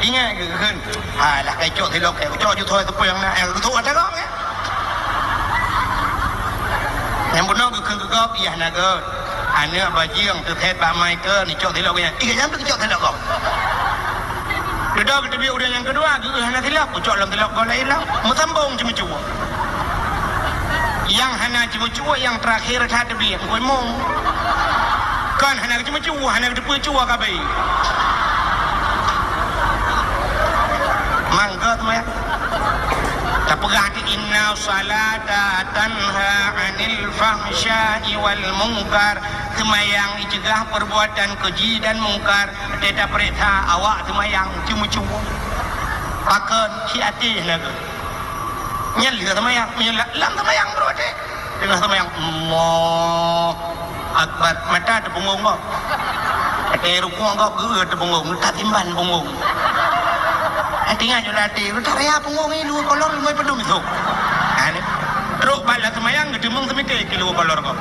Ingat geukheun. Alah, kai cok silop, kai cok jutôi teupeu nyang na, eh, geutôk ata gop, eh. Nyang bunoe geukheun keu gob, ié na geuh. Aneuk bajeueng teuthét bak mai keu neucok silop geuh nyan. Tiga jam teucok silop gob. Dudoe geuteubiet ureueng nyang keudua, geuh hana silop, geucok lom silop gob laén lom. Meusambong ceumeucue. Nyang hana ceumeucue, nyang teurakhé that teubiet, ngkoi mong. Kon hana ceumeucue, hana geuteupeue cue ka abéh. Mangkot meh. Tapeugah di, "Inna salata tanha 'anil fahsya'i wal munkar." Seumayang iceugah perbuatan keji dan mungkar. Teuta peuriksa awak seumayang ceumeucue. Pakon, ci até na geuh. Nyan lheueh seumayang, meunyoe la-, lam seumayang brôk até. Teungoh seumayang, Allahu Akbar. Mata teupeungong gob. Até rukuk gob geu-, teupeungong, tatimban peungong. Até nyan nyoe até, udah raya peungong nyoe dua kolor lima puluh misok. Ha, ni. Trok bak lam seumayang, geuteumeung seumite kilo kolor gob.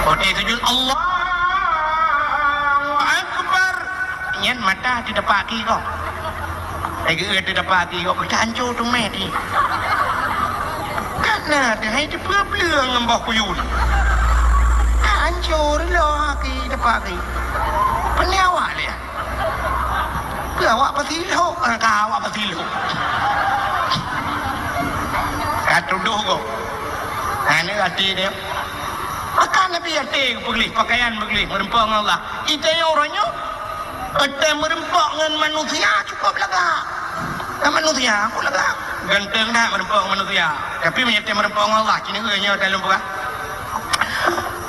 Oté sujud, Allahu Akbar. Nyan mata teudepak ki gob. Lagèe teudepak ki gob, ka anco teumé ti. Kana teuhai teupeue-peue ngon boh kuyun. Ka anco lom ki depak ki. Peue awak lé? Peue awak peusilok? Ah, ka awak peusilok. Ka tudoh gob. Ha, ni até dia. Maka Nabi até geupeugléh, pakaian beugleh, meureumpok ngon Allah. Ita nyoe uroe nyoe, ata meureumpok ngon manusia cukup lagak. Ngon manusia, aku lagak. Ganteng dah meureumpok ngon manusia. Tapi meunyoe ata meureumpok ngon Allah, kini ureueng nyoe dalam peugah.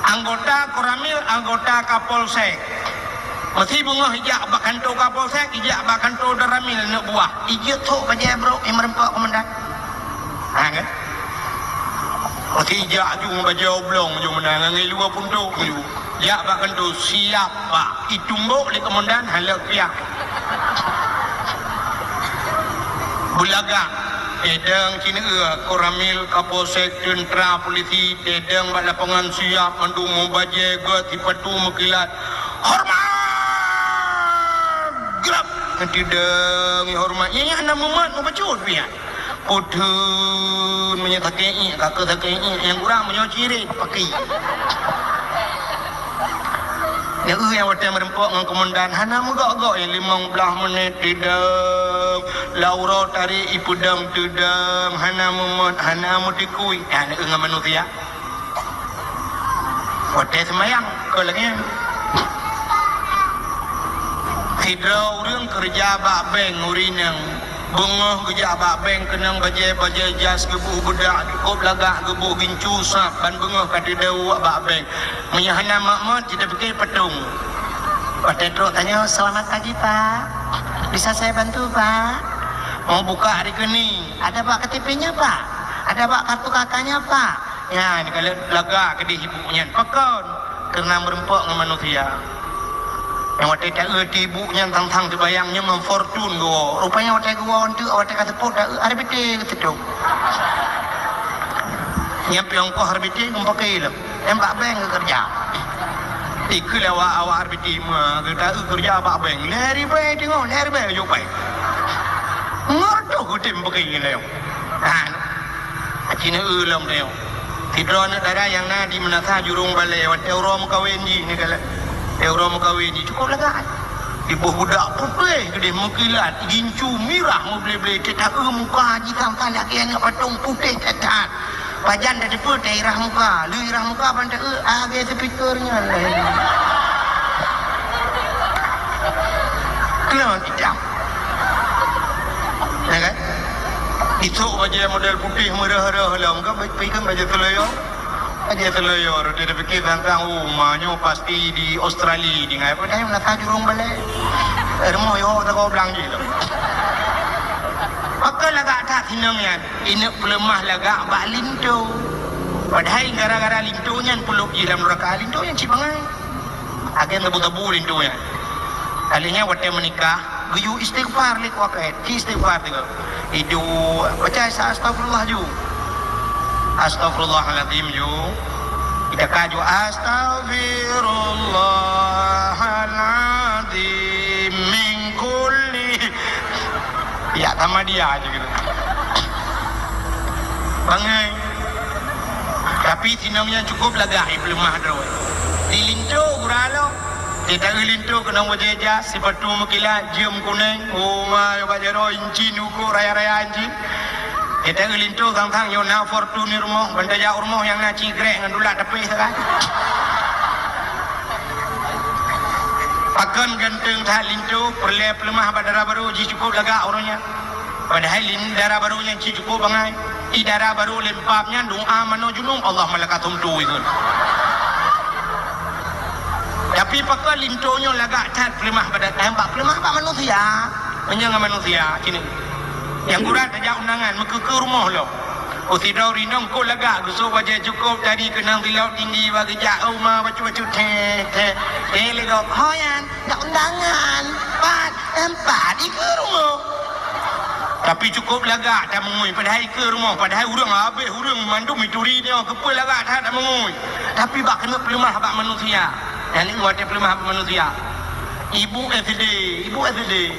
Anggota Koramil, anggota Kapolsek. Meusi beungoh ijak bak kantô Kapolsek, ijak bak kantô Danramil aneuk buah. Ijeuet thok bajèe brôk nyang meureumpok komandan. Ha, kan? Meusi ijak ju bajèe oblong ju meunan, ngon luwa puntok ju. Jak bak kantô, siap, Pak. Itumbok lé komandan, hana piah. Beulagak. Tedong cit neu, Koramil, Kapolsek, teuntra, polisi, tedong bak lapangan siap, mandum meubajèe, gèt, sipatu meukilat. Hormat! Grab! Nyan teudeung hormat. Nyan, nyan hana mumat meubacut pian. Putun meunyoe sakét iék, ka keu sakét iék, nyang kurang meunyoe cirét paki. Nyan ureueng nyang watèe meureumpok ngon komandan hana meugok-gok, nyang limong blaih menit teudeung, lam uroe tarék ipeudong teudeung, hana mumat, hana meutikui. Nyan ureueng ngon manusia. Watèe seumayang, kon lagèe nyan. Sidroe ureueng keureuja bak bank ureueng inong. Beungoh geujak bak bank keunong bajèe-bajèe jas, geuboh beudak, cukôp lagak, geuboh gincu sab, ban beungoh ka teudeue bak bank. Meunyoe hana mak-mak, jiteupiké patong. Watèe trok tanyoe, "Selamat pagi, Pak. Bisa saya bantu, Pak?" Mau buka rekening. "Ada, Pak, K T P-nya, Pak? Ada, Pak, kartu K K-nya, Pak?" Nyan, kalau lagak keudéh ibu nyan. Pakon? Karena meureumpok ngon manusia. Nyang watèe taeu ibu nyan sang-sang teubayang nyoe ngon Fortune geuwoe. Rupanya watèe geuwoe eunteuk, watèe ka seupôt taeu, R B T geuseutôt. Nyan piôh ongkoh R B T geupakè lom. Nyan bak bank geukeureuja. Ikheun lé awak, awak R B T meuah, geutaeu keureuja bak bank. Lhèe ribèe teungoh, lhèe ribèe jok pai. Ngon reutôh geutem pakè lom. Ha. Aci neu lom teuh. Sidroe aneuk dara nyang na di Meunasah Jurông Balè, watèe uroe meukawen jih ni galak. Watèe uroe meukawen jih cukôp lagak. Iboh budak putéh geudéh meukilat, gincu mirah meuble-ble, teuta muka jih sang-sang lagèe aneuk patong putéh that-that. Pajan tateupeue teuirah muka, lheuh irah muka ban taeu, ah, lagèe speaker nyan lagèe. Keunoe idang. Ya kan? Isok bajèe model putéh meurah-rah lom kan, baik, baik kan bajèe seuleuyo. Bajèe seuleuyo, roti dipikir tantang, "Oh, ma nyoe pasti di Australia, di ngai." Padahai Meunasah Jurông Balè. Rumoh yo, tagoe blang jih lom. Pakon lagak that sinong nyan, ineuk peuleumah lagak bak linto. Padahai gara-gara linto nyan peulop jih lam nuraka, linto nyan cit bangai. Agen tebu-tebu linto nyan. Kali nyan watèe meunikah, geuyue istighfar lé kuakèe, ci istighfar tiga. Iduek, baca sa-, astagfirullah ju. Astagfirullahalazim ju. Ita ka ju astagfirullahalazim min kulli. Ya, sama dia aja gitu. Bangai. Tapi sinong nyan cukup lagak, eh, peuleumah droe. Di linto gura lo. Di taeu linto keunong bajèe jas, sipatu meukilat, jeuem kunèng, oh ma, bak jaroe incin, uko raya-raya incin. Di taeu linto sang-sang nyoe na Fortuner rumoh, ban tajak u rumoh nyang na cigrek ngon dulak tapéh sagai. Pakon ganteng that linto, peureulèe peuleumah bak dara barô jih cukup lagak uroe nyan. Padahai lin-, dara barô nyan cit cukup bangai. Di dara barô lempap nyan doa manoe junub, Allah malakatum tu ikheun. Tapi pakon linto nyoe lagak that peuleumah bak da-, eh, bak peuleumah bak manusia. Meunyoe ngon manusia, sini. Nyang kurang tajak undangan, meukeukeu rumoh lom. Oh, sidroe rinong kon lagak, geusok bajèe cukôp, tari keunong silop tinggi, bak geujak, oh, ma, bacut-bacut, theh, theh, theh, lé gob. Ho nyan, jak undangan. Pat, em, pat, ikeue rumoh. Tapi cukôp lagak tameungui, padahai ikeue rumoh, padahai ureueng habéh, ureueng mandum ituri nyoe, keupeue lagak that tameungui. Tapi bak keuneuk peuleumah bak manusia. Nyan watèe peuleumah bak manusia. Ibu S D, ibu S D.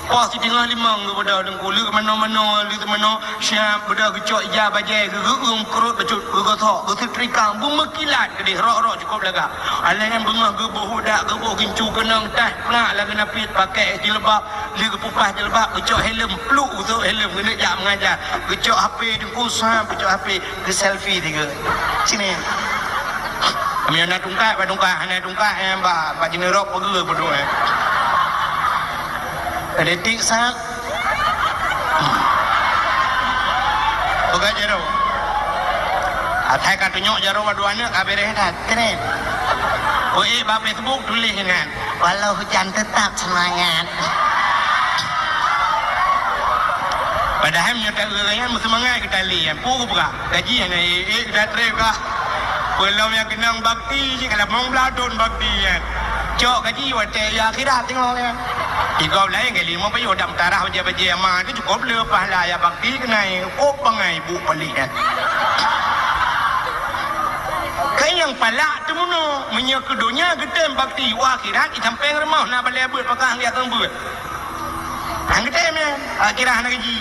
Poh siteungoh limong geubeudôh teungku, lheueh manoe-manoe, lheueh manoe, siap beudôh geucok ija bajèe, geugeueum krot bacut, geugosok, geuseutrika, beumeukilat keudéh, rok-rok cukôp lagak. Alah nyan beungoh geuboh udak, geuboh gincu keunong, taih plak lam geunapiet, pakai jilbab, lheueh geupeupah jilbab, geucok helm, pluk geucok helm, keuneuk jak mengajar. Geucok H P teungku, sab, geucok H P. Geu-selfie tiga. Sini. Meunyoe na tungkat, bak tungkat, hana tungkat, eh, bak, bak jeuneurob peugeu peuduek, eh. Politik sat. Peugah jaroe. Asai ka tunyok jaroe dua aneuk, ka beres that. Keren. Beuék bak Facebook tuléh nyan. Walau hujan tetap semangat. Padahai meunyoe taeu gaya meuseumangat geutalé, peue geupeugah? Gaji hana ék-ék geuda trép kah. Peulom nyang keunong bakti jih ka limong blaih thon bakti nyan. Cok gaji watèe ya akhirat teungoh nyan. Di gob laén kali limong payah dak meutarah bajèe-bajèe ama tu cukup le pahala ya bakti keunai kop bangai bu palih nyan. Keu nyang palak teumeunoe, meunyoe keu donya geutem bakti, u akhirat jisampéng rumoh na balèe beuet pakah geujak keu beuet. Hana geutem nyan, akhirat hana gaji.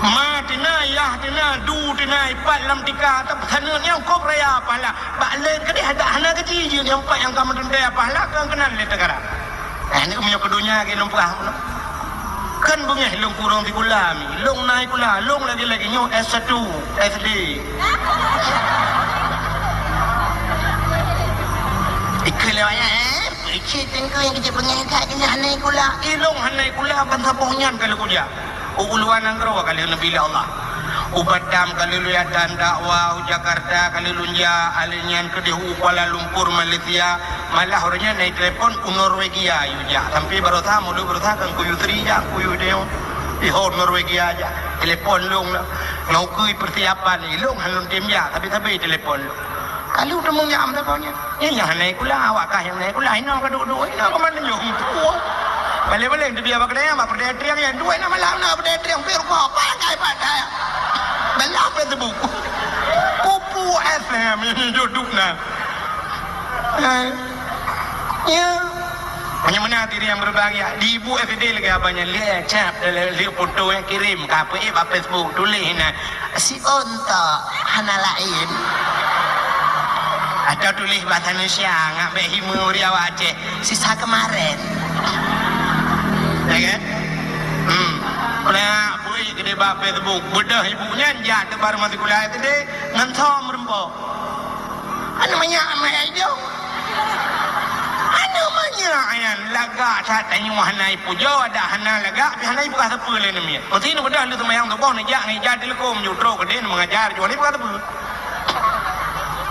Ma teuna, yah teuna, du teuna, ipat lam tika, tapi saneut nyang kop raya pahala. Bak lé keudéh dak hana gaji jih nyang pat nyang ka meuteuntèe pahala keu keunan lé teugara. Eh, ni meunyoe keu donya lagèe lôn peugah. Kan beungèh lôn kureueng sikula mi. Lôn na sikula, lôn lagèe-lagèe nyoe S satu, S D. Ikeu lewat, eh, cit teungku nyang keujeut beungèh that keu nyan hana sikula. Ilôn hana sikula ban saboh nyan ka lôn kuliah. U luwa nanggroe ka lheueh neubi lé Allah. U Batam ka lheueh lôn jak dan dakwah, u Jakarta ka lheueh lôn jak, alèh nyan keudéh u Kuala Lumpur, Malaysia. Malah uroe nyan na telepon u Norwegia yue jak. Sampai baroesa, mulod baroesa kan kuyue Sri jak, kuyue Deo. Iho Norwegia jak. Telepon lôn lah. Nyoe keu persiapan lôn hana lôn tem jak, tapi sabe telepon lôn. Ka lheueh teumeunyam saboh nyan. Nyan nyang hana sikula, awak kah nyang hana sikula, hinoe ka duek-duek, hinoe ka mandum nyoe. Baleng-baleng teubiet bak keudè, bak peureudèe triang nyan, duek na malam na peureudèe triang, pih rukok, pakai-pakai. Beulah Facebook. Pupu F M, nyoe duek na. Hai. Ya. Meunyoe meunan hadirin yang berbahagia, di ibu F D lagèe abang nyan, lihat cap, lihat foto yang kirim, ka peuék bak Facebook, tuléh na. Si ontok hana laén. Atau tuléh bahasa Indonesia, ngak bèk hime ureueng awak Aceh. Sisa kemarin. Ya kan? Hmm. Pernah bui keudéh bak Facebook, beudôh ibu nyan jak tebar masih kuliah S D ngon som meureumpok. Aneuk manyak amat ai jong. Aneuk manyak nyan lagak that tanyoe hana ipujoe, dak hana lagak, tapi hana ipeugah sapeue lé aneuk miet. Meusti neubeudôh lheueh seumayang suboh neujak ngon ija teuleukom ju trok keudéh neumeungajar ju hana ipeugah sapeue.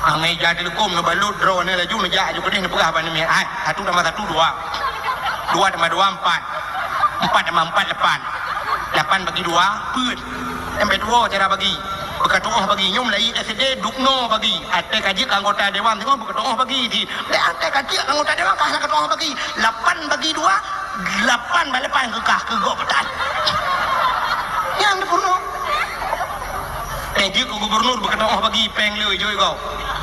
Ah, ngon ija teuleukom neubalot droeneuh laju neujak ju keudéh neupeugah bak aneuk miet, "Hai, satu tambah satu, dua. Dua tambah dua, empat. Empat tambah empat, lapan. Lapan bagi dua, peuet." Sampai tuwoe cara bagi. Beukatu'oh bagi nyoe mulai S D duknoe bagi. Até ka jeuet keu anggota dewan teungoh beukatu'oh bagi di. Lé até ka jeuet keu anggota dewan ka hana katu'oh bagi. Lapan bagi dua, lapan bak lapan keukah keu gob peutan. Nyang dipeurunoe. Eh, jeuet keu gubernur beukatu'oh bagi péng le jôi gob.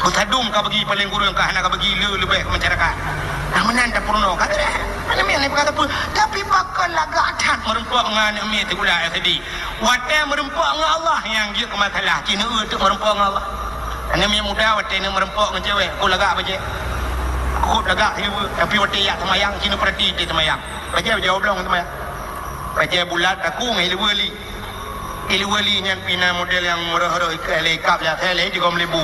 Beusadum ka bagi paléng kureueng ka hana ka bagi le leubeh keu masyarakat. Nah, meunan tapeurunoe ka teudah. Aneuk miet hana ipeugah sapeue. Tapi pakon lagak that meureumpok ngon aneuk miet sikula S D. Watèe meureumpok ngon Allah nyang jeuet keu masalah, ci neueu teuk meureumpok ngon Allah. Aneuk miet muda watèe neumeureumpok ngon cewek, kok lagak bajèe. Kok lagak sireue, tapi watèe jak seumayang, ci neupeurati teuh seumayang. Bajèe, bajèe oblong seumayang. Bajèe bulat takue ngon ileue li. Ileue li nyan pih na model nyang meurôh-rôh ikab lé asèe lé jigom lebu.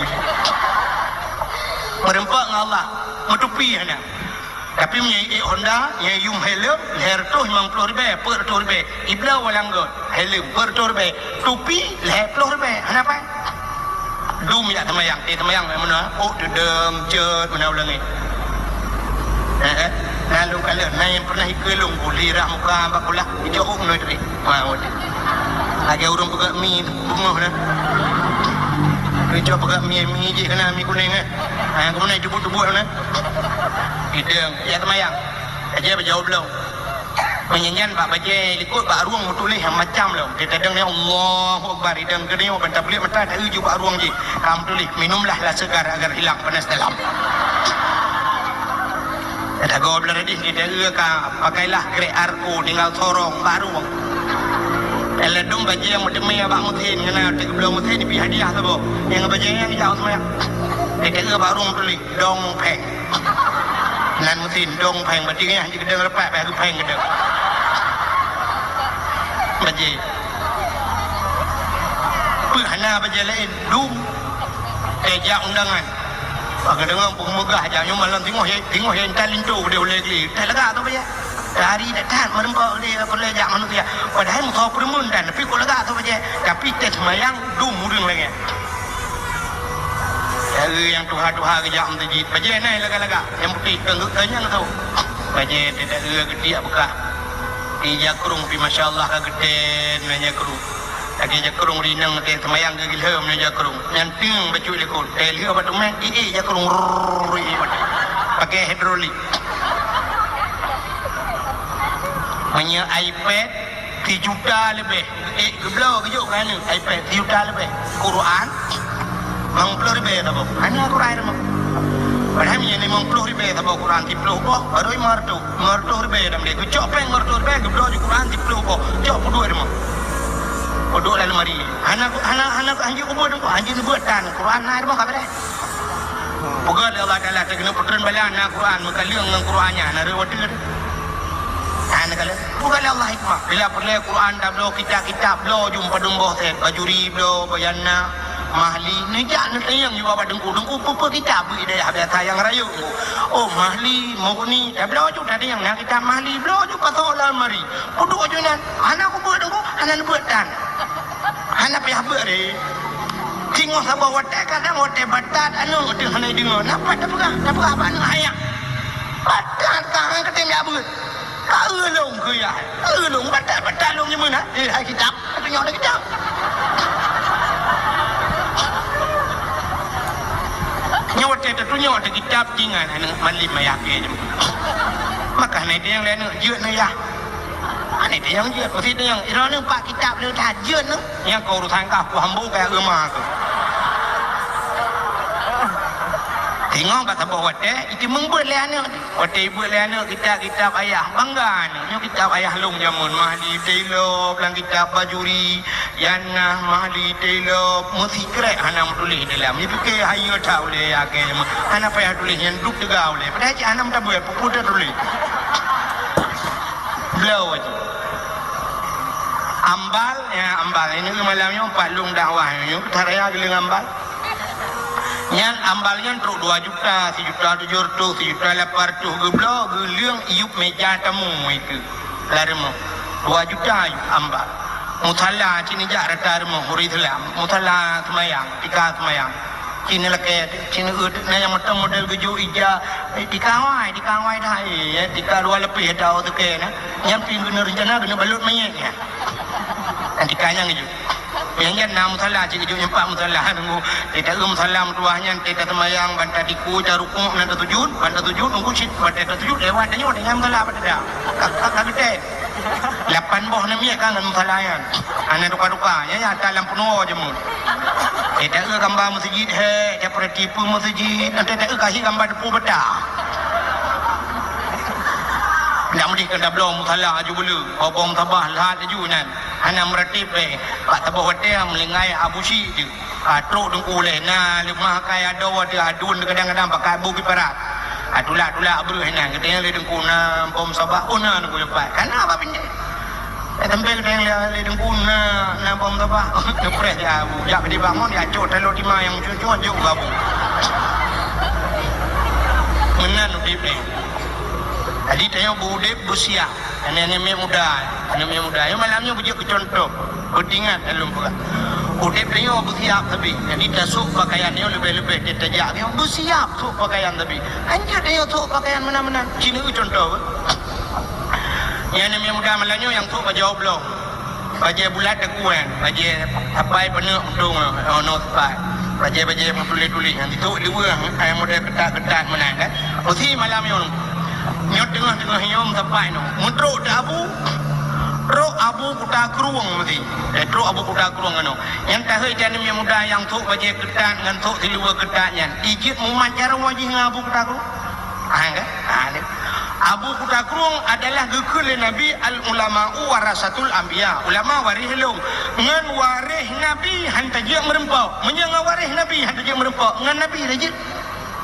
Meureumpok ngon Allah, meutupi hana. Tapi meunyoe ék Honda, nyang yum helm, lhèe reutôh limong ploh ribèe, peuet reutôh ribèe. Ibloe walanggot, helm, peuet reutôh ribèe. Tupi, lhèe ploh ribèe. Hana pai. Dum jak seumayang, eh, seumayang, eh, meunoe. Oh, teudong, cot, meunoe u langèt. Eh, eh. Na lôn kalon, na nyang pernah ikeue lôn, ku lirah muka bak kulah, ijok, oh, meunoe teurik. Ha, oh, teurik. Lagèe ureueng peugöt mi beungoh na. Cucok peugöt mi, mi jih keunan mi kunéng, eh. Ha, keunan teubuet-teubuet na. Ideng, ya seumayang. Aja bajaweueb lom. Meunyan nyan bak bajèe likot bak rueng meutuléh nyang macam lom. Teudeungoe Allahu Akbar, ideng geuneuk ban tablek mata ta-eu ju bak rueng jih. Ka meutuléh, "Minumlah lah segar agar hilang panas dalam." Tagoe blah radih di dayeuh ka, pakailah krek arko tinggal sorong bak rueng. Ladôm bajèe nyang meuteumé bak meusén, ngon na teuk geubloe meusén, ibi hadiah saboh. Nyang bajèe nyan jak seumayang. Di dayeuh bak rueng tuléh, "Dong Pheng." Nan meusén, "Dong Pheng," berarti nyan jih keudeueng rapat, bèk geupheng keudeueng. Bajèe. Peue hana bajèe laén, dum. Eh, jak undangan. Bak geudeungoe peue meugah jak nyoe malam singoh, singoh intat linto keudéh ulèe glé. Teuh lagak tu bajèe. Hari that-that meureumpok lé peureulèe jak manusia. Padahai meusoe peureumeun dan, tapi kok lagak tu bajèe. Tapi teuh seumayang dum ureueng lagèe. Hari nyang tuha-tuha geujak meuseujid. Bajèe na lagak-lagak. Nyang putéh keu, keu nyang tu. Bajèe teuh dak geutiek beukah. Di jakrong pi masya Allah ka geutén na jakrong. Lagèe jakrong rineng teuh seumayang keu gilheuem nyoe jakrong. Nyan tieng bacut likot. Teuh lheueh bak teumèh, ié jakrong, rrrr, ié bak teumèh. Pakai hidrolik. Meunyoe iPad sijuta leubeh, eh, geubloe geujok keu aneuk iPad sijuta leubeh. Quran, limong ploh ribèe saboh. Hana Quran limong. Padahai meunyoe limong ploh ribèe saboh Quran siplôh boh, baru limong reutôh. Limong reutôh ribèe lam dia. Geucok péng limong reutôh ribèe, geubloe ju Quran siplôh boh. Cok peuduek rumoh. Peuduek lam lemari. Hana, hana, hana, hanjeuet kubeuet, hanjeuet neubeuet tan. Quran na rumoh ka beureh. Peugah lé Allah Taala, teuh keuneuk peutreun bala na Quran, meukaleueng ngon Quran nyan, na reuwa teuh. Hana kaleueng. Peugah lé Allah hikmah. Bila peureulèe Quran tabloe kitab-kitab, bloe ju padum boh sét, Bajuri bloe, Bayanah, Mahli, neujak neutanyong ju bak teungku. Teungku, peue-peue kitab beu i dayah biasa nyang rayeuk. Oh, Mahli, Mughni, tabloe ju tatanyong na kitab Mahli, bloe ju pasoe lam lemari. Peuduek ju nan, hana kubeuet teungku, hana neubeuet tan. Hana payah beuet ré. Singoh saboh watèe kadang watèe batat aneuk teuh hana deungoe. Na pat tapeugah, tapeugah bak aneuk ayah. Batat ka han katem jak beuet. Ka eu lôn keu yah. Ka eu lôn batat-batat lôn nyoe meunan. Eh, hai kitab. Tunyok lé kitab. Nyoe watèe tatunyok lé kitab, tingan aneuk malim ayah kèe nyoe. Maka hana tanyong lé aneuk, jeuet neu yah. Hana tanyong jeuet, pasti tanyong. Droeneuh bak kitab le that jeuet neu. Nyang keu urusan kah ku hambo kaya eumah keu. Singoh bak saboh watèe, iteumeung beuet lé aneuk. Watèe ibeuet lé aneuk kitab-kitab ayah, bangga aneuk. Nyoe kitab ayah lôn jameun, Mahli Taylor, lam kitab Bajuri, Yanah, Mahli Taylor, meusikrek hana meutuléh dalam. Ipike hayeue that ulèe ya kèe jameun. Hana payah tuléh nyan duek teuga ulèe. Padahai cit hana meutabeuet, peue-peue tatuléh. Bloe aja. Ambal, ya, ambal. Ini malam nyoe pat lôn dakwah nyoe, that raya geuleung ambal. Nyan ambal nyan trok dua juta, sijuta tujoh reutôh, sijuta lapan reutôh geubloe, geuleung iyup meja tamu itu. Lam rumoh. Dua juta iyup ambal. Musala cit neujak rata rumoh ureueng Islam. Musala seumayang, tika seumayang. Cit neulakèe, cit neueu, na nyang mantong model geujok ija, eh, tika awai, tika awai dah, eh, tika luwa leupeh ata teuke na. Nyan pih geuneuk reuncana geuneuk balot manyét nyan. Nyan tika nyang geujok. Nyang nyan na musala, cit geujok nyang pat musala, nunggu. Teuta eu musala meutuah nyan, teuta seumayang, ban tatiku, tarukuk, na tasujud, ban tasujud, nunggu cit, ban teuta sujud, lewat tanyoe, tanyoe musala, ban teuta. Ka, ka, ka geutem. Lapan boh na miet ka ngon musala nyan. Hana tuka-tuka. Nyan, nyan ata lam peunuwoe jameun. Eh, ta eu gamba meuseujid, he, ta peurati peue meuseujid, nyan ta eu kasih gamba depu beuta. Ndak meudeh keu tabloe musala aju bulu, bobong sabah lahat laju nyan. Hana meuratéb bèe. Bak saboh watèe meulinggai Abu Syik jeuet. Ah, trok teungku lé, na leumah kai adoe teuh aduen kadang-kadang pakai bu kiparat. Ah, tulak-tulak breuh inan, geutanyong lé teungku na bom sabah, oh na teungku leupah. Kana bak bindèe. Eh, sampai geutanyong lé, lé teungku na, na bom sabah. Neupreh ya, bu. Jak bak bangon, ya cok taloe tima nyang cucuk, jok gabu. Meunan udép nyoe. Jadi tanyoe beu udép beusiap. Aneuk-aneuk muda, aneuk muda. Nyoe malam nyoe beujeuet keu contoh. Beutingat lôn peugah. Udép tanyoe beusiap sabe. Jadi tasôk pakaian nyoe leubeh-leubeh tajak nyoe beusiap sôk pakaian sabe. Hanjeuet tanyoe sôk pakaian meunan-meunan. Ci neueu contoh. Nyan aneuk muda malam nyoe nyang sôk bajèe oblong. Bajèe bulat teukueng, bajèe sapai peuneuk untông, oh, nyoe sapai. Bajèe-bajèe meutuléh-tuléh nyan, itu liweue, eh, model keutat-keutat meunan, kan. Peusi malam nyoe. Nyoe teungoh-teungoh nyoe sapai nyoe. Meutrok teuh Abu, trok Abu Kuta Krueng meusi. Eh, trok Abu Kuta Krueng nyoe. Nyang tahôi taneuem nyang muda nyang sôk bajèe keutat ngon sôk siluweue keutat nyan. Ijeuet mumat jaroe jih ngon Abu Kuta Krueng. Ha, kan? Ha, ni. Abu Kuta Krueng adalah geukheun lé Nabi, "Al-ulama'u warasatul anbiya." Ulama waréh lôn. Ngon waréh Nabi han tajeuet meureumpok. Meunyoe ngon waréh Nabi han tajeuet meureumpok, ngon Nabi tajeuet.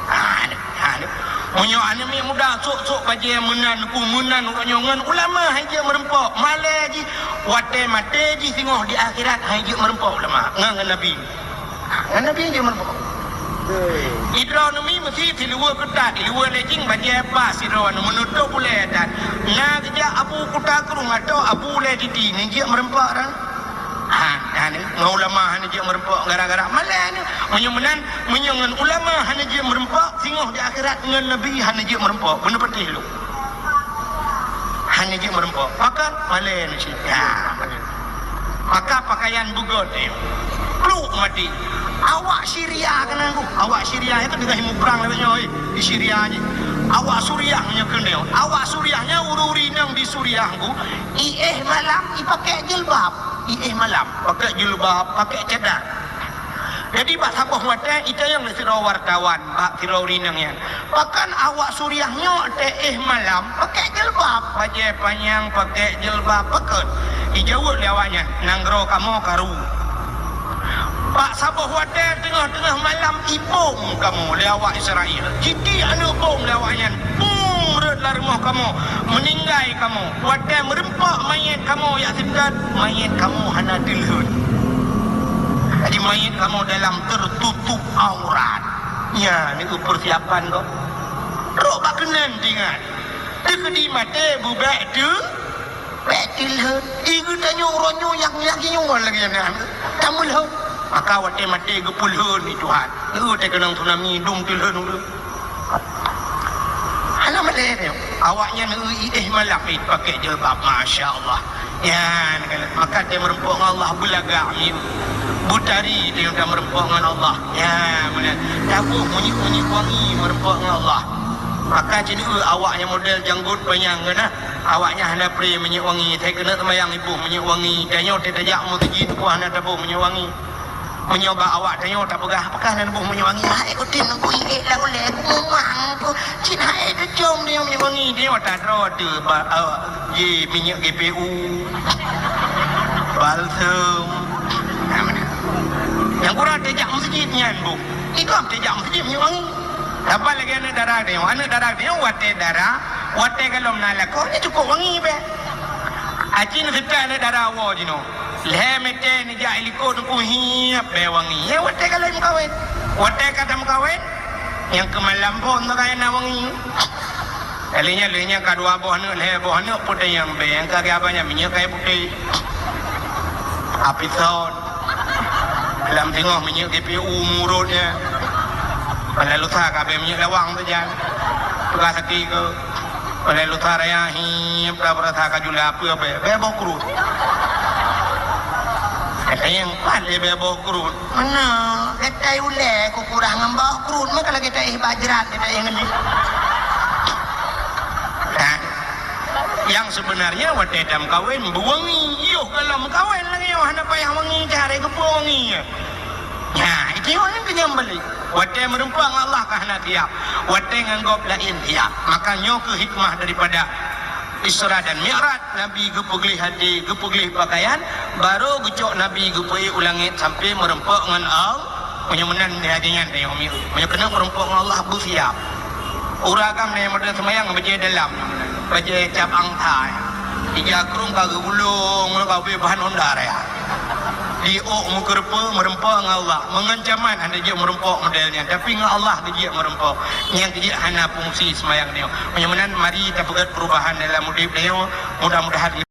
Ha, ni. Ha, ni. Meunyoe aneuk miet muda sôk-sôk bajèe meunan, ku meunan, uroe nyoe ngon ulama han jeuet meureumpok. Malèe jih, watèe maté jih singoh di akhirat han jeuet meureumpok ulama. Ngon, ngon Nabi. Ngon Nabi jeuet meureumpok. Idroe nyoe meusi siluweue keutat, siluweue lé jih bajèe pas sidroe nyoe meunutôb ulèe that. Na geujak Abu Kuta Krueng atau Abu Ulèe Titi, nyan jeuet meureumpok ran. Ha, ha, ni, ngon ulama hana jeuet meureumpok gara-gara malèe nyoe. Meunyoe meunan, meunyoe ngon ulama hana jeuet meureumpok, singoh di akhirat ngon Nabi hana jeuet meureumpok. Beuna patéh lôn. Hana jeuet meureumpok. Pakon? Malèe nyoe cit. Ya. Maka pakaian beugöt, eh. Pluk maté. Awak Syria keunan ku. Awak Syria nyan ka teungoh muprang lagèe nyoe, eh. Di Syria jih. Awak Suriah nyoe keunan. Awak Suriah nyan ureueng-ureueng inong di Suriah ku. Iéh malam ipakèk jilbab. Iéh malam pakèk jilbab, pakèk cadar. Jadi bak saboh watèe itanyong lé sidroe wartawan bak sidroe ureueng inong nyan, "Pakon awak Suriah nyoe teuh éh malam pakèk jilbab, bajèe panyang pakèk jilbab, pakon?" Ijaweueb lé awaknyan, "Nanggroe kamoe karu. Bak saboh watèe teungoh-teungoh malam ibom kamoe lé awak Israel. Jitiek aneuk bom lé awaknyan, bum rhot lam rumoh kamoe, meuninggai kamoe. Watèe meureumpok manyèt kamoe jak seutôt, manyèt kamoe hana teulheuet." Jadi manyèt kamoe dalam teututup aurat. Nyan nyoe peusiapan gob. Trok bak keunan tingat. Teukeudi maté beubèk teu, bèk teulheuet. Di geutanyoe uroe nyoe nyang lagèe nyoe lagèe nyan. Tameulheuet. Maka watèe maté geupeulheuet lé Tuhan. Nyoe teukeunong tsunami dum teulheuet ureueng. Hana malèe nyoe. Awaknyan nyoe iéh malam, eh, pakèk jilbab, masya Allah. Nyan, maka teuh meureumpok ngon Allah beulagak miyueb. Beutari teuh meureumpok ngon Allah. Nyan, meunan. Taboh minyeuk-minyeuk wangi meureumpok ngon Allah. Maka ci nyoe awaknyan model janggot panyang keunan. Awaknyan hana pre minyeuk wangi. Teuh keuneuk seumayang iboh minyeuk wangi. Tanyoe teuh tajak meuseujid, hana taboh minyeuk wangi. Meunyoe bak awak tanyoe tapeugah, "Pakon hana boh minyeuk wangi?" "Hai, kutem ku iék lam ulèe, ku mumang ku. Cit hai teucom tanyoe minyeuk wangi." Tanyoe tadroe teuh ba, eh, ji minyeuk G P U, balsem. Nah, meunan. Nyang kurang tajak meuseujid nyan, Bu. Ikam tajak meuseujid minyeuk wangi. Saban lagèe aneuk dara tanyoe. Aneuk dara tanyoe watèe dara, watèe gohlom na lakoe, nyan cukôp wangi bèk. Aci neuseutôt aneuk dara woe jinoe. Lhèe mètè neujak i likôt Teungku hiep bèe wangi. Nyan watèe ka lheueh meukawen. Watèe ka tameukawen, nyang keu malam phôn teuh ka na wangi. Lheueh nyan, lheueh nyan ka dua boh aneuk, lhèe boh aneuk, peue teuh nyang bèe, nyang ka geuhaba nyan minyeuk kayèe putéh. Api thon. Lam singoh minyeuk G P U murot nyan. Padahai lusa ka bèe minyeuk lawang teuh jan. Peugah sakét keu. Padahai lusa raya hiep ka beurasa ka jula peue bèe, bèe boh kruet. Gata nyang pat lé bèe boh kruet. Meunan, gata ulèe ku kurang ngon boh kruet, meuka lagèe taéh bajrat, gata éh ngon jih. Nah, nyang seubeunarnya watèe tameukawen beuwangi, yoh gohlom meukawen lagèe nyoe hana payah wangi, cara geupeue wangi nyan. Nyan, itu nyoe nyang keu nyang beli. Watèe meureumpok ngon Allah ka hana siap, watèe ngon gob laén siap. Maka nyoe keuh hikmah daripada Isra dan Mi'raj, Nabi geupeugleh até, geupeugleh pakaian, barô geucok Nabi geupeuék u langét sampoe meureumpok ngon Allah. Meunyoe meunan lagèe nyan tanyoe, meunyoe keuneuk meureumpok ngon Allah beusiap. Ureueng agam nyan model seumayang bajèe dalam, bajèe cap angsa. Ija krueng ka geugulong, ka ubé bahan honda raya. Di ôk meukeureupeue meureumpok ngon Allah. Meungon camat hana jeuet meureumpok model nyan, tapi ngon Allah geujeuet meureumpok. Nyan geujeuet hana fungsi seumayang nyoe. Meunyoe meunan mari tapeugöt perubahan dalam udép nyoe. Mudah-mudahan